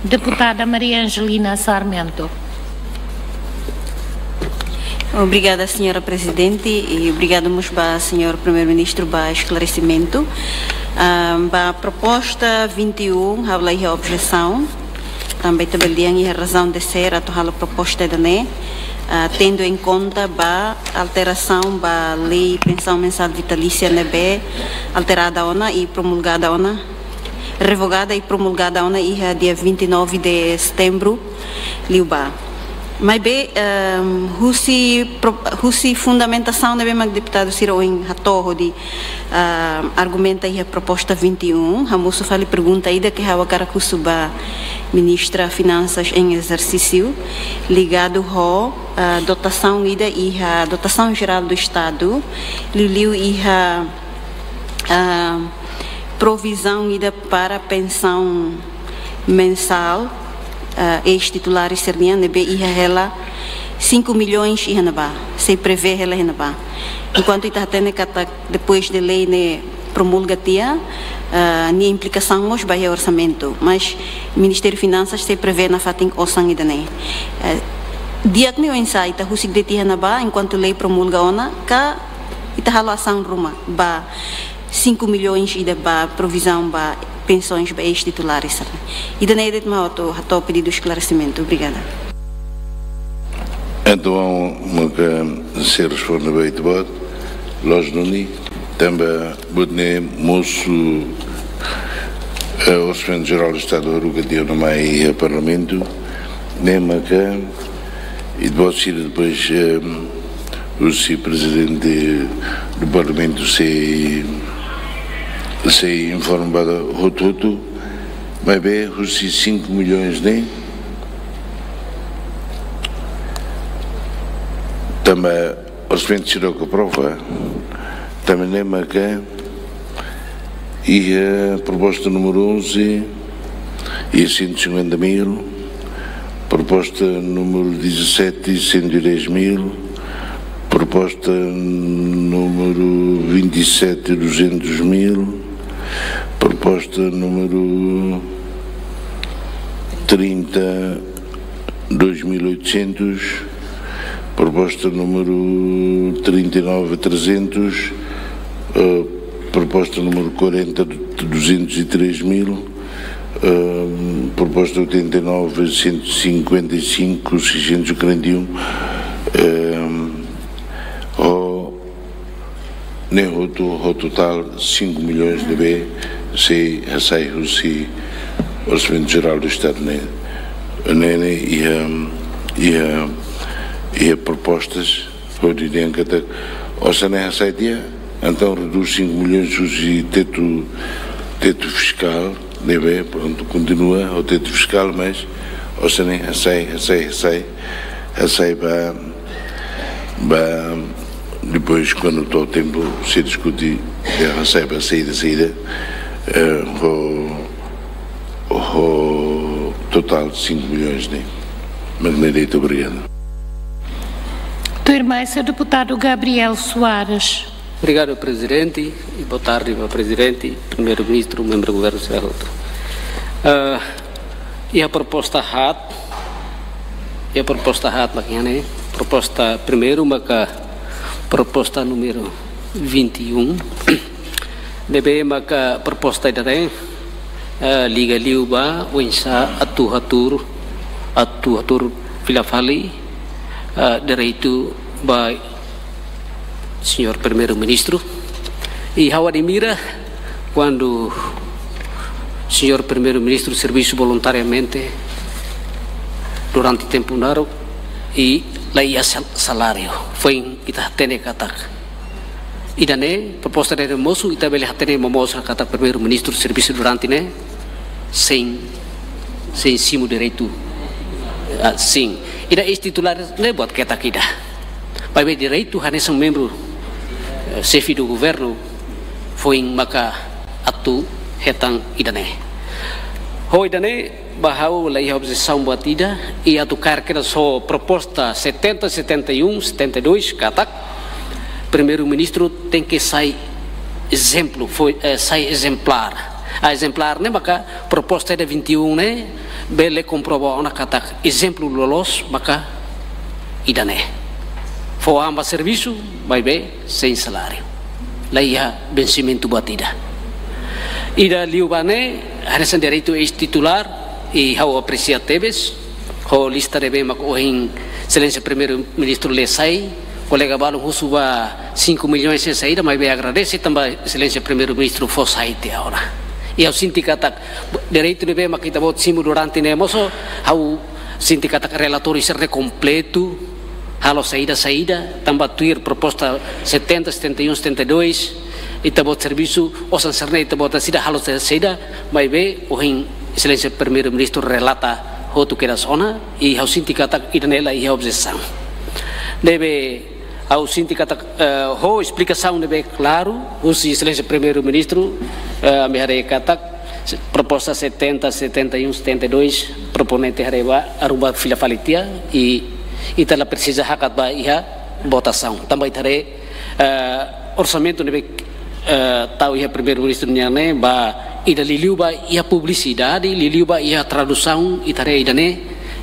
deputada Maria Angelina Sarmento. Obrigada, señora Prezidente, i obrigadu mós ba señór Primeiru-Ministru ba esklaresimentu. Ah, ba proposta vinte e um, ha'u la iha objesaun. Tanba ita bele dehan iha razaun de ser atu halo proposta ida-ne'e, ah, tendo em conta ba alterasaun ba lei pensaun mensál vitalísia ne'ebé alterada ona i promulgada ona revogada i promulgada ona iha dia vinte e nove de setembru liubá. Maibé, ehm, husi pro-, husi fundamentasaun ne'ebé mak deputadu sira ohin hato'o hodi, ehm, argumenta iha proposta vinte e um, hamosu fali pergunta ida ke ha'u hakarak husu ba Ministra Finansas em exercício, ligadu ho, ah, dotasaun ida iha, dotação geral do Estado, liuliu iha, ah, provizaun ida para pensaun mensál, ah, eis-titulares sira-nian ne'ebé iha hela cinco milhões iha ne'ebá, sei prevee hela iha ne'ebá. Enkuantu ita hatene katak depois de lei ne'e promulga tiha, ah, nia implikasaun mós ba iha orsamentu. Mas Ministériu Finansas sei prevee nafatin osan ida-ne'e. Eh, di'ak ne'e oinsá, ita husik de'it iha ne'ebá enkuantu lei promulga ona, ka ita halo asaun ruma ba cinco milhões ida ba provizaun ba pensões ba eis-titulares sira-ne'e. Ida-ne'e de'it mak ha'u atu hato'o pedidu esklaresimentu. Obrigada. Entaun, maka sei responde ba ita-boot, loos duni, tanba buat ne'e mosu, eh, Orsamentu Jerál do Estadu haruka tiha ona mai iha Parlamentu, ne'e maka, ita-boot sira depois, eh, husi Prezidente do Parlamentu sei, sei informa ba hotu-hotu, maibé husi cinco milhões ne'e, tanba orsamentu seidauk aprova, tanba ne'e maka iha proposta número onze, iha cento e cinquenta mil, proposta número dezassete, cento e dez mil, proposta número vinte e sete, duzentos mil, proposta número trinta, dois mil e oitocentos, proposta número trinta e nove, trezentos, eh, proposta número quarenta, duzentos e três mil, eh, proposta oitenta e nove, cento e cinquenta e cinco, seiscentos e quarenta e um, eh, ho ne'e hotu, ho totál cinco milhões ne'ebé sei hasai husi Orsamentu Jerál do Estadu ne'e. Ne'e, ne'e iha, iha, iha propostas hodi dehan katak osan ne'e hasai tiha, entaun redús cinco milhões husi tetu, tetu fiskál, ne'ebé, prontu, kontinua ho tetu fiskál, mas osan ne'e hasai, hasai, hasai, hasai ba, ba, depois, kuandu to'o tempu, sei diskute, eh, hasai ba saida, saida, eh, ho, ho totál cinco milhões ne'e. Mak ne'e de'it, obrigadu. Tuirmai, señór deputadu Gabriel Soares. Obrigadu, Prezidente, i boa tarde ba Prezidente, Primeiru-Ministru, membru Governu sira hotu. Ah, iha proposta haat, iha proposta haat mak iha ne'e, proposta primeiru maka proposta númeru vinte e um, ne'ebé maka proposta ida-ne'e, eh, liga liu ba oinsá atu hatuur, atu hatuur fila fali, eh, direitu ba Señór Primeiru-Ministru. I ha'u admira kuandu Señór Primeiru-Ministru servisu voluntariamente durante tempu naruk i la iha sal-, saláriu. Foin ita hatene katak ida-ne'e, proposta ida-ne'e mosu, ita bele hatene momoos katak Primeiru-Ministru servisu durante ne'e sein, sein simu direitu, ah, sin. Ida eis-titulár ne'e buat ketak ida. Maibé direitu hanesan membru, eh, xefe do governu, foin maka atu hetan ida-ne'e. Ho ida-ne'e, ba ha'u la iha objesaun buat ida, i atu kaer kedas ho proposta setenta, setenta e um, setenta e dois, katak Primeiru-Ministru tenke sai ezemplu, foin, eh, sai ezemplár. A ezemplár ne'e maka proposta ida vinte e um ne'e bele komprova ona katak ezemplu loloos maka ida-ne'e. Fó an ba servisu, maibé sein saláriu. La iha vensimentu buat ida. Ida liu ba ne'e, hanesan direitu eis-titulár, i ha'u apresia tebes, ho lista ne'ebé mak ohin Exelénsia Primeiru-Ministru lee sai, kolega balun husu ba cinco milhões ne'e saida, maibé agradese tanba Exelénsia Primeiru-Ministru fó sai tiha ona. I ha'u sente katak direitu ne'ebé mak ita-boot simu durante ne'e mós, ha'u sente katak relatóriu sira-ne'e kompletu, halo saida-saida, tanba tuir proposta setenta, setenta e um, setenta e dois, ita-boot servisu, osan sira-ne'e ita-boot seidauk halo saida-saida, maibé ohin Exelénsia Primeiru-Ministru relata hotu kedas ona, i ha'u sente katak ida-ne'e la iha objesaun. Ne'ebé ha'u sente katak, eh, ho esplikasaun ne'ebé klaru husi Exelénsia Primeiru-Ministru, eh, ami haree katak se-, proposta setenta, setenta e um, setenta e dois, proponente haree ba Aruba fila fali tiha, i ita la presiza hakat ba iha votasaun. Tanba ita haree, eh, orsamentu ne'ebé, eh, tau iha Primeiru-Ministru nian ne'e, ba ida liuliu ba iha publisidade, liuliu ba iha tradusaun, ita haree ida-ne'e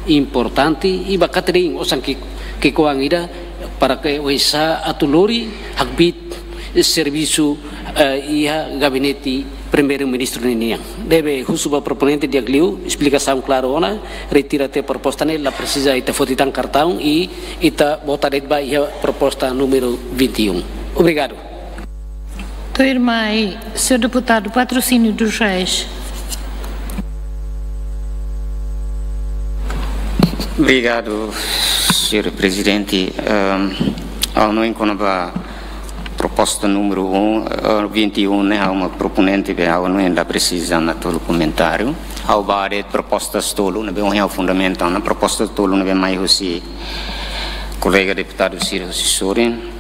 importante, i ba katerin osan ki'ik-, ki'ikoan ida, para ke oinsá atu lori hakbiit servisu, eh, iha gabinete Primeiru-Ministru ninian. Ne'ebé husu ba proponente di'ak liu, esplikasaun klaru ona, retira tiha proposta ne'e, la presiza ita foti tan kartaun, i ita vota de'it ba iha proposta númeru vinte e um. Obrigadu. Tuirmai, señór deputadu Patrocínio dos Reis. Obrigadu, señór Prezidente. Ahm, ha'u hanoin kona-ba proposta númeru um, ah, vinte e um, ne'e, ha'u mak proponente, be ha'u hanoin la presiza ona tolu komentáriu. Ha'u ba de'it proposta tolu, ne'ebé ohin ha'u fundamenta ona, proposta tolu ne'ebé mai husi kolega deputadu sira husi sorin.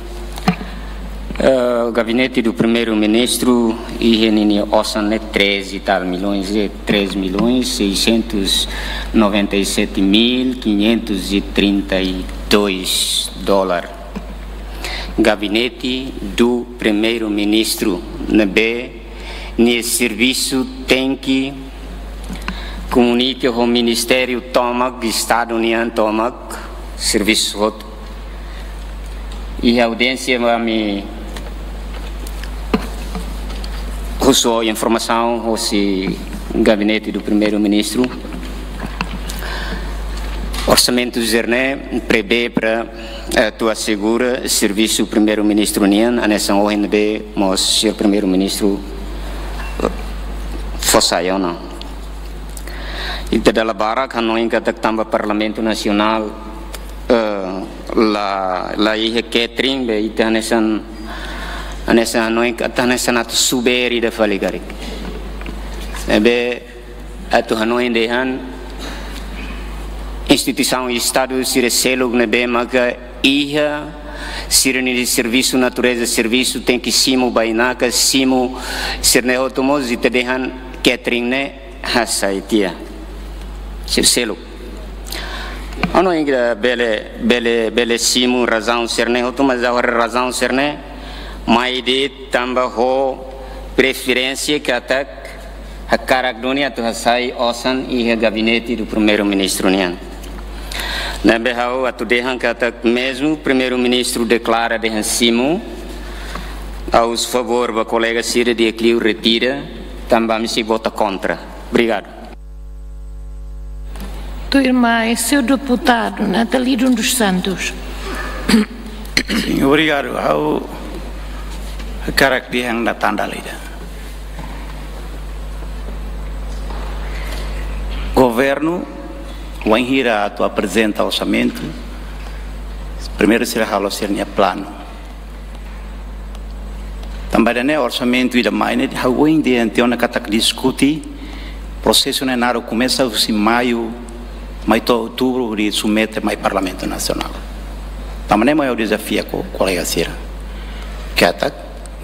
Eh, gabinete do Primeiro-Ministro iha ninia osan ne'e treze e tal milhões, eh, três milhões seiscentos noventa e sete mil quinhentos e trinta e dois dólar. Gabinete do Primeiro-Ministro ne'ebé nia servisu tenke komunika ho ministériu tomak, Estadu nian tomak, servisu hotu. Iha audiénsia ami husu informasaun husi gabinete do Primeiru-Ministru. Orsamentu sira-ne'e prevee para, eh, atu asegura servisu Primeiru-Ministru nian, hanesan ohin ne'ebé mós señór Primeiru-Ministru, eh, fó sai ona. Ita dala barak hanoin katak tanba Parlamentu Nasionál, eh, la, la iha catering, be ita hanesan, hanesan hanoin katak hanesan atu suberi ida fali karik. Be atu hanoin dehan instituisaun Estadu sira seluk ne'ebé maka iha sira-nia servisu, natureza servisu, tenke simu bainaka, simu sira-ne'e hotu mós, ita dehan catering ne'e hasai tiha. Sira seluk. Ha'u hanoin katak bele, bele, bele simu razaun sira-ne'e hotu, mas agora razaun sira-ne'e mai de'it tanba ho preferénsia katak hakarak duni atu hasai osan iha gabinete do Primeiru-Ministru nian. Ne'ebé ha'u atu dehan katak mezmu Primeiru-Ministru deklara dehan simu, ha'u husu favór ba kolega sira di'ak liu retira, tanba ami sei vota kontra. Obrigadu. Tuirmai, señór deputadu Natalino dos Santos. Sin, obrigadu. Ha'u hakarak dehan ida tan dala ida. Governu, wainhira atu aprezenta orsamentu, primeiru sira halo sira-nia planu. Tanba ida-ne'e orsamentu ida mai ne'e, ha'u ohin dehan tiha ona katak diskute, prosesu ne'e naruk komesa husi maiu, mai to'o outubru, hodi submete mai Parlamentu Nasionál. Tanba ne'e mak ha'u dezafia ho kolega sira. Katak,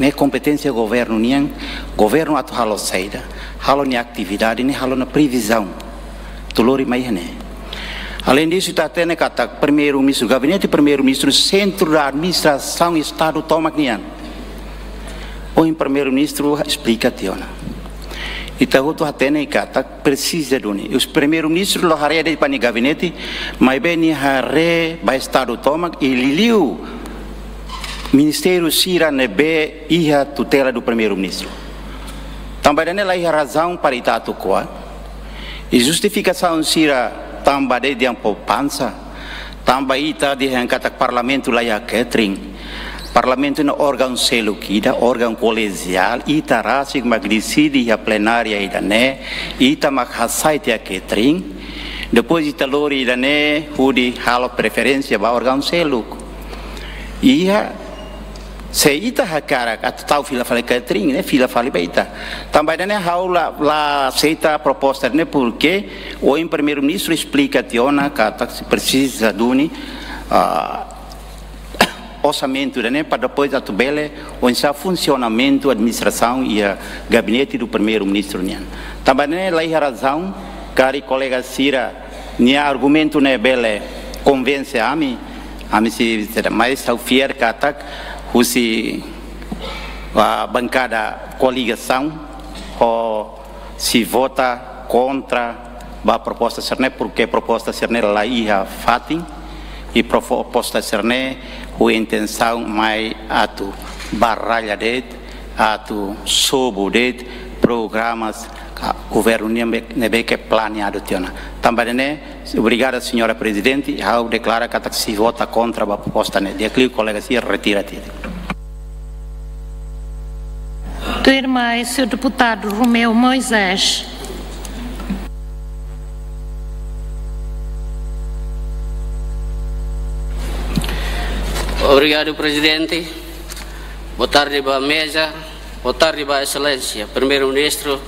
ne'e kompeténsia governu nian, governu atu halo saida, halo nia atividade, ne'e halo ona previzaun. Atu lori mai iha ne'e. Além disso, ita hatene katak Primeiru-Ministru, Gabinete Primeiru-Ministru, sentru da administrasaun Estadu tomak nian. Ohin Primeiru-Ministru esplika tiha ona. Ita hotu hatene katak presiza duni. Husi Primeiru-Ministru la haree de'it ba nia gabinete, maibé nia haree ba Estadu tomak i liuliu ministériu sira ne'ebé iha tutela do Primeiru-Ministru. Tanba ida-ne'e la iha razaun para ita atu ko'a. I justifikasaun sira tanba dehan poupansa, tanba ita dehan katak Parlamentu la iha catering, Parlamentu ne'e órgaun seluk ida, órgaun kolegiál, ita rasik mak deside iha plenária ida-ne'e, ita mak hasai tiha catering, depois ita lori ida-ne'e hodi halo preferénsia ba órgaun seluk. Iha, se ita hakarak atu tau fila fali catering ne'e, fila fali ba ita. Tanba ida-ne'e ha'u la, la aseita proposta ne'e, porque ohin Primeiru-Ministru esplika tiha ona katak presiza duni, ah, orsamentu ida-ne'e para depois atu bele oinsá funsionamentu administrasaun iha gabinete do Primeiru-Ministru nian. Tanba ne'e la iha razaun karik kolega sira nia argumentu ne'e bele konvense ami, ami sei, sei, mais ha'u fiar katak husi, ah, bankada koligasaun ho sei vota kontra ba proposta sira-ne'e, porque proposta sira-ne'e la iha fatin, i proposta sira-ne'e ho intensaun mai atu baralla de'it, atu sobu de'it programas ka governu nian be-, ne'ebé ke planeadu tiha ona. Tanba ne'e, obrigada, Señora Prezidente, ha'u deklara katak sei vota kontra ba proposta ne'e. Di'ak liu kolega sira retira tiha. Tuirmai, señór deputadu Romeu Moisés. Obrigadu, Prezidente. Boa tarde ba meza. Boa tarde ba Exelénsia Primeiru-Ministru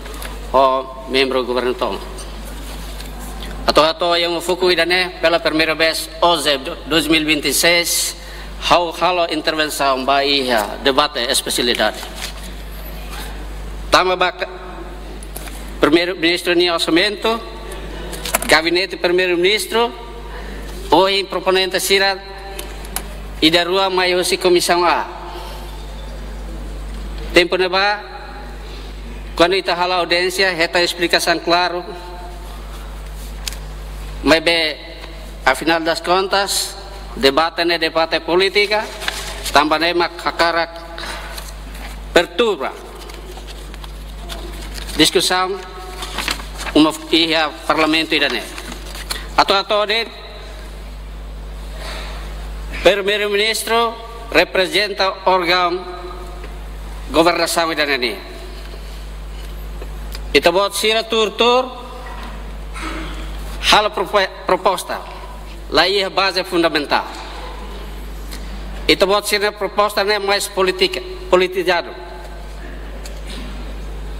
ho membru governu tomak. Atu hato'o iha uma fuku ida-ne'e pela primeira vez, hoje, dois mil e vinte e seis, ha'u halo intervensaun ba iha debate espesialidade. Tanba ba ka-, Primeiru-Ministru nia orsamentu, gabinete Primeiru-Ministru, ohin proponente sira ida rua mai husi Komisaun A. Tempu ne'ebá, kuandu ita halo audiénsia, hetan esplikasaun klaru, maibé, afinal das contas, debate ne'e debate polítika, tanba ne'e mak hakarak perturba diskusaun uma iha Parlamentu ida-ne'e. Atu hato'o de'it, Primeiru-Ministru reprezenta órgaun governasaun ida-ne'e nian. Ita-boot sira tuur-tuur halo propo-, proposta, la iha baze fundamentál. Ita-boot sira-nia proposta ne'e mais polítika, politizadu.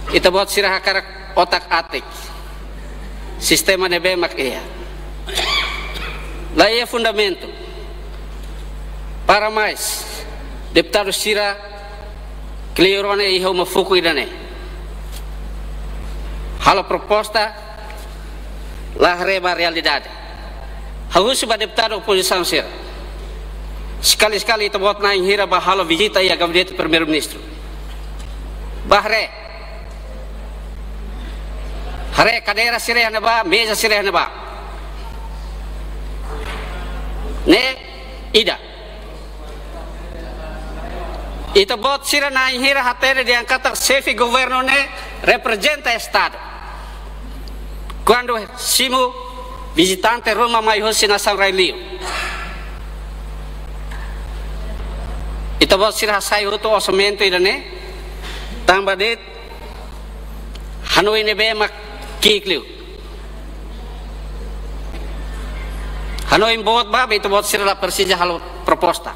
Ita-boot sira hakarak otak-atik sistema ne'ebé mak iha. La iha fundamentu. Para mais, deputadu sira kleur ona iha uma fuku ida-ne'e. Halo proposta la haree ba realidade. Ha'u husu ba deputadu opozisaun sira. Sekali-sekali ita-boot na'in hira bá halo vizita iha gabinete Primeiru-Ministru. Bá haree. Haree kadeira sira iha ne'ebá, meza sira iha ne'ebá. Ne'e ida. Ita-boot sira na'in hira hatene dehan katak xefe governu ne'e reprezenta Estadu. Kuandu simu vizitante ruma mai husi nasaun rai-li'ur. Ita-boot sira hasai hotu orsamentu ida-ne'e, tanba de'it hanoin ne'ebé mak ki'ik liu. Hanoin boot bá, ita-boot sira la presiza halo proposta.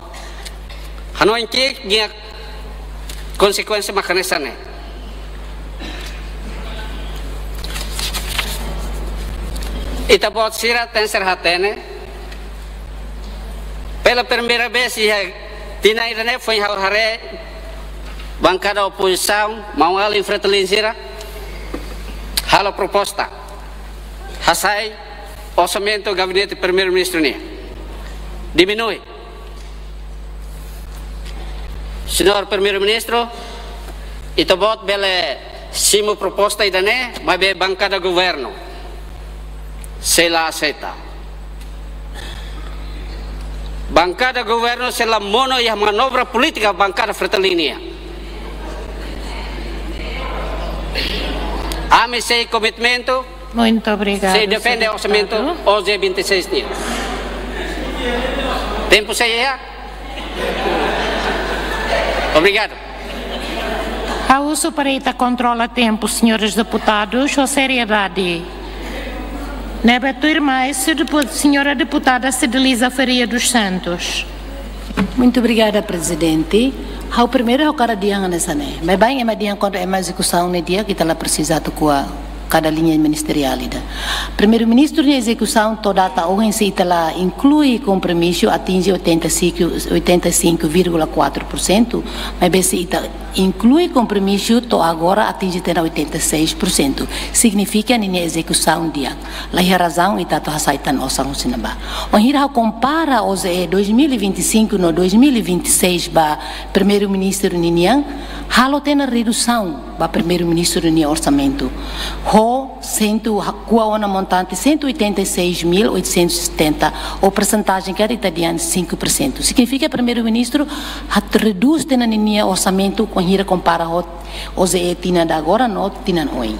Hanoin ki'ik, nia konsekuénsia mak hanesan ne'e. Ita-boot sira tenke ser hatene, pela primeira vez iha tinan ida-ne'e foin ha'u haree bankada opozisaun, maun-alin Fretilin sira halo proposta. Hasai orsamentu gabinete Primeiru-Ministru nian. Diminui. Señór Primeiru-Ministru, ita-boot bele simu proposta ida-ne'e, maibé bankada governu sei la aseita. Bankada governu sei la monu iha manobra polítika bankada Fretilin nian. Ami sei komitmentu, muito obrigado, sei defende orsamentu deputado. Hoje vinte e seis nian. Tempu sei iha. Obrigado. Ha'u husu para ita kontrola tempu, señores deputadus, ho seriedade. Ne'ebé tuirmai, señora deputada Cideliza Faria dos Santos. Muito obrigada, Prezidente. Ha'u primeiru ha'u hakarak dehan hanesan ne'e. Maibé ema dehan kuandu ema ezekusaun ne'e di'ak, ita la presiza atu ko'a kada liña ministeriál ida. Primeiru-Ministru nia ezekusaun to'o data ohin, se ita la inklui kompromisu, atinje oitenta e cinco, oitenta e cinco vírgula quatro por cento, maibé se ita inklui kompromisu to'o agora atinje tiha ona oitenta e seis por cento. Signifika ninia ezekusaun di'ak. La iha razaun ita atu hasai tan osan husi ne'ebá. Wainhira ha'u kompara O J E dois mil e vinte e cinco no dois mil e vinte e seis ba Primeiru-Ministru ninian, halo tiha ona redusaun ba Primeiru-Ministru nia orsamentu. Ho cento, ko'a ona montante cento e oitenta e seis mil oitocentos e setenta, ou persentajen karik ita dehan cinco por cento. Signifika Primeiru-Ministru atu redús tiha ona ninia orsamentu wainhira kompara ho O J E tinan ida agora no tinan oin.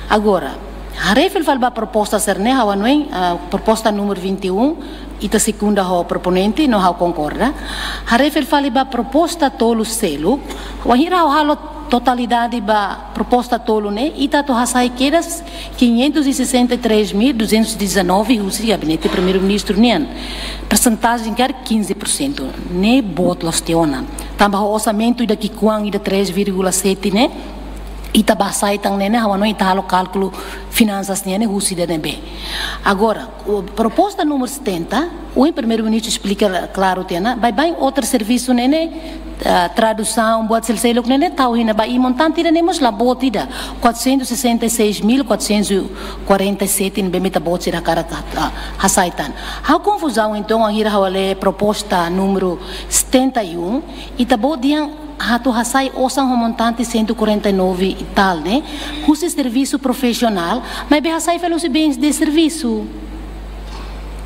Agora, haree fila fali ba proposta sira-ne'e, ha'u hanoin, ah, proposta númeru vinte e um, ita sekunda ho proponente, no ha'u konkorda. Haree fila fali ba proposta tolu seluk, wainhira ha'u halo totalidade ba proposta tolu ne'e, ita atu hasai kedas quinhentos e sessenta e três mil duzentos e dezanove husi Gabinete Primeiru-Ministru nian. Persentajen karik quinze por cento. Ne'e boot loos tiha ona. Tanba ho orsamentu ida ki'ikoan ida três vírgula sete ne'e, ita bá hasai tan ne'e ne'e, ha'u hanoin ita halo kálkulu finansas nian ne'e husi ida ne'ebé. Agora, o, proposta númeru setenta, ohin Primeiru-Ministru esplika klaru tiha ona, baibain outro servisu ne'e ne'e, ah, tradusaun, buat sira seluk ne'e ne'e, tau iha ne'ebá, i montante ida ne'e mós la boot ida, quatrocentos e sessenta e seis mil quatrocentos e quarenta e sete ne'ebé ita-boot sira hakarak, ah, hasai tan. Ha'u konfuzaun, entaun, wainhira ha'u lee proposta númeru setenta e um, ita-boot dehan atu hasai osan ho montante cento e quarenta e nove e tal, ne'e? Husi servisu profisionál, maibé hasai fali husi bens de servisu.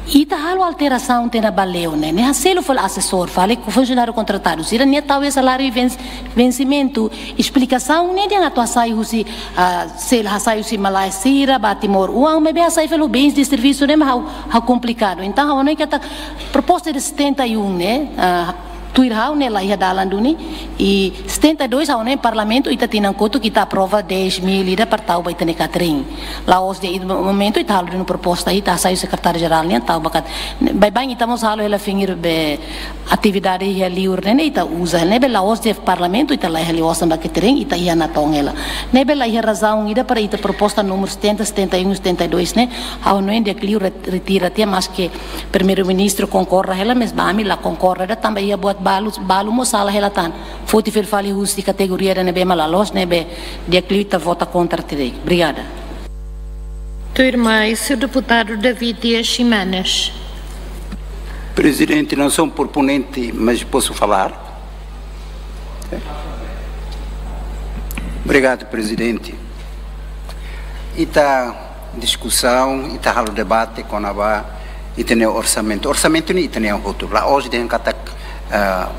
Ita halo alterasaun tiha ona ba lei ne'e, ne'e? Selu fali asesór, fali ho funsionáriu kontratadu. Sira-nia tau iha saláriu i vensi-, vensimentu. Esplikasaun ne'e dehan atu hasai husi, ah, selu hasai husi malae sira, ba Timor oan, maibé hasai fali ho bens de servisu ne'e, mak ha'u, ha'u komplikadu. Entaun, ha'u hanoin katak proposta de setenta e um ne'e, ah, tuir ha'u ne'e la iha dalan duni, i setenta e dois ha'u hanoin Parlamentu ita tinan kotuk ita aprova dez mil ida para tau ba ita-nia catering. La'ós de'it momentu ita halo duni proposta ita hasai sekretáriu jerál nian tau ba kat-, baibain ita mós halo hela fingir be atividade iha liur ne'e ne'e ita uza ne'ebé la'ós de'it Parlamentu ita la iha liu osan ba catering ita iha natoon hela. Ne'ebé la iha razaun ida para ita proposta númeru setenta, setenta e um, setenta e dois ne'e, ha'u hanoin di'ak liu ret-, retira tiha, maske Primeiru-Ministru konkorda hela, maibé ami la konkorda ida tanba iha buat balu, balu mós sala hela tan. Foti fila fali husi kategoria ida ne'ebé mak la loos, ne'ebé di'ak liu ita vota kontra tiha de'it. Obrigada. Tuirmai, señór deputadu David Dias Ximenes. Prezidente, não sou proponente, mas posso falar? Obrigadu, Prezidente. Ita diskusaun, ita halo debate kona-ba ita-nia orsamentu. Orsamentu ne'e ita-nian hotu. La'ós dehan katak, ah,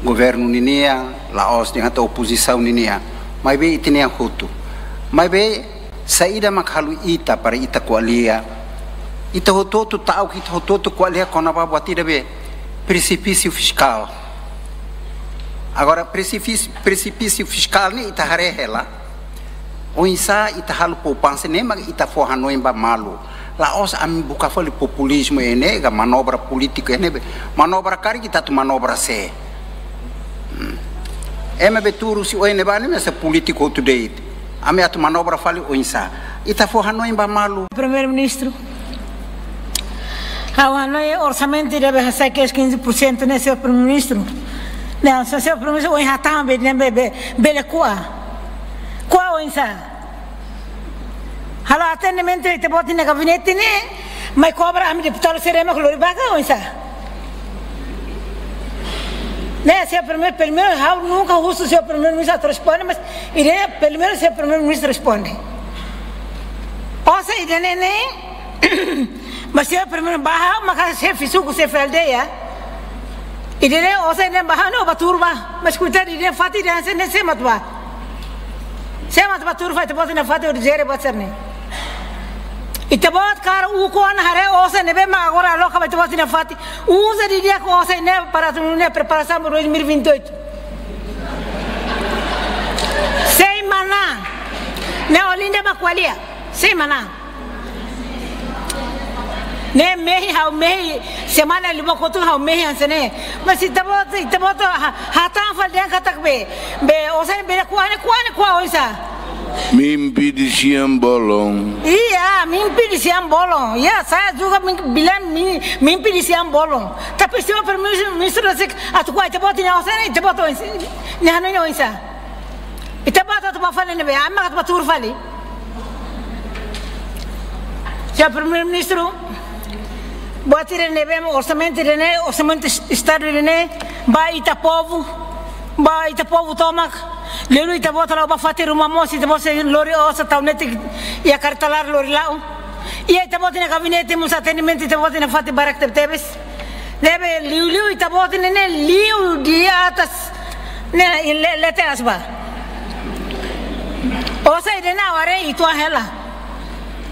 governu ninian, la'ós dehan katak opozisaun ninian. Maibé ita-nian hotu. Maibé saida mak halo ita para ita ko'alia. Ita hotu-hotu ta'uk, ita hotu-hotu ko'alia kona-ba buat ida be presipísiu fiskál. Agora, presipísiu, presipísiu fiskál ne'e ita haree hela. Oinsá ita halo poupansa ne'e mak ita fó hanoin ba malu. La'ós ami buka fali populizmu iha ne'e ka manobra polítiku iha ne'ebé. Manobra karik ita atu manobra sé. Hmm. Ema be tuur husi oin ne'ebá ne'e mós polítiku hotu de'it. Ami atu manobra fali oinsá. Ita fó hanoin ba malu. Primeiru-Ministru. Ha'u hanoin orsamentu deve hasai kedas quinze por cento ne'e, señór Primeiru-Ministru. Ne'e, señór Primeiru-Ministru, ohin hatán be, ne'e be, be, bele ko'a. Ko'a oinsá. Halo atendimentu ita-boot nia gabinete ne'e, mai kobra ami deputadu sira ema ku lori baka oinsá. Ne'e, señór Primeiru, primeiru, ha'u nunka husu señór Primeiru-Ministru atu responde, mas ida-ne'e primeiru señór Primeiru-Ministru responde. Osan ida-ne'e ne'e, mas señór Primeiru, ba ha'u maka xefe suku, xefe aldeia. Ida-ne'e osan ne'e ba ha'u ne'e ba tuur ba. Mas kuita ida-ne'e fatin ida-ne'e sé mak atu ba. Sé mak atu ba tuur fali ita-boot nia fatin hodi jere buat sira-ne'e. Ita-boot karik ukun ona haree osan ne'ebé mak agora aloka ba ita-boot nia fatin. Uza didi'ak osan ne'e para atu nune'e preparasaun ba dois mil e vinte e oito. Sei manán. Ne'e Olinda ba ko'alia. Sei manán. Ne'e mehi ha'u mehi, semana liubá kotuk ha'u mehi hanesan ne'e. Mas ita-boot, ita-boot ha-, hatán fali dehan katak be, be osan be ko'a ne'e, ko'a ne'e, ko'a oinsá. Mimpi di siang bolong. Iya, mimpi di siang bolong. Ya, saya juga mim-, bilang mi-, mimpi di siang bolong. Tapi señór Primeiru-Ministru rasik atu ko'a ita-boot nia osan, ita-boot oinsá. Nia hanoin oinsá. Ita-boot atu bá fali ne'ebé, ami atu bá tuur fali. Señór Primeiru-Ministru, buat ida ne'ebé, orsamentu ida-ne'e, orsamentu es-, Estadu ida-ne'e, ba ita povu, ba ita povu tomak, liuliu ita-boot la'o bá fatin ruma mós, ita-boot sei lori osan tau netik iha kareta laran lori la'o. Iha ita-boot nia gabinete mós atendimentu ita-boot nia fatin barak tebetebes. Ne'ebé liuliu ita-boot ne'e, ne'e liu di atas. Ne'e, i le-, leten aas ba. Osan ida-ne'e agora uitoan hela.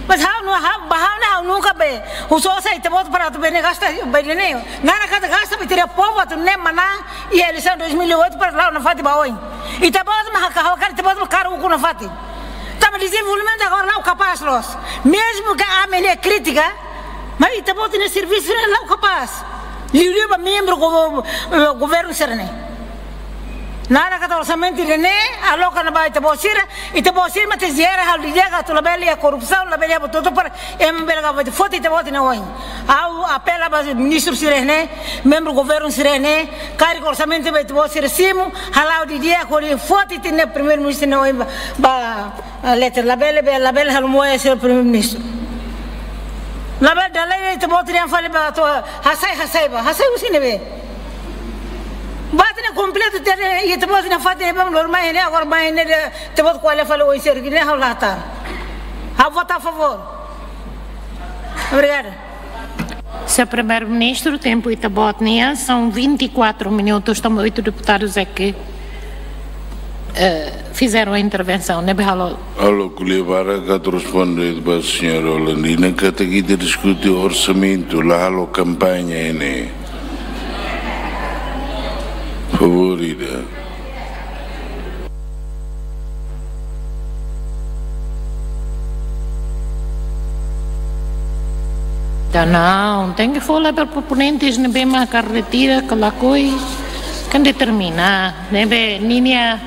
Mas ha'u nu-, ha'u, ba ha'u ne'e ha'u nunka be husu osan ita-boot para atu be ne'e gasta, be ne'e. Nada katak gasta be tira povu atu ne'e manán iha eleisaun dois mil e oito para la'o nafatin ba oin. Ita-boot mak haka ha'u kan ita-boot mak kaer ukun nafatin. Tanba dezenvolvimentu agora la'o kapás loos. Mezmu ke ami ne'e kritika, mas ita-boot nia servisu ne'e la'o kapás. Liuliu ba membru gover-, eh, governu sira-ne'e. Nada katak orsamentu ida-ne'e, aloka ona ba ita-boot sira, ita-boot sira mak tenke jere halo didi'ak atu labele iha korrupsaun, labele iha buat hotu-hotu para ema bele ka foti ita-boot nia oin. Ha'u apela ba ministru sira-ne'e, membru governu sira-ne'e, karik orsamentu ba ita-boot sira simu, hala'o didi'ak hodi foti ita-nia Primeiru-Ministru nia oin ba, ba, ah, leten labele, be, labele halo moe señór Primeiru-Ministru. Labele dala ita-boot nia fali ba atu hasai, hasai ba, hasai husi ne'ebé. Buat ne'e kompletu tiha de'it, ita-boot nia fatin ne'ebá lori mai ne'e, agora mai ne'e de'it, ita-boot ko'alia fali oin sira, ne'e ha'u la hatán. Ha'u vota a favor. Obrigada. Señór Primeiru-Ministru, tempu ita-boot nian, são vinte e quatro minutos, tanba oito deputados é que, eh, fizeram a intervenção, ne'ebé halo. Halo ko'alia barak atu responde ba señora Olandina katak ita diskute orsamentu, la halo kampaña ne'e. Favór ida. Entaun, tenke fó labele proponentes ne'ebé mak retira, ka lakohi, kan determina, ne'ebé ninia,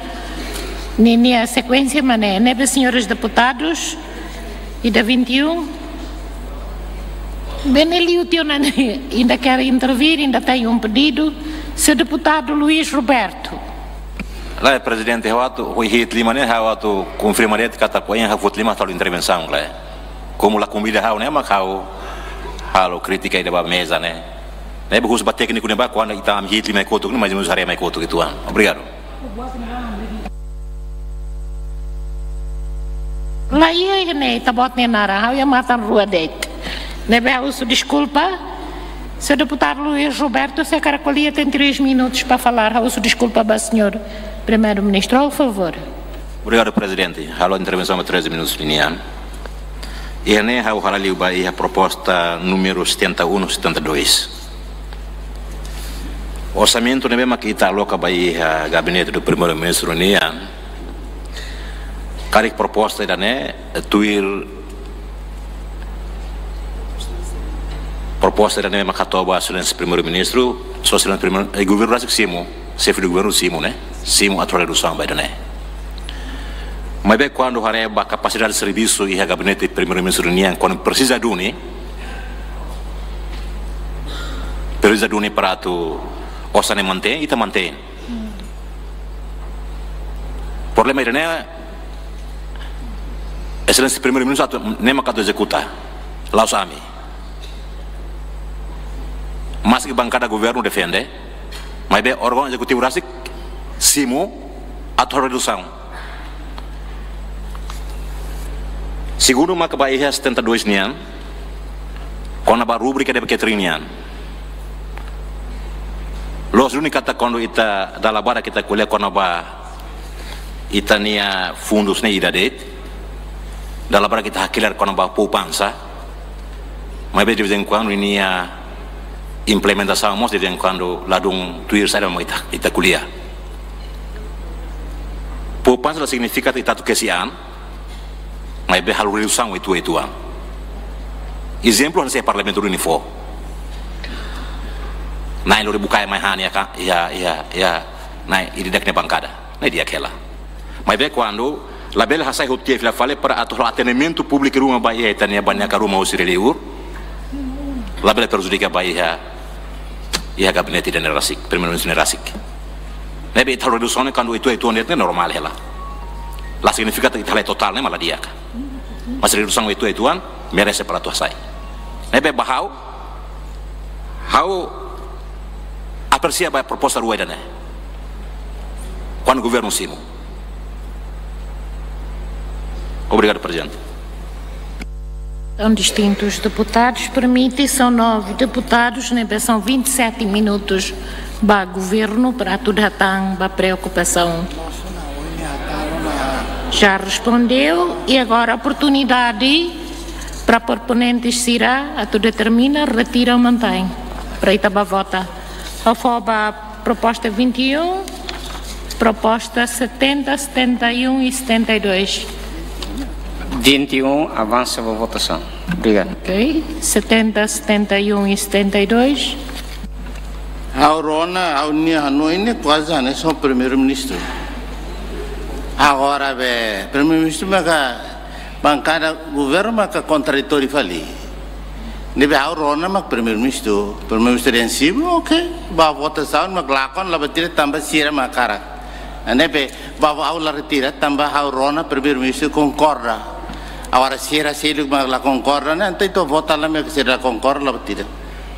ninia sekuénsia mak ne'e, ne'ebé señores deputados, ida vinte e um, be ne'e liu tiha ona ne'e, ainda quer intervir, ainda tem um pedido, señór deputadu Luís Roberto. Lae, Prezidente, ha'u atu, ha'u iha tiha lima ne'e, ha'u atu konfirma de'it katak ohin ha'u fó tiha lima halo intervensaun, lae. Komu la konvida ha'u ne'e, mak ha'u halo krítika ida ba meza ne'e. Ne'ebé husu ba tékniku ne'ebá, kuandu ita ami iha tiha lima mai kotuk, ne'e mais ou menos haree mai kotuk uitoan. Obrigadu. La iha ne'e, ita-boot nia naran, ha'u iha matan rua de'it. Ne'ebé ha'u husu deskulpa. Señór deputadu Luís Roberto, se hakarak ko'alia, tem três minutos para falar. Ha'u husu deskulpa ba señór Primeiru-Ministru, por favór. Obrigadu, Prezidente. Halo intervensaun ba treze minutos nian. Iha ne'e ha'u hala'o liu ba iha proposta númeru setenta e um, setenta e dois. Orsamentu ne'ebé mak ita aloka ba iha gabinete do Primeiru-Ministru nian, karik proposta ida-ne'e tuir proposta ida-ne'e mak hato'o ba Sua Exelénsia Primeiru-Ministru, Sua Exelénsia Primeiru, eh, governu rasik simu, xefe do governu simu, ne'e, simu atu redusaun ba ida-ne'e. Maibé kuandu haree ba kapasidade servisu iha gabinete Primeiru-Ministru nian, kuandu presiza duni, presiza duni para atu osan ne'e mantein, ita mantein. Problema ida-ne'e, Exelénsia Primeiru-Ministru atu, ne'e mak atu ezekuta, la'ós ami. Maski bankada governu defende, maibé órgaun ezekutivu rasik simu atu redusaun. Segundu maka ba iha setenta e dois nian, kona-ba rubrika de catering nian. Loos duni katak kuandu ita dala barak ita ko'alia kona-ba ita-nia fundus ne'e ida de'it. Dala barak ita hakilar kona-ba poupansa. Maibé de vez em quando ninia implementasaun mós de vez em quando ladún tuir saida mak ita, ita ko'alia. Poupansa la signifika ita atu kesi an, maibé halo redusaun uitoan uitoan. Ezemplu, hanesan Parlamentu duni fó. Na'in lori bukae mai han iha ka, iha, iha, iha, na'in ida-idak nia bankada. Ne'e di'ak hela. Maibé kuandu labele hasai hotu tiha fila fali para atu halo atendimentu públiku ruma ba iha ita-nia bainaka ruma husi liur, labele prejudika ba iha, iha gabinete ida-ne'e rasik, Primeiru-Ministru nia rasik. Ne'ebé ita halo redusaun ne'e kuandu uitoan uitoan ne'e normál hela. La signifika ita halo totál ne'e mak la di'ak. Mas redusaun uitoan uitoan merese para atu hasai. Ne'ebé ba ha'u, ha'u apresia ba proposta rua ida-ne'e. Kuandu governu simu. Obrigadu, Prezidente. São distintos deputados, permite, são nove deputados, ne'ebé são vinte e sete minutos ba governu para atu hatán ba preokupasaun. Já respondeu, e agora oportunidade para proponentes sira atu determina, retira ou mantém. Para ita ba vota. Ha'u fó ba proposta vinte e um, proposta setenta, setenta e um e setenta e dois. Vinte e um, avansa ba votasaun. Obrigadu. Ok. Setenta, setenta e um e setenta e dois. Ha'u rona, ha'u-nia hanoin ne'e kuaze hanesan Primeiru-Ministru. Agora be, Primeiru-Ministru maka bankada governu maka kontraditóriu fali. Ne'ebé ha'u rona mak Primeiru-Ministru, Primeiru-Ministru dehan simu, ok, ba votasaun mak lakon, la buat ida tanba sira mak hakarak. Ne'ebé ba ha'u la retira tanba ha'u rona Primeiru-Ministru konkorda. Agora sira seluk mak la konkorda, ne'e entaun ita vota lai mak sira la konkorda, la buat ida.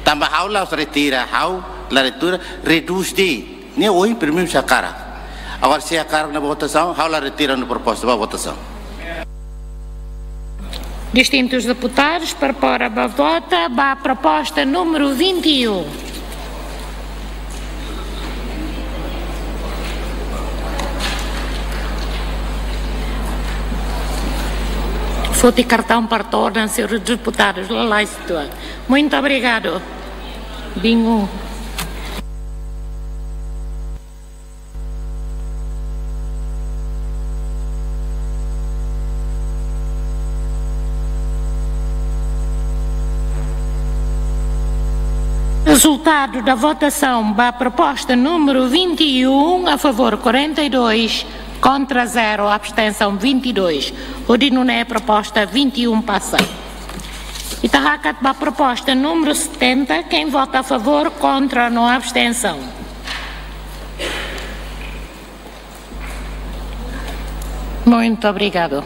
Tanba ha'u la retira, ha'u la retira, redús de'it. Ne'e ohin Primeiru-Ministru hakarak. Agora se hakarak ona votasaun, ha'u la retira ona proposta ba votasaun. Distintos deputados, prepara ba vota ba proposta número vinte e um. Foti kartaun para todos, senhores deputados, lá, lá está. Muito obrigado. Bingo. Resultado da votação ba proposta número vinte e um, a favor quarenta e dois, contra zero, abstenção vinte e dois. Hodi nune'e proposta vinte e um pasa. Ita hakat ba proposta número setenta, quem vota a favor, contra, no abstenção. Muito obrigado.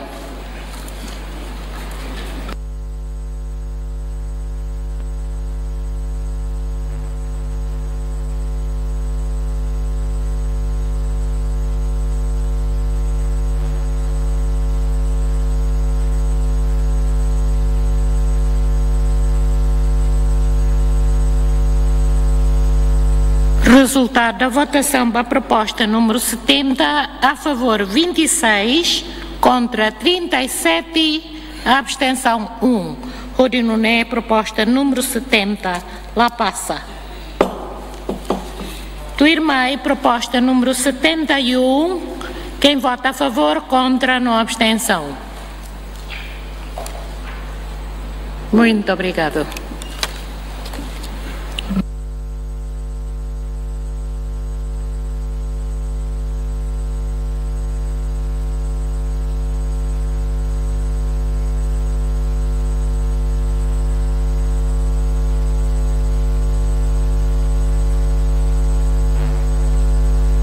Resultado da votação ba proposta número setenta, a favor vinte e seis, contra trinta e sete, abstenção um. Hodi nune'e proposta número setenta la pasa. Tuirmai proposta número setenta e um, quem vota a favor, contra, no abstenção. Muito obrigado.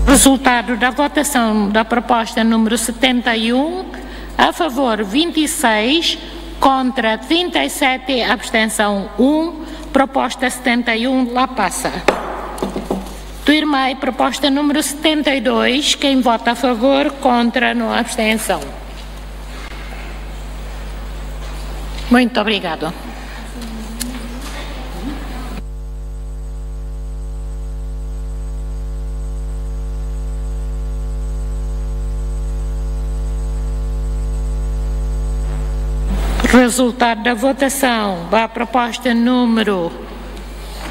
Resultado da votação da proposta número setenta e um, a favor vinte e seis, contra trinta e sete, abstenção um, proposta setenta e um la pasa. Tuirmai, proposta número setenta e dois, quem vota a favor, contra, no abstenção. Muito obrigado. Resultado da votação ba proposta número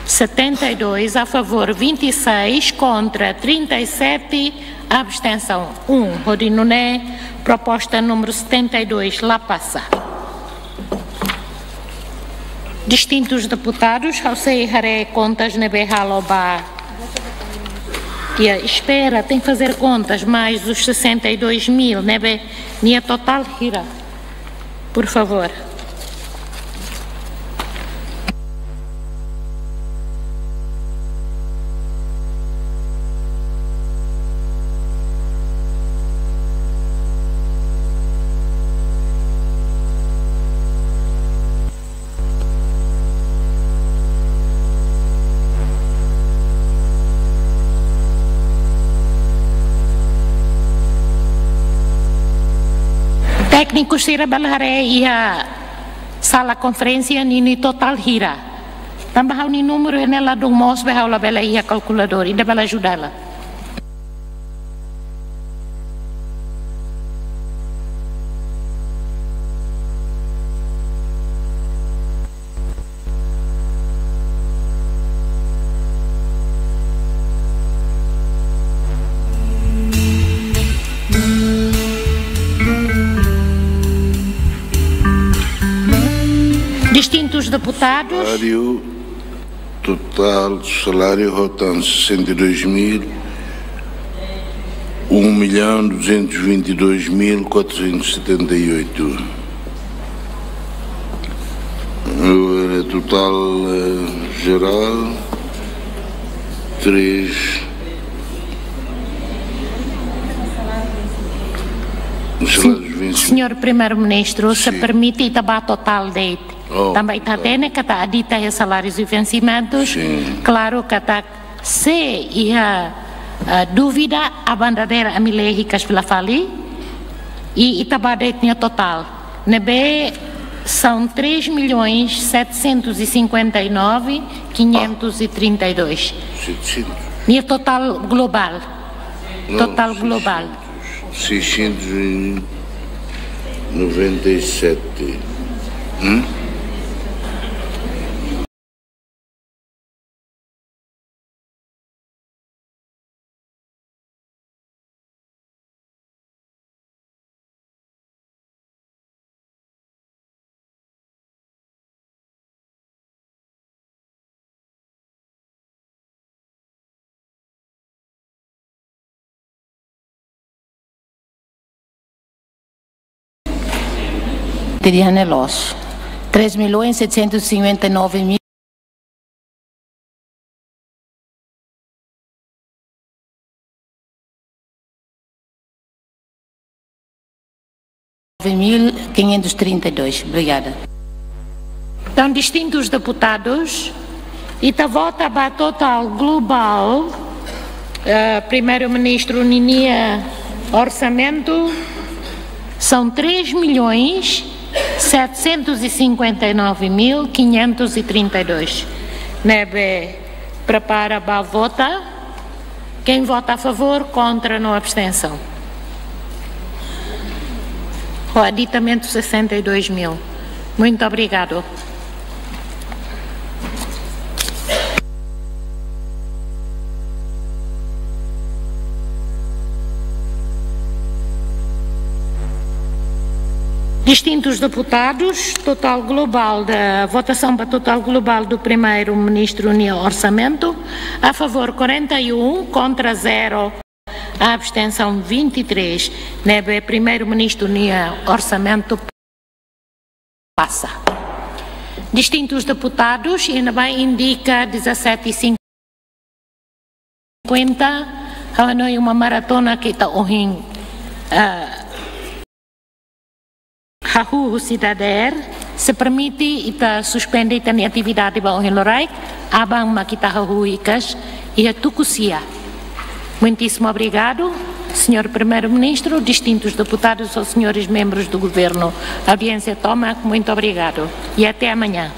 Setenta e dois a favor, vinte e seis contra, trinta e sete abstenção, um. Hodi nune'e proposta número setenta e dois la pasa. Distintos deputados, ha'u sei haree kontas ne'ebé halo ba. Nia espera, tem que fazer contas, mais os sessenta e dois mil, ne'ebé nia totál hira. Por favor. Tékniku sira bele haree iha sala konferénsia ninia totál hira. Tanba ha'u-nia númeru ne'e ladún moos, be ha'u labele iha kalkuladór, ida bele ajuda hela. Distintos deputados. Saláriu totál, saláriu hotu sessenta e dois mil, um milhão duzentos e vinte e dois mil quatrocentos e setenta e oito. Agora, totál, eh, jerál, três. Os salários vencidos. Señór Primeiru-Ministru, se permite, ita bá totál de'it. Oh, tanba ita hatene katak ita iha salárius i vensimentus. Klaru katak se iha, eh, dúvida, aban dadeer ami lee hikas fila fali, i ita bá de'it nia totál. Ne'ebé são três milhões setecentos e cinquenta e nove quinhentos e trinta e dois. Setecentos. Nia totál globál. Não, totál globál. Seiscentos, seiscentos e noventa e sete. Hum? Tiriane Los. Três milhões setecentos e cinquenta e nove mil. Nove mil quinhentos e trinta e dois. Obrigada. Entaun, distintus deputadus, ita vota ba totál globál, eh, Primeiru-Ministru ninia orsamentu, são três milhões setecentos e cinquenta e nove mil quinhentos e trinta e dois. Ne'ebé prepara ba vota. Quem vota a favor, contra, no abstenção. O aditamento sessenta e dois mil. Muito obrigado. Distintus deputadus, totál globál da votasaun ba totál globál do Primeiru-Ministru nia orsamentu, a favor quarenta e um, contra zero, abstensaun vinte e três, ne'ebé Primeiru-Ministru nia orsamentu pasa. Distintus deputadus, iha ne'ebá indika dezassete e cinquenta, ha'u hanoin uma maratona ke ita ohin, eh, hahú husi dadeer, se permite ita suspende ita-nia atividade ba ohin loraik, aban mak ita hahú hikas iha tuku sia. Muitíssimo obrigado, señór Primeiru-Ministru, distintus deputadus, aos senhores membros do Governo. Audiência tomak, muito obrigado e até amanhã.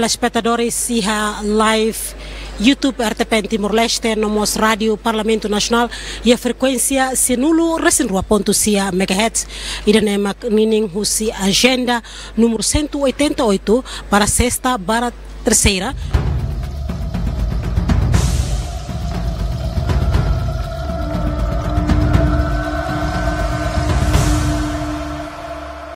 Telespetadores iha live YouTube R T P N Timor-Leste no mós Rádiu Parlamentu Nasionál iha frekuénsia sianulu resin rua pontu sia megahertz. Ida-ne'e mak ninin husi ajenda número cento e oitenta e oito para sesta barra terceira.